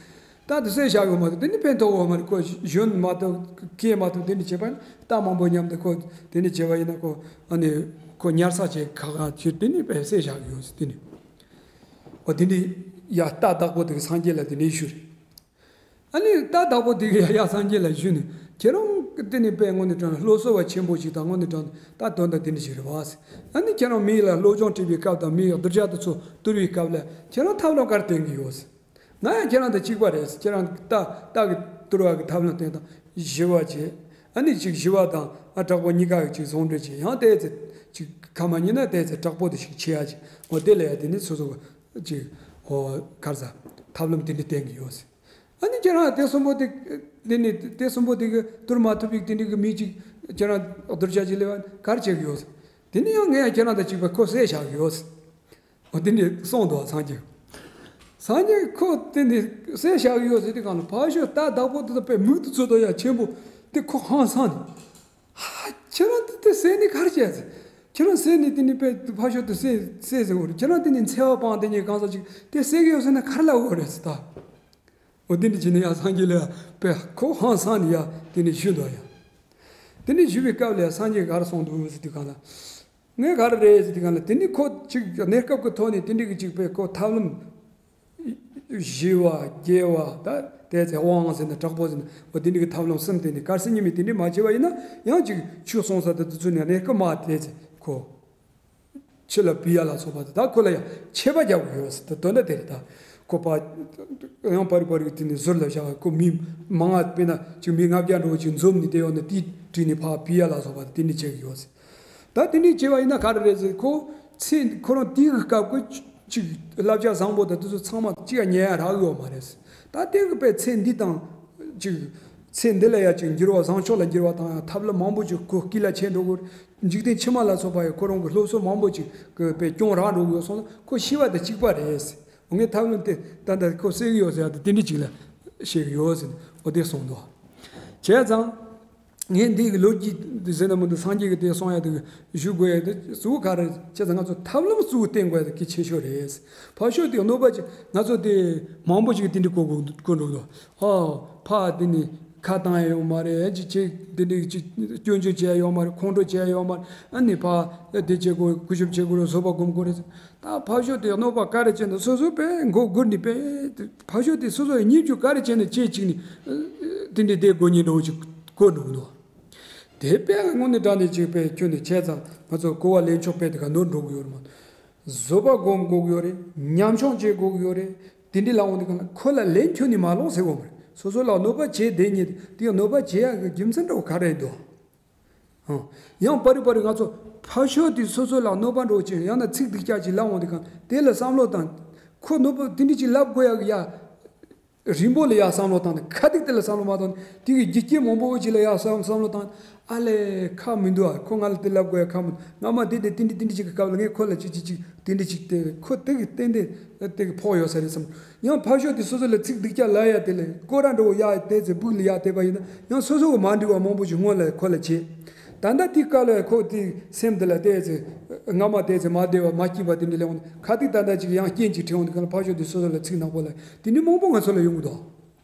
རྟ་དེ་བསད་བཞག་ཡོད་མ་གཏོགས་དེ་ནི་ཕན་ཐོགས་ཡོད་མ་རེད། ཁོ་ཞོན་མ་ཐུབ་སྐྱེལ་མ་ཐུབ། དེ་འདྲ་བྱས་པ་ཡིན་ན། རྟ་མང་པོ་མཉམ་དུ་ཁོ་དེ་འདྲ་བྱས་པ་ཡིན་ན་ཁོ་ཨ་ནི་ཁོ་ཉར་ཚགས་བྱེད་ཁག་ཁག་ཅིག་དེ་ནི་བསད་བཞག་གི་ཡོད་ཟེར། དེ་ནི་འོ་དེ་འདྲ་ཡ་རྟ་བདག་པོ་དེ་གིས་སངས་རྒྱས་ལ་དེ་འདྲ་ཞུས། ཨ་ནི་རྟ་བདག་པོ་དེ་གིས་ཡ་སངས་རྒྱས་ལ་ཞུས་ནས། ཁྱེད་རང་དེ་ནི་དཔེ་དངོས་གནས་དྲང་སློབ་གསོ་བ་ཆེན་པོ་ཞིག་དང་། དངོས་གནས་དྲང་ད་དོན་དག་དེ་འདྲ་ཞིག་རེད་བ་ཟེར། ཨ་ནི་ཁྱེད་རང་མི་ལ་སློབ་སྦྱོང་སྤྲད་པའི་སྐབས་དང་། མི་ཡི་གདུལ་བྱ་དེ་ཚོ་བཏུལ་བའི་སྐབས་ལ་ཁྱེད་རང་ཐབས་ལམ་ག་རེ་བསྟེན་གྱི་ཡོད་ཟེར། ང་ཡང་ཁྱེད་རང་དང་གཅིག་པ་རེད་ཟེར། ཁྱེད་རང་རྟ་རྟ་གི་བཏུལ་བ་གི་ཐབས་ལམ་བསྟེན་དང་། ཞི་བ་བྱེད། ཨ་ནི་ཅིག་ཞི་བ་དང་ཨ་དྲག་པོ་གཉིས་ཀ་གི་ཅིག་ཟུང་འབྲེལ་བྱེད། ཡང་བལྟས་ཚེ་ཅིག་ཁ་མ་ཉན་ན་བལྟས་ཚེ་དྲག་པོ་དེ་ཞིག་བྱེད་ཡ་ཅིག་འོ་དེ་ལ་ཡ་དེ་ནི་སོ་སོ་གི་ཅིག་འོ་ག་རེ་ཟ། ཐབས་ལམ་དེ་འདྲ་བསྟེན་གྱི་ཡོད་ཟེར། ཨ་ནི་ཁྱེད་རང་དེ་གསུམ་པོ་དེ། དེ་ནི་དེ་གསུམ་པོ་དེ་གིས་བཏུལ་མ་ཐུབ་པའི་དེ་འདྲ་གི་མི་ཅིག་ཁྱེད་རང་གདུལ་བྱ་ཅིག་སླེབས་པ་ག་རེ་བྱེད་ཀྱི་ཡོད་ཟེར། དེ་ནི་ཡང་ངས་ཡང་ཁྱེད་རང་དང་གཅིག་པ་ཁོ་བསད་བཞག་གི་ཡོད་ཟེར། འོ་དེ་འདྲ་གསུངས་འདུག་སངས་རྒྱས། སངས་རྒྱས་ཁོ་དེ་འདྲ་བསད་བཞག་གི་ཡོད་ཟེར་དུས་སྒང་ལ། ཕར་ཕྱོགས་རྟ་བདག་པོ་དེ་དང་དཔེ་མིག་ཏུ་ཚོད་དོ་ཡ་ཆེན་པོ་དེ་ཁོ་ཧང་སངས་ནས། ཧ། ཁྱེད་རང་དེ་དེ་བསད་ནས་ག་རེ་བྱས་ཟེར། ཁྱེད་རང་བསད་ནས་དེ་ནི་དཔེ་ཕར་ཕྱོགས་དེ་བསད་བསད་ཟེར་བ་རེད། ཁྱེད་རང་དེ་ནི་འཚེ་བ་སྤངས་དེ་ཉིད་གང་ཟག་ཅིག་དེ་བསད་གི་ཡོད་ཟེར་ན་ག་རེ་ལབ་དགོས་རེད་ཟེར་ད། འོ་དེ་འདྲ་བྱས་ནས་ཡང་སངས་རྒྱས་ལ་དཔེ་ཁོ་ཧང་སངས་ནས་ཡ་དེ་ནི་ཞུས་འདུག་ཡ། དེ་ནི་ཞུས་པའི་སྐབས་ལ་ཡ་སངས་རྒྱས་ག་རེ་གསུངས་འདུག་ཟེར་དུས་སྒང་ལ། ངས་ག་རེ་རེད་ཟེར་དུས་སྒང་ལ། དེ་ནི་ཁོ་ཅིག་གནས་སྐབས་ཀྱི་ཐོག་ནས་དེ་འདྲ་གི་ཅིག་དཔེ་ཁོ་ཐབས་ལམ་ཞི་བ་དགེ་བ་ད་དེ་ཚེ་དབང་ཟེར་ན་དྲག་པོ་ཟེར་ན་འོ་དེ་འདྲ་གི་ཐབས་ལམ་གསུམ་བསྟེན་ནས་དཀར་ཟས་གཉིས་མེད་དེ་འདྲ་མ་བྱས་པ་ཡིན་ན། ཡང་ཅིག་ཆོས་གསུང་ས་དེ་དུས་ཚོད་ནས་གནས་སྐབས་མ་དེ་ཚེ་ཁོ་ཕྱི་ལ་བུད་ཡ་ལ་སོགས་པ་དེ། ད་ཁོ་ལ་ཡང་ཆད་པ་རྒྱག་དགོས་ཡོད་ཟེར། ད་དོན་དག་དེ་རེད་ད། ཁོ་པ་ཡང་པར་པར་གི་དེ་ནས་ཟུར་ལ་བཞག་ཁོ་མི་མང་ང་། དཔེར་ན་ཅིག་མི་ལྔ་བརྒྱ་འགྲོ་ཅིག་འཛོམས་ནས་དེ་ཡོང་ན་དེ་བྲིས་ནས་ཕར་བུད་ཡ་ལ་སོགས་པ་དེ་འདྲ་བྱེད་གི་ཡོད་ཟེར། ད་དེ་འདྲ་བྱས་པ་ཡིན་ན་ག་རེ་རེད་ཟེར། ཁོ་ཚེ་ཁོ་རང་དེའི་སྐབས་ཀྱི་ཅིག་བསླབ་བྱ་བཟང་པོ་དང་དེ་ཚོ་ཚང་མ་ཅིག་ཡང་ཉན་ཡ་རག་ཡོད་མ་རེད་ཟེར། ད་དེ་གི་དཔེ་ཚེ་འདི་དང་ཅིག་ཚེ་འདི་ལ་ཡ་ཅིག་འགྱུར་བ་བཟང་ཕྱོགས་ལ་འགྱུར་བ་བཏང་ཡ་ཐབས་ལམ་མང་པོ་ཅིག་ཁོ་དཀྱིལ་ལ་ཆད་འགྲོ་གི། འཇིག་རྟེན་ཕྱི་མ་ལ་སོགས་པ་ཡང་ཁོ་རང་གི་སློབ་གསོ་མང་པོ་ཅིག་གི་དཔེ་སྐྱོན་རག་འགྲོ་གི་ཡོད་སོང་ན་ཁོ་ཤི་བ་དང་གཅིག་པ་རེད་ཟེར། འོ་ངས་ཐབས་ལམ་དེ་ད་ལྟ་ཁོ་བསད་གི་ཡོད་ཟེར་ཡ་དེ་དེ་འདྲ་ཅིག་ལ་བཤད་གི་ཡོད་ཟེར་ནས་འོ་དེ་གསུངས་འདུག། བྱས་ཙང་། ངས་འདི་གི་ལོ་རྒྱུས་འདི་ཟེར་ན་མི་འདུག། སངས་རྒྱས་ཀྱིས་དེ་གསུང་ཡ་དེ་ཞུ་དགོས་ཡ་དེ་གཙོ་བོ་ག་རེ་བྱས་ཙང་། ང་ཚོ་ཐབས་ལམ་གཙོ་བོ་བསྟེན་དགོས་ཡ་དེ་གལ་ཆེ་ཤོས་རེད། ཕར་ཕྱོགས་དེ་གནོད་པ་ཅིག་ང་ཚོ་དེ་མང་པོ་ཞིག་དེ་འདྲ་གོ་གོ་གོ་འགྲོ་འདུག། ཨོ། ཕར་དེ་ནས་ཁ་བཏང་ཡ་ཡོད་མ་རེད། ཅིག་ཅིག་དེ་འདྲ་ཅིག་སྐྱོན་བརྗོད་བྱས་ཡ་ཡོད་མ་རེད། ཁོང་ཁྲོ་བྱས་ཡ་ཡོད་མ་རེད། ཨ་ནི་ཕར་དེ་བྱེད་དགོས། སྐུ་ཞབས་བྱེད་དགོས་རེད། བཟོད་པ་སྒོམ་དགོས་རེད། ད་ཕར་ཕྱོགས་དེ་གནོད་པ་ག་རེ་བྱས་ན་སོ་སོ་དཔེ་མགོ་སྒུར་ནས་དཔེ་ཕར་ཕྱོགས་དེ་སོ་སོ་ཡི་སྙིང་རྗེ་ག་རེ་བྱས་ན་ཅེས་ཅིག་ནས་དེ་འདྲའི་བསྡད་དགོས་ཉེན་འདྲ་བོ་ཅིག་གོ་འགྲོ་གི་འདུག། དེ་དཔེ་དངོས་གནས་དྲང་གནས་ཅིག་དཔེ་ཁྱོན་ནས་བྱས་ཙང་ང་ཚོ་གོ་བ་ལེན་ཕྱོགས་དཔེ་དེ་ག་ནོར་འགྲོ་གི་ཡོད་རེད་མ་གཏོགས། བཟོད་པ་སྒོམ་དགོས་ཀྱི་ཡོད་རེད། ཉམས་ཆུང་བྱེད་དགོས་ཀྱི་ཡོད་རེད། དེ་འདྲའི་ལབ་འོང་དུས་སྒང་ལ་ཁོ་ལ་ལན་ཁྱོན་ནས་མ་སློག་ཟེར་གོ་མ་རེད། སོ་སོ་ལ་གནོད་པ་བྱས་བསྡད་མཁན་དེ་གནོད་པ་བྱེད་ཡག་གི་རྒྱུ་མཚན་འདྲ་བོ་ག་རེ་འདུག། ཨང་། ཡང་པར་རིས་པར་རིས་ང་ཚོ་ཕར་ཕྱོགས་དེ་སོ་སོ་ལ་གནོད་པ་འདྲ་བོ་ཅིག་ཡང་ན་ཚིག་སྡུག་ཅག་ཅིག་ལབ་འོང་དུས་སྒང་དེ་ལ་བསམ་བློ་བཏང་། ཁོ་གནོད་པ་དེ་འདྲ་ཅིག་ལབ་དགོས་ཡག་གི་ཡ། རིང་པོ་ལ་ཡ་བསམ་བློ་བཏང་ནས་ཁ་ཐུག་དེ་ལ་བསམ་བློ་མ་བཏང་ནས་དེ་གི་རྒྱུ་རྐྱེན་མང་པོ་ཅིག་ལ་ཡ་བསམ་བསམ་བློ་བཏང་ནས་ཨ་ལས་ཁག་མི་འདུག་ཨ། ཁོ་ང་ལ་དེ་ལབ་དགོས་ཡ་ཁག་མི་འདུག་སྔ་མ་དེ་དེ་དེ་འདྲ་དེ་འདྲ་ཅིག་གི་སྐབས་ལ་ངས་ཁོ་ལ་ཅིག་ཅིག་ཅིག་དེ་འདྲ་ཅིག་དེ་ཁོ་དེ་གི་ཏན་ཏན་དེ་གི་ཕོག་ཡོད་ས་རེད་བསམ། ཡང་ཕར་ཕྱོགས་དེ་སོ་སོ་ལ་ཚིག་སྡུག་ཅག་ལབ་ཡ་དེ་ལས་སྐོར་ར་འགྲོ་ཡ་དེ་ཚེ་སྦུག་ལ་ཡ་དེ་པ་ཡིན་ན་ཡང་སོ་སོ་གི་མ་འགྲིག་པ་མང་པོ་ཅིག་སྔོན་ལ་ཁོ་ལ་བྱེད། ད་ལྟ་དེའི་སྐབས་ལ་ཁོ་དེའི་སེམས་དེ་ལ་བལྟས་ཚེ་སྔ་མ་བལྟས་ཚེ་མ་བདེ་བ་མ་སྐྱིད་པ་དེ་འདྲ་སླེབས་འོང་ཁ་ཐུག་ད་ལྟ་ཅིག་ཡང་རྐྱེན་ཅིག་འཕྲད་འོང་དུས་སྐབས་ལ་ཕར་ཕྱོགས་དེ་སོ་སོ་ལ་ཚིག་ནག་པོ་ལབ་དེ་འདྲ་མང་པོ་ང་ཚོ་ལ་ཡོང་གི་འདུག་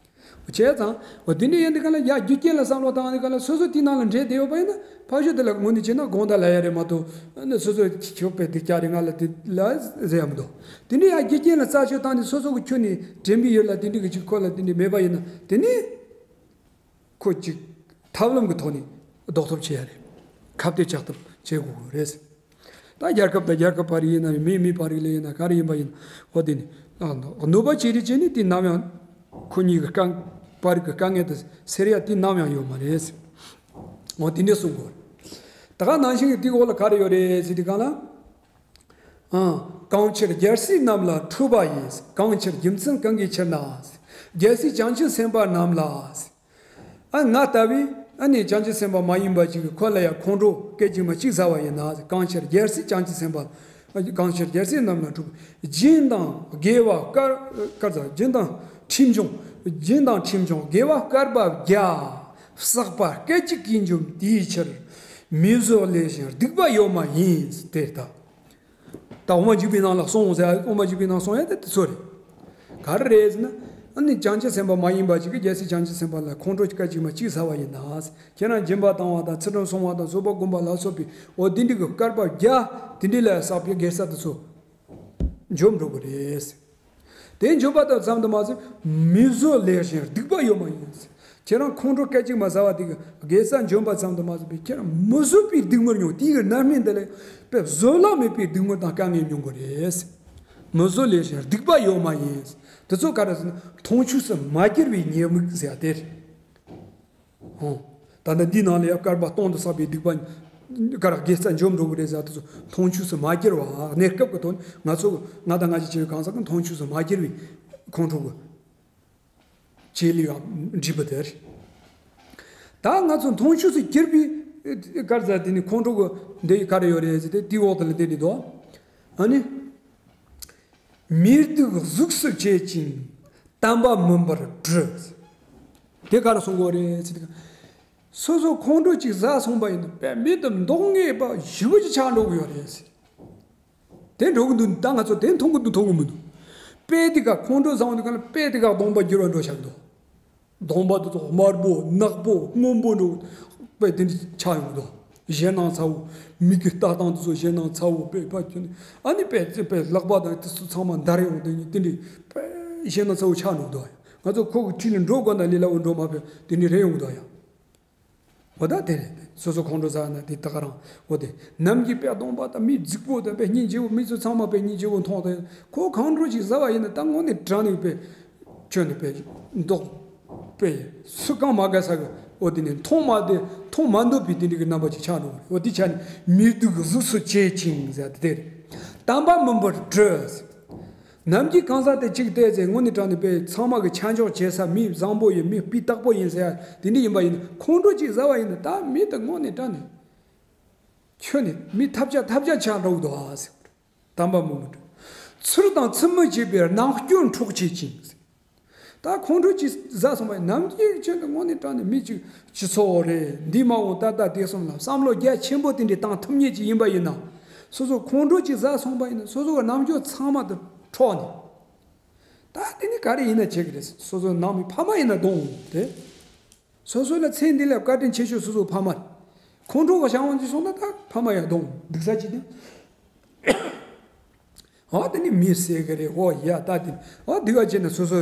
བྱས་ཙང་འོ་དེ་འདྲ་ཡིན་དུས་སྐབས་ལ་ཡ་རྒྱུ་རྐྱེན་ལ་བསམ་བློ་བཏང་དུས་སྐབས་ལ་སོ་སོ་དེའི་ནང་ལ་འདྲེས་བསྡད་ཡོད་པ་ཡིན་ན་ཕར་ཕྱོགས་དེ་ལ་དངོས་གནས་བྱས་ན་དགོངས་དག་ལབ་ཡ་རེད་མ་གཏོགས་སོ་སོ་ཁྱོད་དཔེ་སྡུག་ཅག་རེད་ང་ལ་དེ་ལ་ཟེར་ཡ་མི་འདུག་དེ་འདྲ་ཡ་རྒྱུ་རྐྱེན་ལ་རྩད་གཅོད་བཏང་ནས་སོ་སོ་གི་ཁྱོན་ནས་དྲན་པའི་ཡུལ་ལ་དེ་འདྲ་གི་ཅིག་ཁོ་ལ་དེ་འདྲ་མེད་པ་ཡིན་ན་དེ་ནས། ཁོ་གཅིག་ཐབས་ལམ་གྱི་ཐོག་ནས་ཟློག་ཐབས་བྱེད་ཡ་རེད། ཁ་གཏད་གཅོག་ཐབས་བྱེད་དགོས་ཀྱི་རེད། ད་རྒྱལ་ཁབ་དང་རྒྱལ་ཁབ་བར་ཡིན་ན་མི་མི་བར་ལ་ཡིན་ན་ག་རེ་ཡིན་པ་ཡིན་ན་འོ་དེ་ནི་ནུས་པ་ཅི་རིགས་བྱས་ནས་དེ་ནམ་ཡང་ཁོ་གཉིས་ཀྱི་དཀའ་བར་གྱི་དཀའ་ངལ་དེ་སེལ་ཡ་དེ་ནམ་ཡང་ཡོད་མ་རེད། འོ་དེ་འདྲ་གསུང་དགོས་རེད། ད་ག་ནང་བཞིན་གྱི་དེའི་འོག་ལ་ག་རེ་ཡོད་རེད་ཟེར་དུས་སྒང་ལ། ཨང་། གང་ཕྱིར་རྒྱལ་སྲས་རྣམས་ལ་འཁྲུལ་པ་ཡིས། གང་ཕྱིར་རྒྱུ་མཚན་གང་གིས་ཕྱིར་ན། རྒྱལ་སྲས་བྱང་ཆུབ་སེམས་དཔའ་རྣམས་ལ། ཨ་ང་ལྟ་བུའི་ཨ་ནི་བྱང་ཆུབ་སེམས་དཔའ་མ་ཡིན་པ་ཅིག་གིས་ཁོ་ལ་ཡང་ཁོང་ཁྲོ་སྐད་ཅིག་མ་གཅིག་ཟ་བ་ཡིན་ན། གང་ཕྱིར་རྒྱལ་སྲས་བྱང་ཆུབ་སེམས་དཔའ། གང་ཕྱིར་རྒྱལ་སྲས་རྣམས་ལ་འཁྲུལ་པ། སྦྱིན་དང་དགེ་བ་དཀར་དཀར་ཟ་སྦྱིན་དང་ཁྲིམས་སྦྱོང་། སྦྱིན་དང་ཁྲིམས་སྦྱོང་དགེ་བ་དཀར་པོ་བརྒྱ། བསགས་པ་སྐད་ཅིག་གིས་འཇོམས་དེའི་ཕྱིར། མི་བཟོད་ལས་གཞན་སྡིག་པ་ཡོད་མ་ཡིན། དེ་ལྟ། ད་འོ་མ་འཇིགས་པའི་ནང་ལ་སོང་ཟེར་འོ་མ་འཇིགས་པའི་ནང་སོང་ཡ་དེ་དེ་ཚོ་རེད། ག་རེ་རེད་ཟེར་ན། ཨ་ནི་བྱང་ཆུབ་སེམས་དཔའ་མ་ཡིན་པ་ཅིག་གིས་རྒྱལ་སྲས་བྱང་ཆུབ་སེམས་དཔའ་ལ་ཁོང་ཁྲོ་སྐད་ཅིག་མ་གཅིག་ཟ་བ་ཡིན་ན། ཁྱེད་རང་སྦྱིན་པ་བཏང་བ་དང་ཚུལ་ཁྲིམས་སྲུང་བ་དང་བཟོད་པ་སྒོམ་པ་ལ་སོགས་པའི་འོ་དེ་འདྲ་གི་དཀར་པོ་བརྒྱ་དེ་འདྲ་ལ་བསགས་པའི་དགེ་རྩ་དེ་ཚོ་འཇོམས་འགྲོ་གི་རེད། དེ་འཇོམས་པ་དང་ཙམ་དུ་མ་ཟད་མི་བཟོད་ལས་གཞན་སྡིག་པ་ཡོད་མ་ཡིན། ཁྱེད་རང་ཁོང་ཁྲོ་སྐད་ཅིག་མ་ཟ་བ་དེ་གི་དགེ་རྩ་འཇོམས་པ་ཙམ་དུ་མ་ཟད་པའི་ཁྱེད་རང་མི་བཟོད་པའི་སྡིག་དམོད་མྱོང་དེའི་གི་རྣམ་སྨིན་དེ་ལས་དཔེ་བཟོད་གླགས་མེད་པའི་སྡིག་དམོད་དང་དཀའ་ངལ་མྱོང་གི་རེད། མི་བཟོད་ལས་གཞན་སྡིག་པ་ཡོད་མ་ཡིན། དེ་ཚོ་ག་རེ་ཟེར་ན་མཐོང་ཆོས་སུ་མ་གྱུར་པའི་ཉེས་དམིགས་ཟེར་ཡ་དེ་རེད། ཧོ། ད་ལྟ་འདིའི་ནང་ལ་ཡང་བསྐལ་པ་སྟོང་དུ་བསགས་པའི་སྡིག་པ་ག་རེ་དགེ་རྩ་འཇོམས་འགྲོ་གི་རེད་ཟེར་དེ་ཚོ་མཐོང་ཆོས་སུ་མ་གྱུར་པ་གནས་སྐབས་ཀྱི་ཐོག་ནས་ང་ཚོ་ང་དང་ང་ཞིག་བྱེད་པའི་གང་ཟག་གི་མཐོང་ཆོས་སུ་མ་གྱུར་པའི་ཁོང་ཁྲོ་གི་བྱེད་ལས་འགྲིག་པ་དེ་རེད། ད་ང་ཚོ་མཐོང་ཆོས་སུ་གྱུར་པའི་ག་རེ་ཟེར་དེ་ནི་ཁོང་ཁྲོ་གི་འདི་ག་རེ་ཡོད་རེད་ཟེར་ཏེ་དེའི་འོག་དེ་ལ་བསྡད་ནས་འདུག་ཨ་ནི། མི་སྡུག་གཟུགས་སུ་བྱེད་ཅིང་། དམ་པ་མིན་པར་སྒྲུབ། དེ་ག་རེ་གསུང་གི་ཡོད་རེད་ཟེར་དུས། སོ་སོ་ཁོང་ཁྲོ་ཅིག་ཟ་སོང་པ་ཡིན་ན་དཔེ་མི་དེ་མདོག་ངན་པ་ཞེ་པོ་ཅིག་ཆགས་འགྲོ་གི་ཡོད་རེད་ཟེར། དེ་འགྲོ་གི་འདུག་ད་ང་ཚོ་དེ་མཐོང་གི་འདུག་མཐོང་གི་མི་འདུག་དཔེ་དེ་ག་ཁོང་ཁྲོ་ཟ་འོང་དུས་ག་ལ་དཔེ་དེ་ག་གདོང་པ་འགྱུར་བ་འགྲོ་ཆགས་འདུག་གདོང་པ་དེ་ཚོ་དམར་པོ་ནག་པོ་སྔོན་པོ་འགྲོ། དཔེ་དེ་འདྲ་ཆགས་ཡོང་གི་འདུག་ཞེད་སྣང་ཚ་བོ། མིག་གི་ལྟ་སྟངས་དེ་ཚོ་ཞེད་སྣང་ཚ་བོ་དཔེ་ཕར་ཁྱོན་ནས་ཨ་ནི་དཔེ་དཔེ་ལག་པ་དང་དེ་ཚོ་ཚང་མ་འདར་ཡོང་དེ་ནི་དེ་འདྲ་དཔེ་ཞེད་སྣང་ཚ་བོ་ཆགས་འགྲོ་གི་འདུག་ང་ཚོ་ཁོ་གི་འཁྲིས་ལ་འགྲོ་དགོས་ན་ལས་སླ་བོ་འགྲོ་མ་ཕོད་དེ་འདྲ་རེད་ཡོང་གི་འདུག་ཡ། འོ་ད་དེ་རེད། སོ་སོ་ཁོང་ཁྲོ་ཟ་ན་དེ་ད་ག་རང་འོ་དེ་ནམ་གྱི་དཔེ་གདོང་པ་དང་མིག་རྫིག་པོ་དང་དཔེ་སྙིང་རྗེ་བོ་མི་ཚོ་ཚང་མ་དཔེ་སྙིང་རྗེ་བོ་མཐོང་དང་ཁོ་ཁོང་ཁྲོ་ཅིག་ཟ་བ་ཡིན་ན་ད་དངོས་གནས་དྲང་གནས་དཔེ་ཁྱོད་ནི་དཔེ་མདོག་དཔེ་སུ་གང་མ་དགའ་ས་གི་འོ་དེ་ནས་མཐོང་མ་དེ་མཐོང་མ་འདོད་པའི་དེ་འདྲ་གི་རྣམ་པ་ཅིག་ཆགས་འགྲོ་གི་རེད། འོ་དེ་ཆ་ནས་མི་སྡུག་གཟུགས་སུ་བྱེད་ཅིང་ཟེར་དེ་རེད། དམ་པ་མིན་པར་སྒྲུབ། ནམ་གྱི་གང་ཟག་དེ་གཅིག་བལྟས་ཚེ་དངོས་གནས་དྲང་གནས་དཔེ་ཚང་མ་གི་ཆ་འཇོག་བྱེད་ས་མི་བཟང་པོ་ཡིན་མི་སྤུས་དག་པོ་ཡིན་ཟེར་ཡ་དེ་འདྲ་ཡིན་པ་ཡིན་ན་ཁོང་ཁྲོ་ཅིག་ཟ་བ་ཡིན་ན་ད་མི་དེ་དངོས་གནས་དྲང་གནས་ཁྱོད་ནི་མི་ཐབས་ཆག་ཐབས་ཆག་ཆགས་འགྲོ་གི་འདུག་ཨ་ཟེར། དམ་པ་མིན་པར་སྒྲུབ། ཚུལ་དང་ཚུལ་མིན་བྱེད་པའི་རྣམ་སྐྱོན་འཕྲོག་བྱེད་ཅིང་། ད་ཁོང་ཁྲོ་ཅིག་ཟ་སོང་བ་ཡིན་ནམ་གྱི་ཁྱོད་ཀྱི་དངོས་གནས་དྲང་གནས་མི་གཅིག་སྤྱི་ཚོགས་རེད་འདི་མ་འོངས་ད་ལྟ་དེ་གསུམ་ལ་བསམ་བློ་རྒྱ་ཆེན་པོ་དེ་འདྲའི་བཏང་ཐུབ་མཁན་ཅིག་ཡིན་པ་ཡིན་ན། སོ་སོ་ཁོང་ཁྲོ་ཅིག་ཟ་སོང་བ་ཡིན་ན་སོ་སོ་གི་རྣམ་འགྱུར་ཚང་མ་དེ་འཕྲོག་ནས། ད་དེ་ནི་ག་རེ་ཡིན་ན་བྱེད་ཀྱི་རེད། སོ་སོའི་ནང་མི་ཕ་མ་ཡིན་ན་གདོང་དེ། སོ་སོ་ལ་ཚེ་འདི་ལ་བཀའ་དྲིན་ཆེ་ཤོས་སོ་སོའི་ཕ་མ་རེད། ཁོང་ཁྲོ་ག་བྱང་བ་ཅིག་སོང་ན་ད་ཕ་མ་ཡང་གདོང་སྡུག་ས་ཅིག་དང་། ཨ་དེ་ནི་མི་ཟེར་གི་རེད། ཨོ་ཡ་ད་དེ་ཨ་སྡུག་ག་བྱས་ན་སོ་སོ་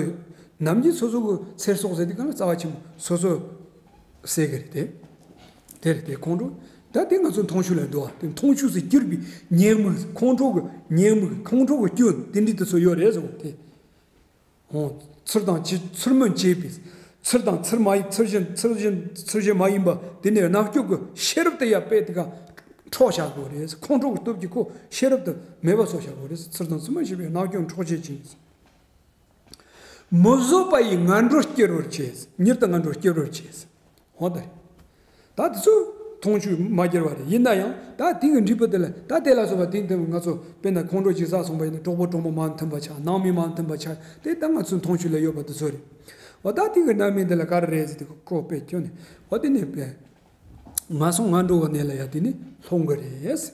ནམ་རྒྱུན་སོ་སོ་གི་ཚེ་སྲོག་ཟེར་དུས་གང་ལ་རྩ་བ་ཆེན་པོ་སོ་སོ་ཟེར་གི་རེད་དེ། དེ་རེད་དེ་ཁོང་ཁྲོ། ད་དེ་ང་ཚོ་མཐོང་ཆོས་ལ་འདུག་བ། དེ་མཐོང་ཆོས་སུ་གྱུར་པའི་ཉེས་དམིགས་ཁོང་ཁྲོ་གི་ཉེས་དམིགས་ཁོང་ཁྲོ་གི་སྐྱོན་དེ་འདྲའི་དེ་ཚོ་ཡོད་རེད་ཟེར་བ་དེ། འོ། ཚུལ་དང་ཅི་ཚུལ་མིན་བྱེད་པའི། ཚུལ་དང་ཚུལ་མ་ཡིན་ཚུལ་བཞིན་ཚུལ་བཞིན་ཚུལ་བཞིན་མ་ཡིན་པ་དེ་ནས་རྣམ་ཅོག་གི་ཤེས་རབ་དེ་ཡང་དཔེ་དེ་ག་འཕྲོག་བྱ་དགོས་རེད། ཁོང་ཁྲོ་གི་སྟོབས་ཀྱིས་ཁོ་ཤེས་རབ་དེ་མེད་པ་བཟོ་བྱ་དགོས་རེད། ཚུལ་དང་ཚུལ་མིན་བྱེད་པའི་རྣམ་ཅོག་འཕྲོག་བྱེད་ཅིང་། མི་བཟོད་པ་ཡིས་ངན་འགྲོར་སྐྱུར་བར་བྱེད། མྱུར་དུ་ངན་འགྲོར་སྐྱུར་བར་བྱེད། འོ་ད་རེད། ད་དེ་ཚོ་མཐོང་ཆོས་མ་གྱུར་བ་རེད། ཡིན་ན་ཡང་ད་དེ་གི་འབྲས་བུ་དེ་ལ་ད་དེ་ལ་སོགས་པ་དེ་དེ་ང་ཚོ་དཔེར་ན་ཁོང་ཁྲོ་ཅིག་ཟ་སོང་བ་ཡིན་ན་གྲོགས་པོ་གྲོགས་མོ་མ་མཐུན་པ་ཆགས། ནང་མི་མ་མཐུན་པ་ཆགས། དེ་ད་ང་ཚོའི་མཐོང་ཆོས་ལ་ཡོད་པ་དེ་ཚོ་རེད། འོ་ད་དེ་གི་རྣམ་སྨིན་དེ་ལ་ག་རེ་རེད་ཟེར་དུས་ཁོ་དཔེ་ཁྱོད་ནི་འོ་དེ་ནི་དཔེ་ངན་སོང་ངན་འགྲོ་བའི་གནས་ལ་ཡ་དེ་ནི་ལྷུང་གི་རེད།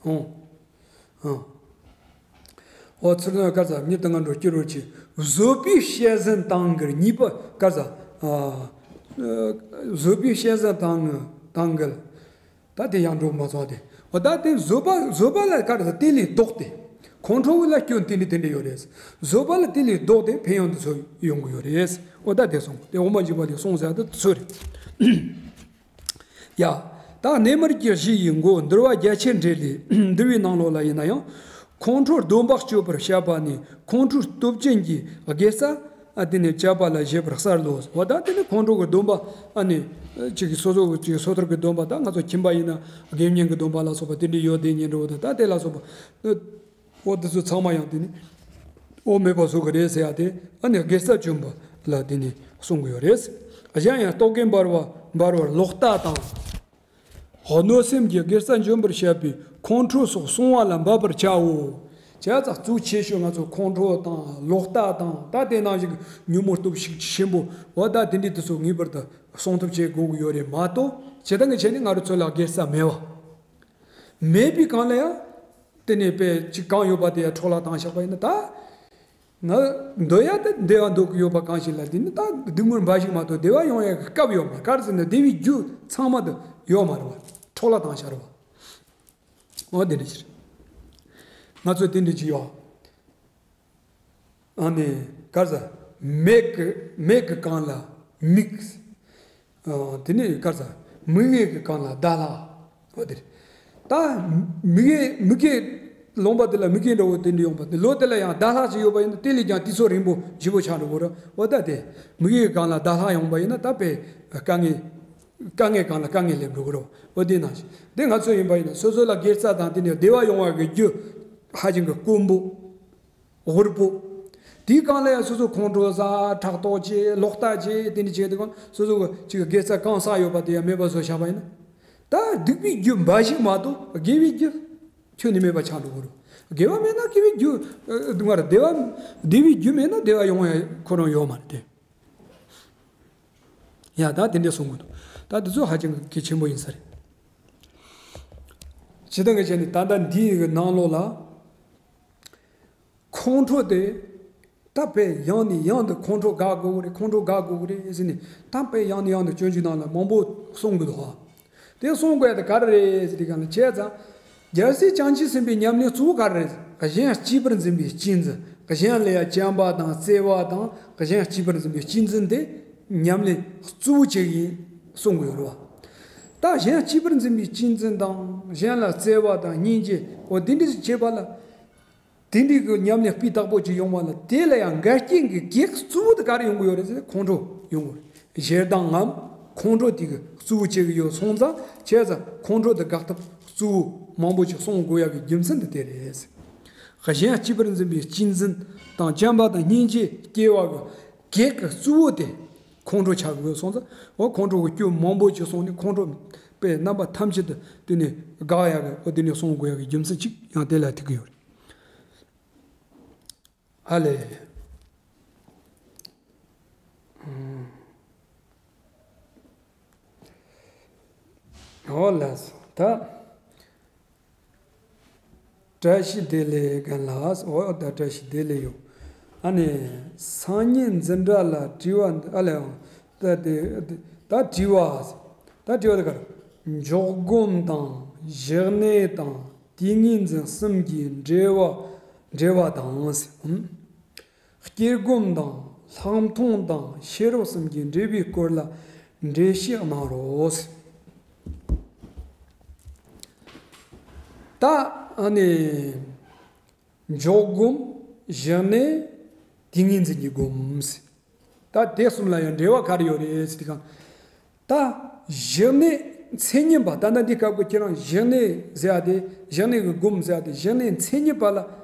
ཨོ། ཨོ། ཨོ་ཚུར་ན་དཀར་ཟ་མྱུར་དུ་ངན་འགྲོར་སྐྱུར་བར་བྱེད། བཟོད་པས་བཤད་ཟིན་དང་འགལ། གཉིས་པ་དཀར་ཟ། ཨ། བཟོད་པས་བཤད་ཟིན་དང་དང་འགལ། ད་དེ་ཡང་འགྲོ་མ་ཚོགས་ཏེ། འོ་ད་དེ་བཟོད་པ་བཟོད་པ་ལ་དཀར་ཟ་དེ་ལས་ལྡོག་སྟེ། ཁོང་ཁྲོ་ལ་སྐྱོན་དེ་འདྲ་དེ་འདྲ་ཡོད་རེད། བཟོད་པ་ལ་དེ་ལས་ལྡོག་སྟེ་ཕན་ཡོན་དེ་ཚོ་ཡོང་གི་ཡོད་རེད། འོ་ད་དེ་སོང་དེ་འོ་མ་འཇིགས་པ་ལས་སོང་ཟེར་ད་དེ་ཚོ་རེད། ཡ། ད་གནས་མལ་གྱི་གཞི་ཡི་མགོ་འདུལ་བ་རྒྱ་ཆེར་འགྲེལ་ལས་འདུལ་བའི་ནང་ལོགས་ལ་ཡིན་ན་ཡང་། ཁོང་ཁྲོའི་སྡོམ་པ་གཅོད་པར་བཤད་པ་ནི་ཁོང་ཁྲོའི་སྟོབས་ཅན་གྱི་དགེ་རྩ་ཨ་དེ་ནས་བཅས་པ་ལ་བཞེད་པར་གསལ་ལོ། འོ་ད་དེ་ནི་ཁོང་ཁྲོ་གི་སྡོམ་པ་ཨ་ནི་ཅིག་སོ་སོ་ཅིག་སོ་ཐར་གྱི་སྡོམ་པ་ད་ང་ཚོ་ཁྱིམ་པ་ཡིན་ན་དགེ་བསྙེན་གྱི་སྡོམ་པ་ལ་སོགས་པ་དེ་འདྲ་ཡོད་དེ་ཉིན་འགྲོ་ད་ད་དེ་ལ་སོགས་པ། འོ་དེ་ཚོ་ཚང་མ་ཡང་དེ་ནི་འོ་མེད་པ་བཟོ་གི་རེད་ཟེར་ཡ་དེ་ཨ་ནི་དགེ་རྩ་བཅོམ་པ་ལ་དེ་ནི་གསུང་གི་ཡོད་རེད། གཞན་ཡང་རྟོག་གེ་འབར་བ་འབར་བར་ལོག་ལྟ་དང་། གནོད་སེམས་ཀྱི་དགེ་རྩ་འཇོམས་པར་བྱེད་པའི་ཁོང་ཁྲོ་སོགས་གསང་བ་ལ་འབབ་པར་བྱའོ། བྱས་ཙང་གཙོ་ཆེ་ཤོས་ང་ཚོ་ཁོང་ཁྲོ་དང་ལོག་ལྟ་དང་ད་དེ་ནང་བཞིན་ཉོན་མོངས་སྟོབས་ཤུགས་ཆེན་པོ་འོ་ད་དེ་འདྲའི་དེ་ཚོ་ངེས་པར་དུ་སྲུང་ཐབས་བྱེད་དགོས་ཀྱི་ཡོད་རེད་མ་གཏོགས་བྱེད་སྟངས་ཀྱི་ཆ་ནས་ང་རང་ཚོ་ལ་དགེ་རྩ་མེད་པ། མེད་པའི་སྒང་ལ་ཡང་། དེ་ནས་དཔེ་ཅིག་གང་ཡོད་པ་དེ་ཡང་འཕྲོ་བརླག་བཏང་བཞག་པ་ཡིན་ན་ད། ང་འདོད་ཡ་དེ་བདེ་བ་འདོད་ཀྱི་ཡོད་པ་གང་ཞིག་ལ་དེ་ནི་ད་སྡུག་བསྔལ་འབའ་ཞིག་མ་གཏོགས་བདེ་བ་ཡོང་ཡ་གི་སྐབས་ཡོད་མ་རེད། ག་རེ་ཟེར་ན་བདེ་བའི་རྒྱུ་ཚང་མ་དེ་ཡོད་མ་རེད་བ། འཕྲོ་བརླག་བཏང་བཞག་རེད་བ། འོ་དེ་འདྲ་ཞིག་རེད། ང་ཚོ་དེ་འདྲ་ཅིག་ཡོད། ཨ་ནི་ག་རེ་ཟེར། མིག་གི་མིག་གི་སྒང་ལ་མིག་ཨ། དེ་ནས་ག་རེ་ཟེར། མིག་ཡས་ཀྱི་སྒང་ལ་ཟླ་ལྷག་འོ་དེ་རེད། ད་མིག་ཡས་མིག་ཡས་ལོང་པ་དེ་ལ་མིག་ཡས་འདྲ་བོ་དེ་འདྲ་ཡོང་པ་དེ་ལོ་དེ་ལ་ཡང་ཟླ་ལྷག་ཅིག་ཡོད་པ་ཡིན་ན་དེ་ལས་ཀྱང་དུས་ཚོད་རིང་པོ་ལྗིད་པོ་ཆགས་འགྲོ་གི་རེད། འོ་ད་དེ་མིག་ཡས་ཀྱི་སྒང་ལ་ཟླ་ལྷག་ཡོང་པ་ཡིན་ན་ད་དཔེ་དཀའ་ངལ་དཀའ་ངལ་སྒང་ལ་དཀའ་ངལ་སླེབས་འགྲོ་གི་རེད། འོ་དེ་ནང་བཞིན་དེ་ང་ཚོ་ཡིན་པ་ཡིན་ན་སོ་སོ་ལ་དགེ་རྩ་དང་དེ་ནས་བདེ་བ་ཡོང་བ་གི་རྒྱུ་ཧ་ཅང་གི་དཀོན་པོ། དབུལ་པོ། དེའི་སྒང་ལ་ཡང་སོ་སོ་ཁོང་ཁྲོ་ཟ་ཕྲག་དོག་བྱེད་ལོག་ལྟ་བྱེད་དེ་འདྲ་བྱེད་དུས་སྒང་སོ་སོ་གི་ཅིག་དགེ་རྩ་གང་བསགས་ཡོད་པ་དེ་ཡང་མེད་པ་བཟོ་བཞག་པ་ཡིན་ན། ད་སྡིག་པའི་རྒྱུ་འབའ་ཞིག་མ་གཏོགས་དགེ་བའི་རྒྱུ་ཁྱོན་ནས་མེད་པ་ཆགས་འགྲོ་གི་རེད། དགེ་བ་མེད་ན་དགེ་བའི་རྒྱུ་ཨ་ང་ར་བདེ་བ་བདེ་བའི་རྒྱུ་མེད་ན་བདེ་བ་ཡོང་ཡ་ཁོ་རང་ཡོད་མ་རེད་དེ། ཡ་ད་དེ་འདྲ་གསུང་གི་འདུག་ད་དེ་ཚོ་ཧ་ཅང་གི་གལ་ཆེན་པོ་ཡིན་ས་རེད། ཇི་ལྟར་ངས་བྱས་ནས་ད་ལྟ་འདིའི་ནང་ལོགས་ལ། ཁོང་ཁྲོ་དེ་ད་དཔེ་ཡང་ནས་ཡང་དུ་ཁོང་ཁྲོ་དགག་དགོས་ཀྱི་རེད། ཁོང་ཁྲོ་དགག་དགོས་ཀྱི་རེད་ཟེར་ནས་ད་དཔེ་ཡང་ནས་ཡང་དུ་སྤྱོད་འཇུག་ནང་ལ་མང་པོ་གསུང་གི་འདུག་ཨ། དེ་གསུང་དགོས་ཡ་དེ་ག་རེ་རེད་ཟེར་དུས་སྒང་ལ་བྱས་ཙང་། རྒྱལ་སྲས་བྱང་ཆུབ་སེམས་དཔའི་ཉམས་ལེན་གཙོ་བོ་ག་རེ་རེད། གཞན་གཅེས་པར་འཛིན་པའི་གཅེས་འཛིན། གཞན་ལ་ཡ་བྱམས་པ་དང་བརྩེ་བ་དང་གཞན་གཅེས་པར་འཛིན་པའི་གཅེས་འཛིན་དེ་ཉམས་ལེན་གཙོ་བོ་གཅིག་ཡིན་གསུང་གི་ཡོད་རེད་བ། ད་གཞན་གཅེས་པར་འཛིན་པའི་གཅེས་འཛིན་དང་གཞན་ལ་བརྩེ་བ་དང་སྙིང་རྗེ་འོ་དེ་འདྲ་ཞིག་བྱེད་པ་ལ། དེ་འདྲའི་གི་ཉམས་ལེན་སྤུས་དག་པོ་ཅིག་ཡོང་བ་ལ་དེ་ལ་ཡང་འགལ་རྐྱེན་གྱི་གེགས་གཙོ་བོ་དེ་ག་རེ་ཡོང་གི་ཡོད་རེད་ཟེར་ན་ཁོང་ཁྲོ་ཡོང་གི་ཡོད་རེད། ཞེ་སྡང་ངམ་ཁོང་ཁྲོ་དེ་གི་གཙོ་བོ་བྱེད་ཀྱི་ཡོད་སོང་ཙང་བྱས་ཙང་ཁོང་ཁྲོ་དེ་དགག་ཐབས་གཙོ་བོ་མང་པོ་ཅིག་གསུང་དགོས་ཡ་གི་རྒྱུ་མཚན་དེ་དེ་རེད། གཞན་གཅེས་པར་འཛིན་པའི་གཅེས་འཛིན་དང་བྱམས་པ་དང་སྙིང་རྗེ་སྐྱེ་བ་གི་གེགས་ཀྱི་གཙོ་བོ་དེ་ཁོང་ཁྲོ་ཆགས་ཀྱི་ཡོད་སོང་ཙང་འོ་ཁོང་ཁྲོ་གི་སྐྱོན་མང་པོ་ཅིག་སོང་ནས་ཁོང་ཁྲོ་པའི་རྣམ་པ་ཐམས་ཅད་དུ་དེ་ནས་དགག་ཡ་གི་འོ་དེ་ནས་གསུང་དགོས་ཡ་གི་རྒྱུ་མཚན་ཅིག་ཡང་དེ་ལ་ཐུག་གི་ཡོད་རེད། ཨ་ལས། ཨོ་ལགས་སོ། ད་བཀྲ་ཤིས་བདེ་ལེགས་རྒན་ལགས། ཨོ་ད་བཀྲ་ཤིས་བདེ་ལེགས་ཡོད། ཨ་ནི་སང་ཉིན་འཛིན་གྲྭ་ལ་དྲི་བ་འདི་ཨ་ལས། ད་དེ་ད་དྲི་བ། ད་དྲི་བ་དེ་ག་རེ། འཇོག་སྒོམ་དང་བཞག་གནས་དང་། ཏིང་ངེ་འཛིན་གསུམ་གྱི་འབྲེལ་བ་འབྲེལ་བ་དང་། སྐྱེ་སྒོམ་དང་ལྷག་མཐོང་དང་ཤེས་རབ་གསུམ་གྱི་འབྲེལ་བའི་སྐོར་ལ་འགྲེལ་བཤད་གནང་རོགས། ད་ཨ་ནི་འཇོག་སྒོམ། བཞག་གནས། ཏིང་ངེ་འཛིན་གྱི་སྒོམ། ད་དེ་གསུམ་ལ་ཡང་འབྲེལ་བ་ག་རེ་ཡོད་རེད་ཟེར་དུས་སྒང་། ད་བཞག་གནས་མཚན་ཉིད་པ་ད་ལྟ་འདི་སྐབས་ཀྱི་ཁྱེད་རང་བཞག་གནས་ཟེར་ཡ་དེ་བཞག་གནས་ཀྱི་སྒོམ་ཟེར་ཡ་དེ་བཞག་གནས་མཚན་ཉིད་པ་ལ་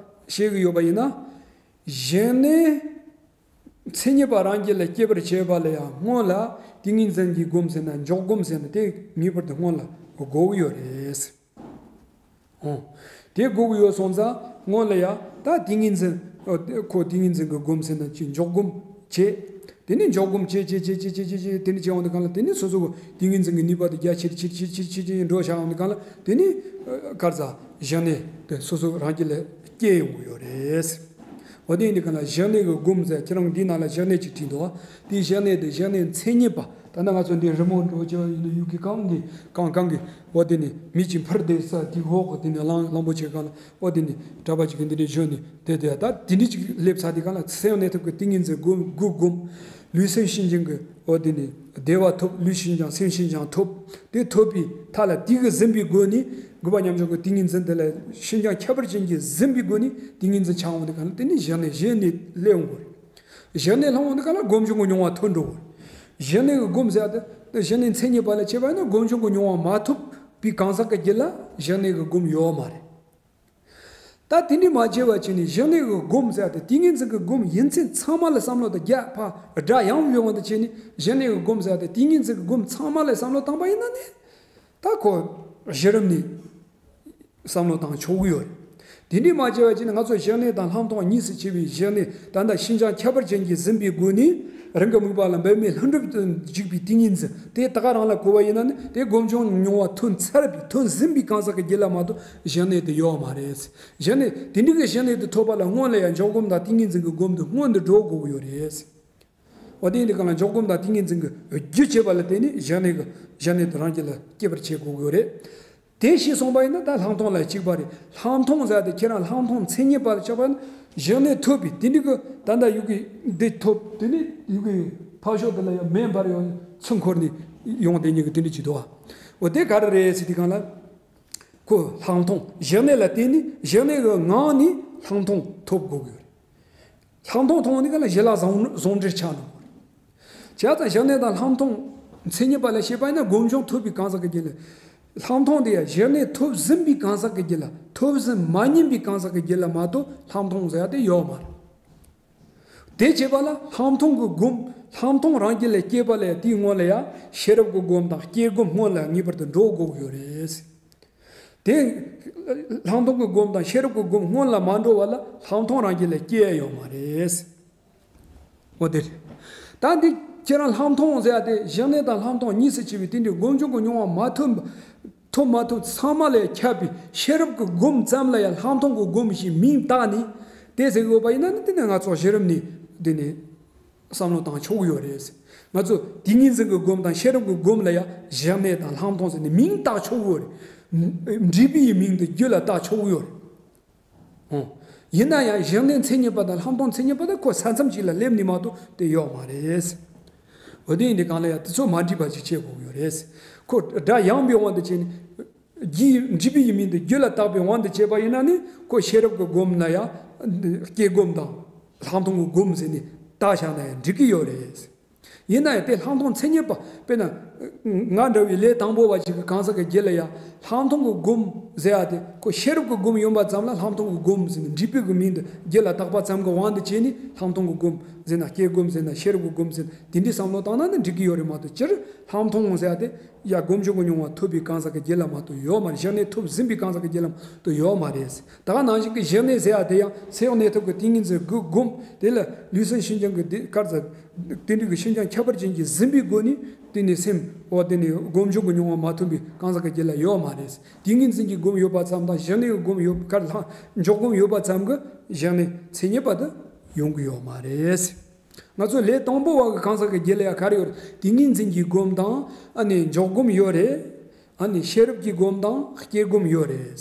བཤད་ཀྱི་ཡོད་པ་ཡིན་ན། བཞག་གནས་ མཚན་ཉིད་པ་རང་རྒྱུད་ལ་སྐྱེ་བར་བྱེད་པ་ལ་ཡང་སྔོན་ལ་ཏིང་ངེ་འཛིན་གྱི་སྒོམ་ཟེར་ན་འཇོག་སྒོམ་ཟེར་ན་དེ་ངེས་པར་དུ་སྔོན་ལ་དགོས་ཀྱི་ཡོད་རེད། ཨོ། དེ་དགོས་ཀྱི་ཡོད་སོང་ཙང་སྔོན་ལ་ཡང་ད་ཏིང་ངེ་འཛིན། ཨོ། དེ་ཁོ་ཏིང་ངེ་འཛིན་གྱི་སྒོམ་ཟེར་ན་ཅི་འཇོག་སྒོམ་བྱེད། དེ་ནས་འཇོག་སྒོམ་བྱེད་བྱེད་བྱེད་བྱེད་བྱེད་བྱེད་བྱེད་དེ་ནས་བྱེད་འོང་དུས་གང་ལ་དེ་ནས་སོ་སོ་གི་ཏིང་ངེ་འཛིན་གྱི་ནུས་པ་དེ་རྒྱ་ཆེར་ཆེར་ཆེར་ཆེར་ཆེར་ཆེར་འགྲོ་བཞག་འོང་དུས་གང་ལ་དེ་ནས་ག་རེ་ཟ་བཞག་ནས་དེ་སོ་སོ་རང་རྒྱུད་ལ་སྐྱེ་ཡོང་གི་ཡོད་རེད། འོ་དེ་ཡིན་དུས་གང་ལ་བཞག་ནས་གི་སྒོམ་ཟེར་ཁྱེད་རང་འདི་ནང་ལ་བཞག་ནས་ཅིག་བྲིས་འདུག་དེའི་བཞག་ནས་དེ་བཞག་ནས་མཚན་ཉིད་པ། ད་ནི་ང་ཚོ་འདི་རི་མོ་འགྲོ་ཅི་ཡིན་ན་ཡུལ་གྱི་གང་གི་གང་གང་གི་འོ་དེ་ནས་མི་གཅིག་འཕུར་བསྡད་ས་དེ་འོག་གི་དེ་ནས་གླང་གླང་པོ་ཆེ་གང་ལ་འོ་དེ་ནས་གྲྭ་པ་ཅིག་གི་འདི་འདྲའི་བཞག་ནས་དེ་དེ་ད་དེ་འདྲའི་ཅིག་སླེབས་ཚར་དེ་གང་ལ་སེམས་གནས་ཐུབ་ཀྱི་ཏིང་ངེ་འཛིན་སྒོམ་དགུ་སྒོམ། ལུས་སེམས་ཤིན་སྦྱངས་ཀྱི་འོ་དེ་ནས་བདེ་བ་ཐོབ། ལུས་ཤིན་སྦྱངས་སེམས་ཤིན་སྦྱངས་ཐོབ། དེ་ཐོབ་པའི་མཐའ་ལ་དེ་གི་ཟིན་པའི་སྒོ་ནས་དགུ་པ་མཉམ་སྦྱོར་གྱི་ཏིང་ངེ་འཛིན་དེ་ལ་ཤིན་སྦྱངས་ཁྱད་པར་ཅན་གྱི་ཟིན་པའི་སྒོ་ནས་ཏིང་ངེ་འཛིན་ཆགས་འོང་དེ་གང་ལ་དེ་ནས་བཞག་ནས་བཞག་ནས་སླེབས་འོང་གི་རེད། བཞག་ནས་ལྷུང་འོང་དེ་གང་ལ་སྒོམ་བྱུང་གི་མྱོང་བ་ཐོན་འགྲོ་གི་རེད། བཞག་ནས་གི་སྒོམ་ཟེར་ཡ་དེ་བཞག་ནས་མཚན་ཉིད་པ་ལ་བྱེད་པ་ཡིན་ན་སྒོམ་བྱུང་གི་མྱོང་བ་མ་ཐོབ་པའི་གང་ཟག་གི་རྒྱུད་ལ་བཞག་ནས་གི་སྒོམ་ཡོད་མ་རེད། ད་དེ་འདྲ་མ་བྱས་པ་བྱས་ནས་བཞག་ནས་གི་སྒོམ་ཟེར་ཏེ་ཏིང་ངེ་འཛིན་གྱི་སྒོམ་ཡིན་ཚད་ཚང་མ་ལ་བསམ་བློ་དང་རྒྱ་ཕ་སྒྲ་ཡངས་ཡོང་བ་དང་བྱས་ནས་བཞག་ནས་གི་སྒོམ་ཟེར་ཏེ་ཏིང་ངེ་འཛིན་གྱི་སྒོམ་ཚང་མ་ལ་བསམ་བློ་བཏང་པ་ཡིན་ན་ནི་ད་ཁོ་གཞི་རིམ་ནས་བསམ་བློ་བཏང་ཆོག་གི་ཡོད་རེད། དེ་འདྲ་མ་བྱས་པ་བྱས་ནས་ང་ཚོ་བཞག་ནས་དང་ལྷག་མཐོང་གཉིས་སུ་ཕྱེ་བའི་བཞག་ནས་ད་ལྟ་ཤིན་སྦྱངས་ཁྱད་པར་ཅན་གྱིས་ཟིན་པའི་སྒོ་ནས་རང་གི་དམིགས་པ་ལ་འབད་མེད་ལྷུན་གྲུབ་ཏུ་འཇུག་པའི་ཏིང་ངེ་འཛིན་དེ་ད་ག་རང་ལ་གོ་བ་ཡིན་ན་ནི་དེ་སྒོམ་བྱུང་མྱོང་བ་ཐོན་ཚར་བའི་ཐོན་ཟིན་པའི་གང་ཟག་གི་རྒྱུད་ལ་མ་གཏོགས་བཞག་ནས་དེ་ཡོད་མ་རེད། བཞག་ནས་དེ་འདྲ་གི་བཞག་ནས་དེ་ཐོབ་པ་ལ་སྔོན་ལ་ཡང་འཇོག་སྒོམ་དང་ཏིང་ངེ་འཛིན་གྱི་སྒོམ་དེ་སྔོན་དུ་འགྲོ་དགོས་ཀྱི་ཡོད་རེད། འོ་དེ་ཡིན་དུས་གང་ལ་འཇོག་སྒོམ་དང་ཏིང་ངེ་འཛིན་གྱི་རྒྱུ་བྱེད་པ་ལ་བརྟེན་ནས་བཞག་ནས་གི་བཞག་ནས་དེ་རང་རྒྱུད་ལ་སྐྱེ་བར་བྱེད་དགོས་ཀྱི་ཡོད་རེད། དེ་ཤེས་སོང་པ་ཡིན་ན་ད་ལྷག་མཐོང་ལ་གཅིག་པ་རེད། ལྷག་མཐོང་ཟེར་དེ་ཁྱེད་རང་ལྷག་མཐོང་མཚན་ཉིད་པ་ལ་ཆགས་པ་ན་བཞག་ནས་ཐོབ་པའི་དེ་འདྲ་གི་ད་ལྟ་ཡུལ་གྱི་འདི་ཐོབ་དེ་ནི་ཡུལ་གྱི་འཕགས་མཆོག་དེ་ལ་ཡང་མེ་འབར་ཡང་ཚུར་འཁོར་ནས་ཡོང་དེ་ཉིད་ཀྱི་དེ་འདྲ་ཅིག་འདུག་ཨ། འོ་དེ་ག་རེ་རེད་ཟེར་དུས་གང་ལ། ཁོ་ལྷག་མཐོང་བཞག་ནས་ལ་བརྟེན་ནས་བཞག་ནས་གི་ངང་ནས་ལྷག་མཐོང་ཐོབ་དགོས་ཀྱི་ཡོད་རེད། ལྷག་མཐོང་མཐོང་ནི་ག་ལ་ཞི་ལྷག་ཟུང་ཟུང་འབྲེལ་ཆགས་འགྲོ་བ་རེད། བྱས་ཙང་བཞག་ནས་དང་ལྷག་མཐོང་མཚན་ཉིད་པ་ལ་བཤད་པ་ཡིན་ན་སྒོམ་བྱུང་ཐོབ་པའི་གང་ཟག་གི་རྒྱུད་ལ། ལྷག་མཐོང་དེ་ཡང་བཞག་ནས་ཐོབ་ཟིན་པའི་གང་ཟག་གི་རྒྱུད་ལ་ཐོབ་ཟིན་མ་ཉིན་པའི་གང་ཟག་གི་རྒྱུད་ལ་མ་གཏོགས་ལྷག་མཐོང་ཟེར་ཡ་དེ་ཡོད་མ་རེད། དེ་བྱས་པ་ལ་ལྷག་མཐོང་གི་སྒོམ་ལྷག་མཐོང་རང་རྒྱུད་ལ་སྐྱེས་པ་ལས་དེའི་སྔོན་ལ་ཡང་ཤེས་རབ་ཀྱི་སྒོམ་དང་སྐྱེ་སྒོམ་སྔོན་ལ་ངེས་པར་དུ་འགྲོ་དགོས་ཀྱི་ཡོད་རེད། དེ་ལྷག་མཐོང་གི་སྒོམ་དང་ཤེས་རབ་ཀྱི་སྒོམ་སྔོན་ལ་མ་འགྲོ་བ་ལ་ལྷག་མཐོང་རང་རྒྱུད་ལ་སྐྱེ་ཡ་ཡོད་མ་རེད། འོ་དེ་རེད། ད་འདི་ཁྱེད་རང་ལྷག་མཐོང་ཟེར་ཡ་དེ་བཞག་ནས་དང་ལྷག་མཐོང་གཉིས་སུ་ཕྱེ་བའི་དེ་འདྲའི་སྒོམ་བྱུང་གི་མྱོང་བ་མ་ཐོན་པ་ཐོབ་མ་ཐོབ་ཚང་མ་ལས་ཁྱབ་པའི་ཤེས་རབ་ཀྱི་སྒོམ་ཙམ་ལ་ཡང་ལྷག་མཐོང་གི་སྒོམ་ཞེས་མིང་བཏགས་ནས་དེ་ཟེར་དགོས་པ་ཡིན་ན་ནི་དེ་ནི་ང་ཚོ་གཞི་རིམ་ནས་དེ་ནས། བསམ་བློ་བཏང་ཆོག་གི་ཡོད་རེད། ང་ཚོ་ཏིང་ངེ་འཛིན་གྱི་སྒོམ་དང་ཤེས་རབ་ཀྱི་སྒོམ་ལ་ཡང་བཞག་ནས་དང་ལྷག་མཐོང་ཟེར་ནས་མིང་བཏགས་ཆོག་གི་ཡོད་རེད། འབྲས་བུའི་མིང་དེ་རྒྱུད་ལ་བཏགས་ཆོག་གི་ཡོད་རེད། ཨོ། ཡིན་ན་ཡང་བཞག་ནས་མཚན་ཉིད་པ་དང་ལྷག་མཐོང་མཚན་ཉིད་པ་དང་ཁོ་ས་མཚམས་གཅིག་ལ་སླེབས་ནི་མ་གཏོགས་དེ་ཡོད་མ་རེད། འོ་དེ་ཡིན་དུས་གང་ལ་ཡང་དེ་ཚོ་མ་འགྲིག་པ་ཅིག་བྱེད་དགོས་ཀྱི་ཡོད་རེད། ཁོ་སྒྲ་ཡངས་པའི་དབང་དུ་བྱས་ནས། རྒྱུའི་འབྲས་བུའི་མིང་དུ་རྒྱུད་ལ་བཏགས་པའི་དབང་དུ་བྱས་པ་ཡིན་ན་ནི་ཁོ་ཤེས་རབ་ཀྱི་སྒོམ་ལ་ཡང་སྐྱེ་སྒོམ་དང་ལྷག་མཐོང་གི་སྒོམ་ཟེར་ནས་བཏགས་བཞག་ན་ཡང་འགྲིག་གི་ཡོད་རེད། ཡིན་ན་ཡང་དེ་ལྷག་མཐོང་མཚན་ཉིད་པ་དཔེར་ན་ང་འདྲ་བའི་ལས་དང་པོ་བ་ཞིག་གི་གང་ཟག་གི་རྒྱུད་ལ་ཡང་ལྷག་མཐོང་གི་སྒོམ་ཟེར་ཡ་དེ་ཁོ་ཤེས་རབ་ཀྱི་སྒོམ་ཡོད་པ་ཙམ་ལ་ལྷག་མཐོང་གི་སྒོམ་ཟེར་ནས་འབྲས་བུ་གི་མིང་དུ་རྒྱུད་ལ་བཏགས་པ་ཙམ་གྱི་དབང་དུ་བྱས་ནས་ལྷག་མཐོང་གི་སྒོམ་ཟེར་ན་སྐྱེ་སྒོམ་ཟེར་ན་ཤེས་རབ་ཀྱི་སྒོམ་ཟེར་ན་དེ་འདྲའི་བསམ་བློ་བཏང་ན་ནི་འགྲིག་གི་ཡོད་རེད་མ་གཏོགས་སྤྱིར་ལྷག་མཐོང་ཟེར་ཡ་དེ། ཡ་སྒོམ་བྱུང་གི་མྱོང་བ་ཐོབ་པའི་གང་ཟག་གི་རྒྱུད་ལ་མ་གཏོགས་ཡོད་མ་རེད། བཞག་ནས་ཐོབ་ཟིན་པའི་གང་ཟག་གི་རྒྱུད་ལ་མ་གཏོགས་ཡོད་མ་རེད། ད་ག་ནང་བཞིན་གྱི་བཞག་ནས་ཟེར་ཡ་དེ་ཡང་སེམས་གནས་ཐབས་ཀྱི་ཏིང་ངེ་འཛིན་དགུ་སྒོམ་དེ་ལ་ལུས་སེམས་ཤིན་སྦྱངས་ཀྱི་དེ་དཀར་ཟ་དེ་འདྲ་གི་ཤིན་སྦྱངས་ཁྱད་པར་ཅན་གྱིས་ཟིན་པའི་སྒོ་ནས་དེ་ནས་སེམས་འོ་དེ་ནས་སྒོམ་བྱུང་གི་མྱོང་བ་མ་ཐོབ་པའི་གང་ཟག་གི་རྒྱུད་ལ་ཡོད་མ་རེད། ཏིང་ངེ་འཛིན་གྱི་སྒོམ་ཡོད་པ་ཙམ་དང་བཞག་ནས་སྒོམ་ཡོད་དཀར་ལྷག་འཇོག་སྒོམ་ཡོད་པ་ཙམ་གྱིས་བཞག་ནས་མཚན་ཉིད་པ་དུ་ཡོང་གི་ཡོད་མ་རེད། ང་ཚོ་ལས་དང་པོ་བ་གི་གང་ཟག་གི་རྒྱུད་ལ་ཡང་ག་རེ་ཡོད་རེད། ཏིང་ངེ་འཛིན་གྱི་སྒོམ་དང་ཨ་ནི་འཇོག་སྒོམ་ཡོད་རེད། ཨ་ནི་ཤེས་རབ་ཀྱི་སྒོམ་དང་སྐྱེ་སྒོམ་ཡོད་རེད།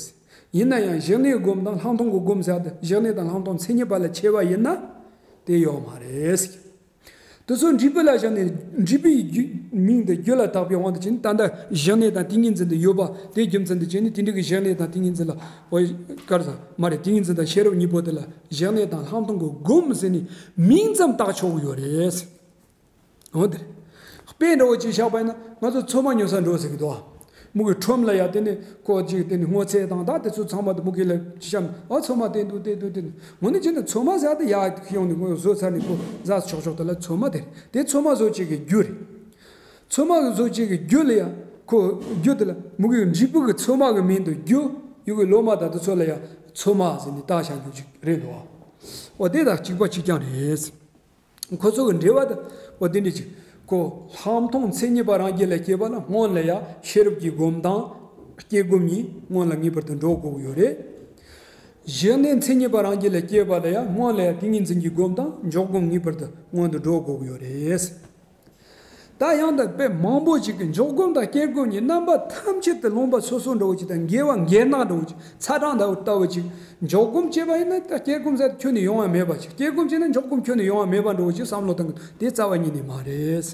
ཡིན་ན་ཡང་བཞག་ནས་སྒོམ་དང་ལྷག་མཐོང་གི་སྒོམ་ཟེར་ཏེ་བཞག་ནས་དང་ལྷག་མཐོང་མཚན་ཉིད་པ་ལ་ཕྱེ་བ་ཡིན་ན་དེ་ཡོད་མ་རེད། དེ་ཚོ་འབྲས་བུ་ལ་བཞག་ནས་འབྲས་བུའི་རྒྱུ་མིང་དེ་རྒྱུད་ལ་བཏགས་པའི་དབང་དུ་བྱས་ནས་ད་ལྟ་བཞག་ནས་དང་ཏིང་ངེ་འཛིན་དེ་ཡོད་པ་དེ་རྒྱུ་མཚན་དུ་བྱས་ནས་དེ་འདྲ་གི་བཞག་ནས་དང་ཏིང་ངེ་འཛིན་ལ་འོ་ག་རེ་ཟ་མ་རེད། ཏིང་ངེ་འཛིན་དང་ཤེས་རབ་གཉིས་པོ་དེ་ལ་བཞག་ནས་དང་ལྷག་མཐོང་གི་སྒོམ་ཟེར་ནས་མིང་ཙམ་བཏགས་ཆོག་གི་ཡོད་རེད། འོ་དེ་རེད། དཔེ་འདྲ་བོ་ཅིག་བཞག་པ་ཡིན་ན་ང་ཚོ་ཚོད་མ་ཉོ་ས་འགྲོ་ཟེར་གི་འདུག་ཨ། མུ་གེ་ཁྲོམ་ལ་ཡ་དེ་ནི་ཁོ་ཅིག་དེ་ནི་སྔོ་ཚལ་དང་ད་དེ་ཚོ་ཚང་མ་དེ་མུ་གེ་ལ་ཅི་བཤམས། ཨ་ཚོད་མ་དེ་འདུག་དེ་འདུག་དེ་འདུག་ངོ་ནི་ཅི་ནི་ཚོད་མ་ཟ་དེ་ཡ་ཡོང་ནི་ངོ་བཟོ་ཚར་ནི་ཁོ་ཟ་ཆོག་ཆོག་དེ་ལ་ཚོད་མ་དེ་རེད། དེ་ཚོད་མ་བཟོ་བྱེད་ཀྱི་རྒྱུ་རེད། ཚོད་མ་གི་བཟོ་བྱེད་ཀྱི་རྒྱུ་ལ་ཡ་ཁོ་རྒྱུ་དེ་ལ་མུ་གེ་འབྲས་བུ་གི་ཚོད་མ་གི་མིང་དུ་རྒྱུ་ཡུ་གི་ལོ་མ་ད་དེ་ཚོ་ལ་ཡ་ཚོད་མ་ཟེར་ནི་ད་བྱ་རྒྱུ་ཅིག་རེད་འདུག་འོ་དེ་དང་གཅིག་པ་གཅིག་རྐྱང་རེད། ཁོ་ཚོ་གི་འབྲེལ་བ་དེ་འོ་དེ་འདྲ་ཅིག་ཁོ་ལྷག་མཐོང་མཚན་ཉིད་པ་རང་རྒྱུད་ལ་སྐྱེས་པ་ལ་སྔོན་ལ་ཡང་ཤེས་རབ་ཀྱི་སྒོམ་དང་སྐྱེ་སྒོམ་གཉིས་སྔོན་ལ་ངེས་པར་དུ་འགྲོ་དགོས་ཀྱི་ཡོད་རེད། གཞི་གནས་མཚན་ཉིད་པ་རང་རྒྱུད་ལ་སྐྱེས་པ་ལ་ཡང་སྔོན་ལ་ཡང་ཏིང་ངེ་འཛིན་གྱི་སྒོམ་དང་འཇོག་སྒོམ་ངེས་པར་དུ་སྔོན་དུ་འགྲོ་དགོས་ཀྱི་ཡོད་རེད། ད་ཡང་དག་པའི་མང་པོ་ཅིག་གིས་འཇོག་སྒོམ་དང་སྐྱེ་སྒོམ་གཉིས་རྣམ་པ་ཐམས་ཅད་དུ་ལུང་པ་སོ་སོ་འདྲ་བོ་ཅིག་དང་འགལ་བ་འགལ་སྣང་འདྲ་བོ་ཅིག་ཚ་གྲང་འདྲ་བོ་ལྟ་བུ་ཅིག་འཇོག་སྒོམ་བྱས་པ་ཡིན་ན་ད་སྐྱེ་སྒོམ་ཟེར་ཁྱོན་ནས་ཡོང་བ་མེད་པ་ཅིག་སྐྱེ་སྒོམ་བྱས་ན་འཇོག་སྒོམ་ཁྱོན་ནས་ཡོང་བ་མེད་པ་འདྲ་བོ་ཅིག་བསམ་བློ་བཏང་གི་འདུག་དེ་རྩ་བ་ཉིད་ནས་མ་རེད།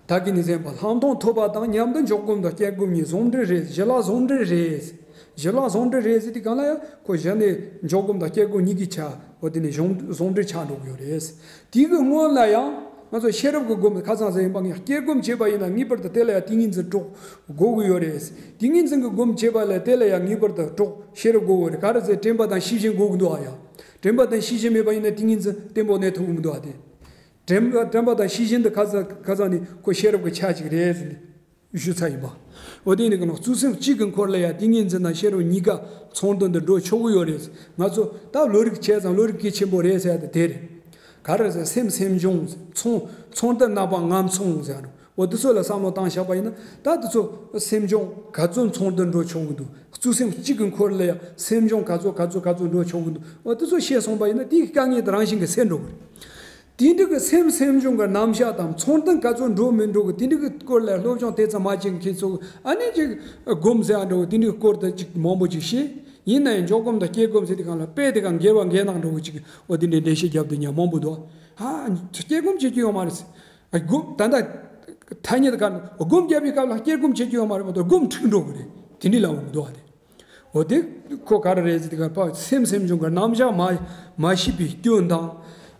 ད་གིན་ནས་གསན་པ་ལྷག་མཐོང་ཐོབ་པ་དང་མཉམ་དུ་འཇོག་སྒོམ་དང་སྐྱེ་སྒོམ་གཉིས་ཟུང་འབྲེལ་རེད། ཞི་ལྷག་ཟུང་འབྲེལ་རེད། ཞི་ལྷག་ཟུང་འབྲེལ་རེད་ཟེར་དུས་གང་ལ་ཡང་ཁོ་གཞི་ནས་འཇོག་སྒོམ་དང་སྐྱེ་སྒོམ་གཉིས་ཀྱི་ཆ་འོ་དེ་ནས་གཞུང་ཟུང་འབྲེལ་ཆགས་འགྲོ་གི་ཡོད་རེད། དེ་གི་སྔོན་ལ་ཡང་ང་ཚོ་ཤེས་རབ་ཀྱི་སྒོམ་ཁ་སང་ཟེར་ཡིན་པ་ངས་སྐྱེ་སྒོམ་བྱས་པ་ཡིན་ན་ངེས་པར་དུ་དེ་ལ་ཡང་ཏིང་ངེ་འཛིན་གྲོགས་དགོས་ཀྱི་ཡོད་རེད། ཏིང་ངེ་འཛིན་གྱི་སྒོམ་བྱས་པ་ལ་དེ་ལ་ཡང་ངེས་པར་དུ་གྲོགས་ཤེས་རབ་དགོས་ཀྱི་ཡོད་རེད། ག་རེ་ཟེར་དྲན་པ་དང་ཤེས་བཞིན་དགོས་ཀྱི་འདུག་ཨ་ཡ། དྲན་པ་དང་ཤེས་བཞིན་མེད་པ་ཡིན་ན་ཏིང་ངེ་འཛིན་བརྟན་པོ་གནས་ཐུབ་ཀྱི་མི་འདུག་ཨ་དེ། དྲན་པ་དྲན་པ་དང་ཤེས་བཞིན་དུ་ཁ་ས་ཁ་སང་ནི་ཁོ་ཤེས་རབ་ཀྱི་ཆ་ཅིག་རེད་ཟེར་ནས་ཞུ་ཚར་ཡིན་པ། འོ་དེ་ནི་གང་ལ་གཙོ་སེམས་གཅིག་གི་འཁོར་ལ་ཡང་ཏིང་ངེ་འཛིན་དང་ཤེས་རབ་གཉིས་ཀ་ཚོགས་འདུ་འདི་འགྲོ་ཆོག་གི་ཡོད་རེད། ང་ཚོ་ད་བློ་རིག་ཆེ་ཙང་བློ་རིག་གལ་ཆེན་པོ་རེད་ཟེར་ཡ་དེ་དེ་རེད། ག་རེ་ཟེར་སེམས་སེམས་བྱུང་ཚོགས་ཚོགས་འདུ་རྣམ་པ་ལྔ་ཚོགས་ཟེར་ཡ་འོ་དེ་ཚོ་ལ་བསམ་བློ་བཏང་བཞག་པ་ཡིན་ན་ད་དེ་ཚོ་སེམས་བྱུང་ག་ཚོད་ཚོགས་འདུ་འགྲོ་ཆོག་གི་འདུག་གཙོ་སེམས་གཅིག་གི་འཁོར་ལ་ཡང་སེམས་བྱུང་ག་ཚོད་ག་ཚོད་ག་ཚོད་འགྲོ་ཆོག་གི་འདུག་འོ་དེ་ཚོ་ཤེས་སོང་པ་ཡིན་ན་དེའི་དཀའ་ངལ་དེ་རང་བཞིན་གྱིས་སེལ་འགྲོ་གི་རེད། དེ་འདྲ་གི་སེམས་སེམས་བྱུང་གི་རྣམ་གཞག་དང་ཚོགས་འདུ་ག་ཚོད་འགྲོ་མི་འགྲོ་གི་དེ་འདྲ་གི་སྐོར་ལ་སློབ་སྦྱོང་དེ་ཙམ་མ་བྱེད་མཁན་ཚོ་ཨ་ནི་ཅིག་སྒོམ་ཟེར་ཡ་འགྲོ་གི་དེ་འདྲ་གི་སྐོར་དེ་ཅིག་མང་པོ་ཅིག་ཤེས། ཡིན་ན་ཡང་འཇོག་སྒོམ་དང་སྐྱེ་སྒོམ་ཟེར་དུས་གང་ལ་དཔེ་དེ་གང་འགལ་བ་འགལ་སྣང་འགྲོ་གི་ཅིག་འོ་དེ་འདྲའི་འགྲེལ་བཤད་རྒྱབ་དུས་ཉག་མང་པོ་འདུག་ཨ་སྐྱེ་སྒོམ་བྱེད་རྒྱུ་ཡོད་མ་རེད། སྒོམ་ད་ལྟ་ཐ་སྙད་ག་སྒོམ་རྒྱབ་པའི་སྐབས་ལ་སྐྱེ་སྒོམ་བྱེད་རྒྱུ་ཡོད་མ་རེད་མ་གཏོགས་སྒོམ་འཁྲུག་འགྲོ་གི་རེད། དེ་འདྲའི་ལབ་འོང་གི་འདུག་ཨ་དེ། འོ་དེ་ཁོ་ག་རེ་རེད་ཟེར་དུས་ག་ཕ་སེམས་སེམས་བྱུང་གི་རྣམ་གཞག་མ་མ་ཤེས་པའི་སྐྱོན་དང་།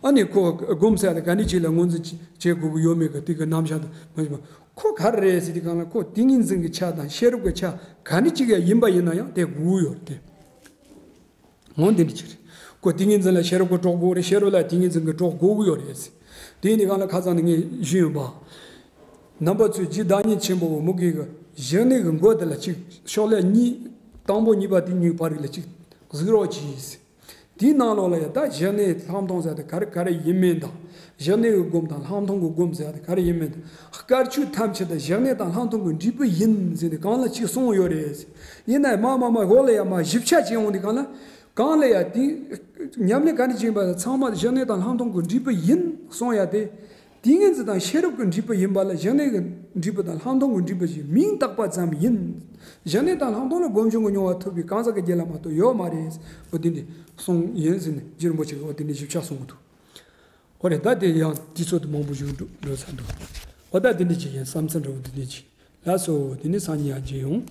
ཨ་ནི་ཁོ་སྒོམ་ཟེར་ཡ་དེ་ག་ནས་ཅིག་ལ་ངོས་འཛིན་བྱེད་དགོས་ཀྱི་ཡོད་མེད་གི་དེ་གི་རྣམ་གཞག་དང་མ་ཤེས་པ། ཁོ་ག་རེ་རེད་ཟེར་དུས་གང་ལ་ཁོ་ཏིང་ངེ་འཛིན་གྱི་ཆ་དང་ཤེས་རབ་ཀྱི་ཆ་ག་ནས་ཅིག་ཡ་ཡིན་པ་ཡིན་ན་ཡང་དེ་དགོས་ཀྱི་ཡོད་རེད་དེ། འོ་འདི་འདྲ་ཅིག་རེད། ཁོ་ཏིང་ངེ་འཛིན་ལ་ཤེས་རབ་ཀྱི་གྲོགས་དགོས་རེད། ཤེས་རབ་ལ་ཏིང་ངེ་འཛིན་གྱི་གྲོགས་དགོས་ཀྱི་ཡོད་རེད། དེ་ནི་གང་ལ་ཁ་སང་ནས་ངས་ཞུས་ཡོད་པ། རྣམ་པ་ཚོས་རྗེ་བདག་ཉིད་ཆེན་པོ་མུ་གེ་གི་གཞི་གནས་ཀྱི་མགོ་དེ་ལ་ཅིག་ཤོག་ལྷེ་གཉིས་དང་པོ་གཉིས་པ་དེ་གཉིས་བར་ལ་ཅིག་གཟིགས་རོགས་གྱིས། དེའི་ནང་ལོགས་ལ་ཡང་ད་གཞི་གནས་ལྷག་མཐོང་ཟེར་དེ་ག་རེ་ག་རེ་ཡིན་མིན་དང་། གཞི་གནས་ཀྱི་སྒོམ་དང་ལྷག་མཐོང་གི་སྒོམ་ཟེར་དེ་ག་རེ་ཡིན་མིན་དང་། དཀར་ཆོས་ཐམས་ཅད་དེ་གཞི་གནས་དང་ལྷག་མཐོང་གི་འབྲས་བུ་ཡིན་ཟེར་ནས་གང་ལ་ཅིག་གསུངས་ཡོད་རེད། ཡིན་ནའི་མ་མ་མ་འོག་ལ་ཡང་མ་ཞིབ་ཆ་བྱས་འོང་དུས་གང་ལ། གང་ལ་ཡང་དེ་ཉམས་ལེན་ག་འདྲ་བྱེད་པ་ཚང་མ་གཞི་གནས་དང་ལྷག་མཐོང་གི་འབྲས་བུ་ཡིན་གསུངས་ཡ་དེ། ཏིང་ངེ་འཛིན་དང་ཤེས་རབ་ཀྱི་འབྲས་བུ་ཡིན་པ་ལ་གཞི་གནས་ཀྱི་འབྲས་བུ་དང་ལྷག་མཐོང་གི་འབྲས་བུ་ཞེས་མིང་བཏགས་པ་ཙམ་ཡིན། གཞི་གནས་དང་ལྷག་མཐོང་ལ་སྒོམ་བྱུང་གི་མྱོང་བ་ཐོབ་པའི་གང་ཟག་གི་རྒྱུད་ལ་མ་གཏོགས་ཡོད་མ་རེད། འོ་དེ་འདྲ་གསུངས་ཡིན་ཟེར་ནས་རྗེ་རིན་པོ་ཆེ་གིས་འོ་དེ་འདྲ་ཞིབ་ཆ་གསུངས་འདུག་འོ་རེད། ད་དེ་ཡང་དུས་ཚོད་དུ་མང་པོ་ཞིག་འགྲོ་འགྲོ་ཚར་འདུག་འོ་ད་དེ་འདྲ་ཅིག་ཡིན། བསམ་ཚུལ་འདྲ་བོ་དེ་འདྲ་ཅིག་ལགས་སོ། དེ་ནས་སང་ཉིན་ཡང་མཇལ་ཡོང་།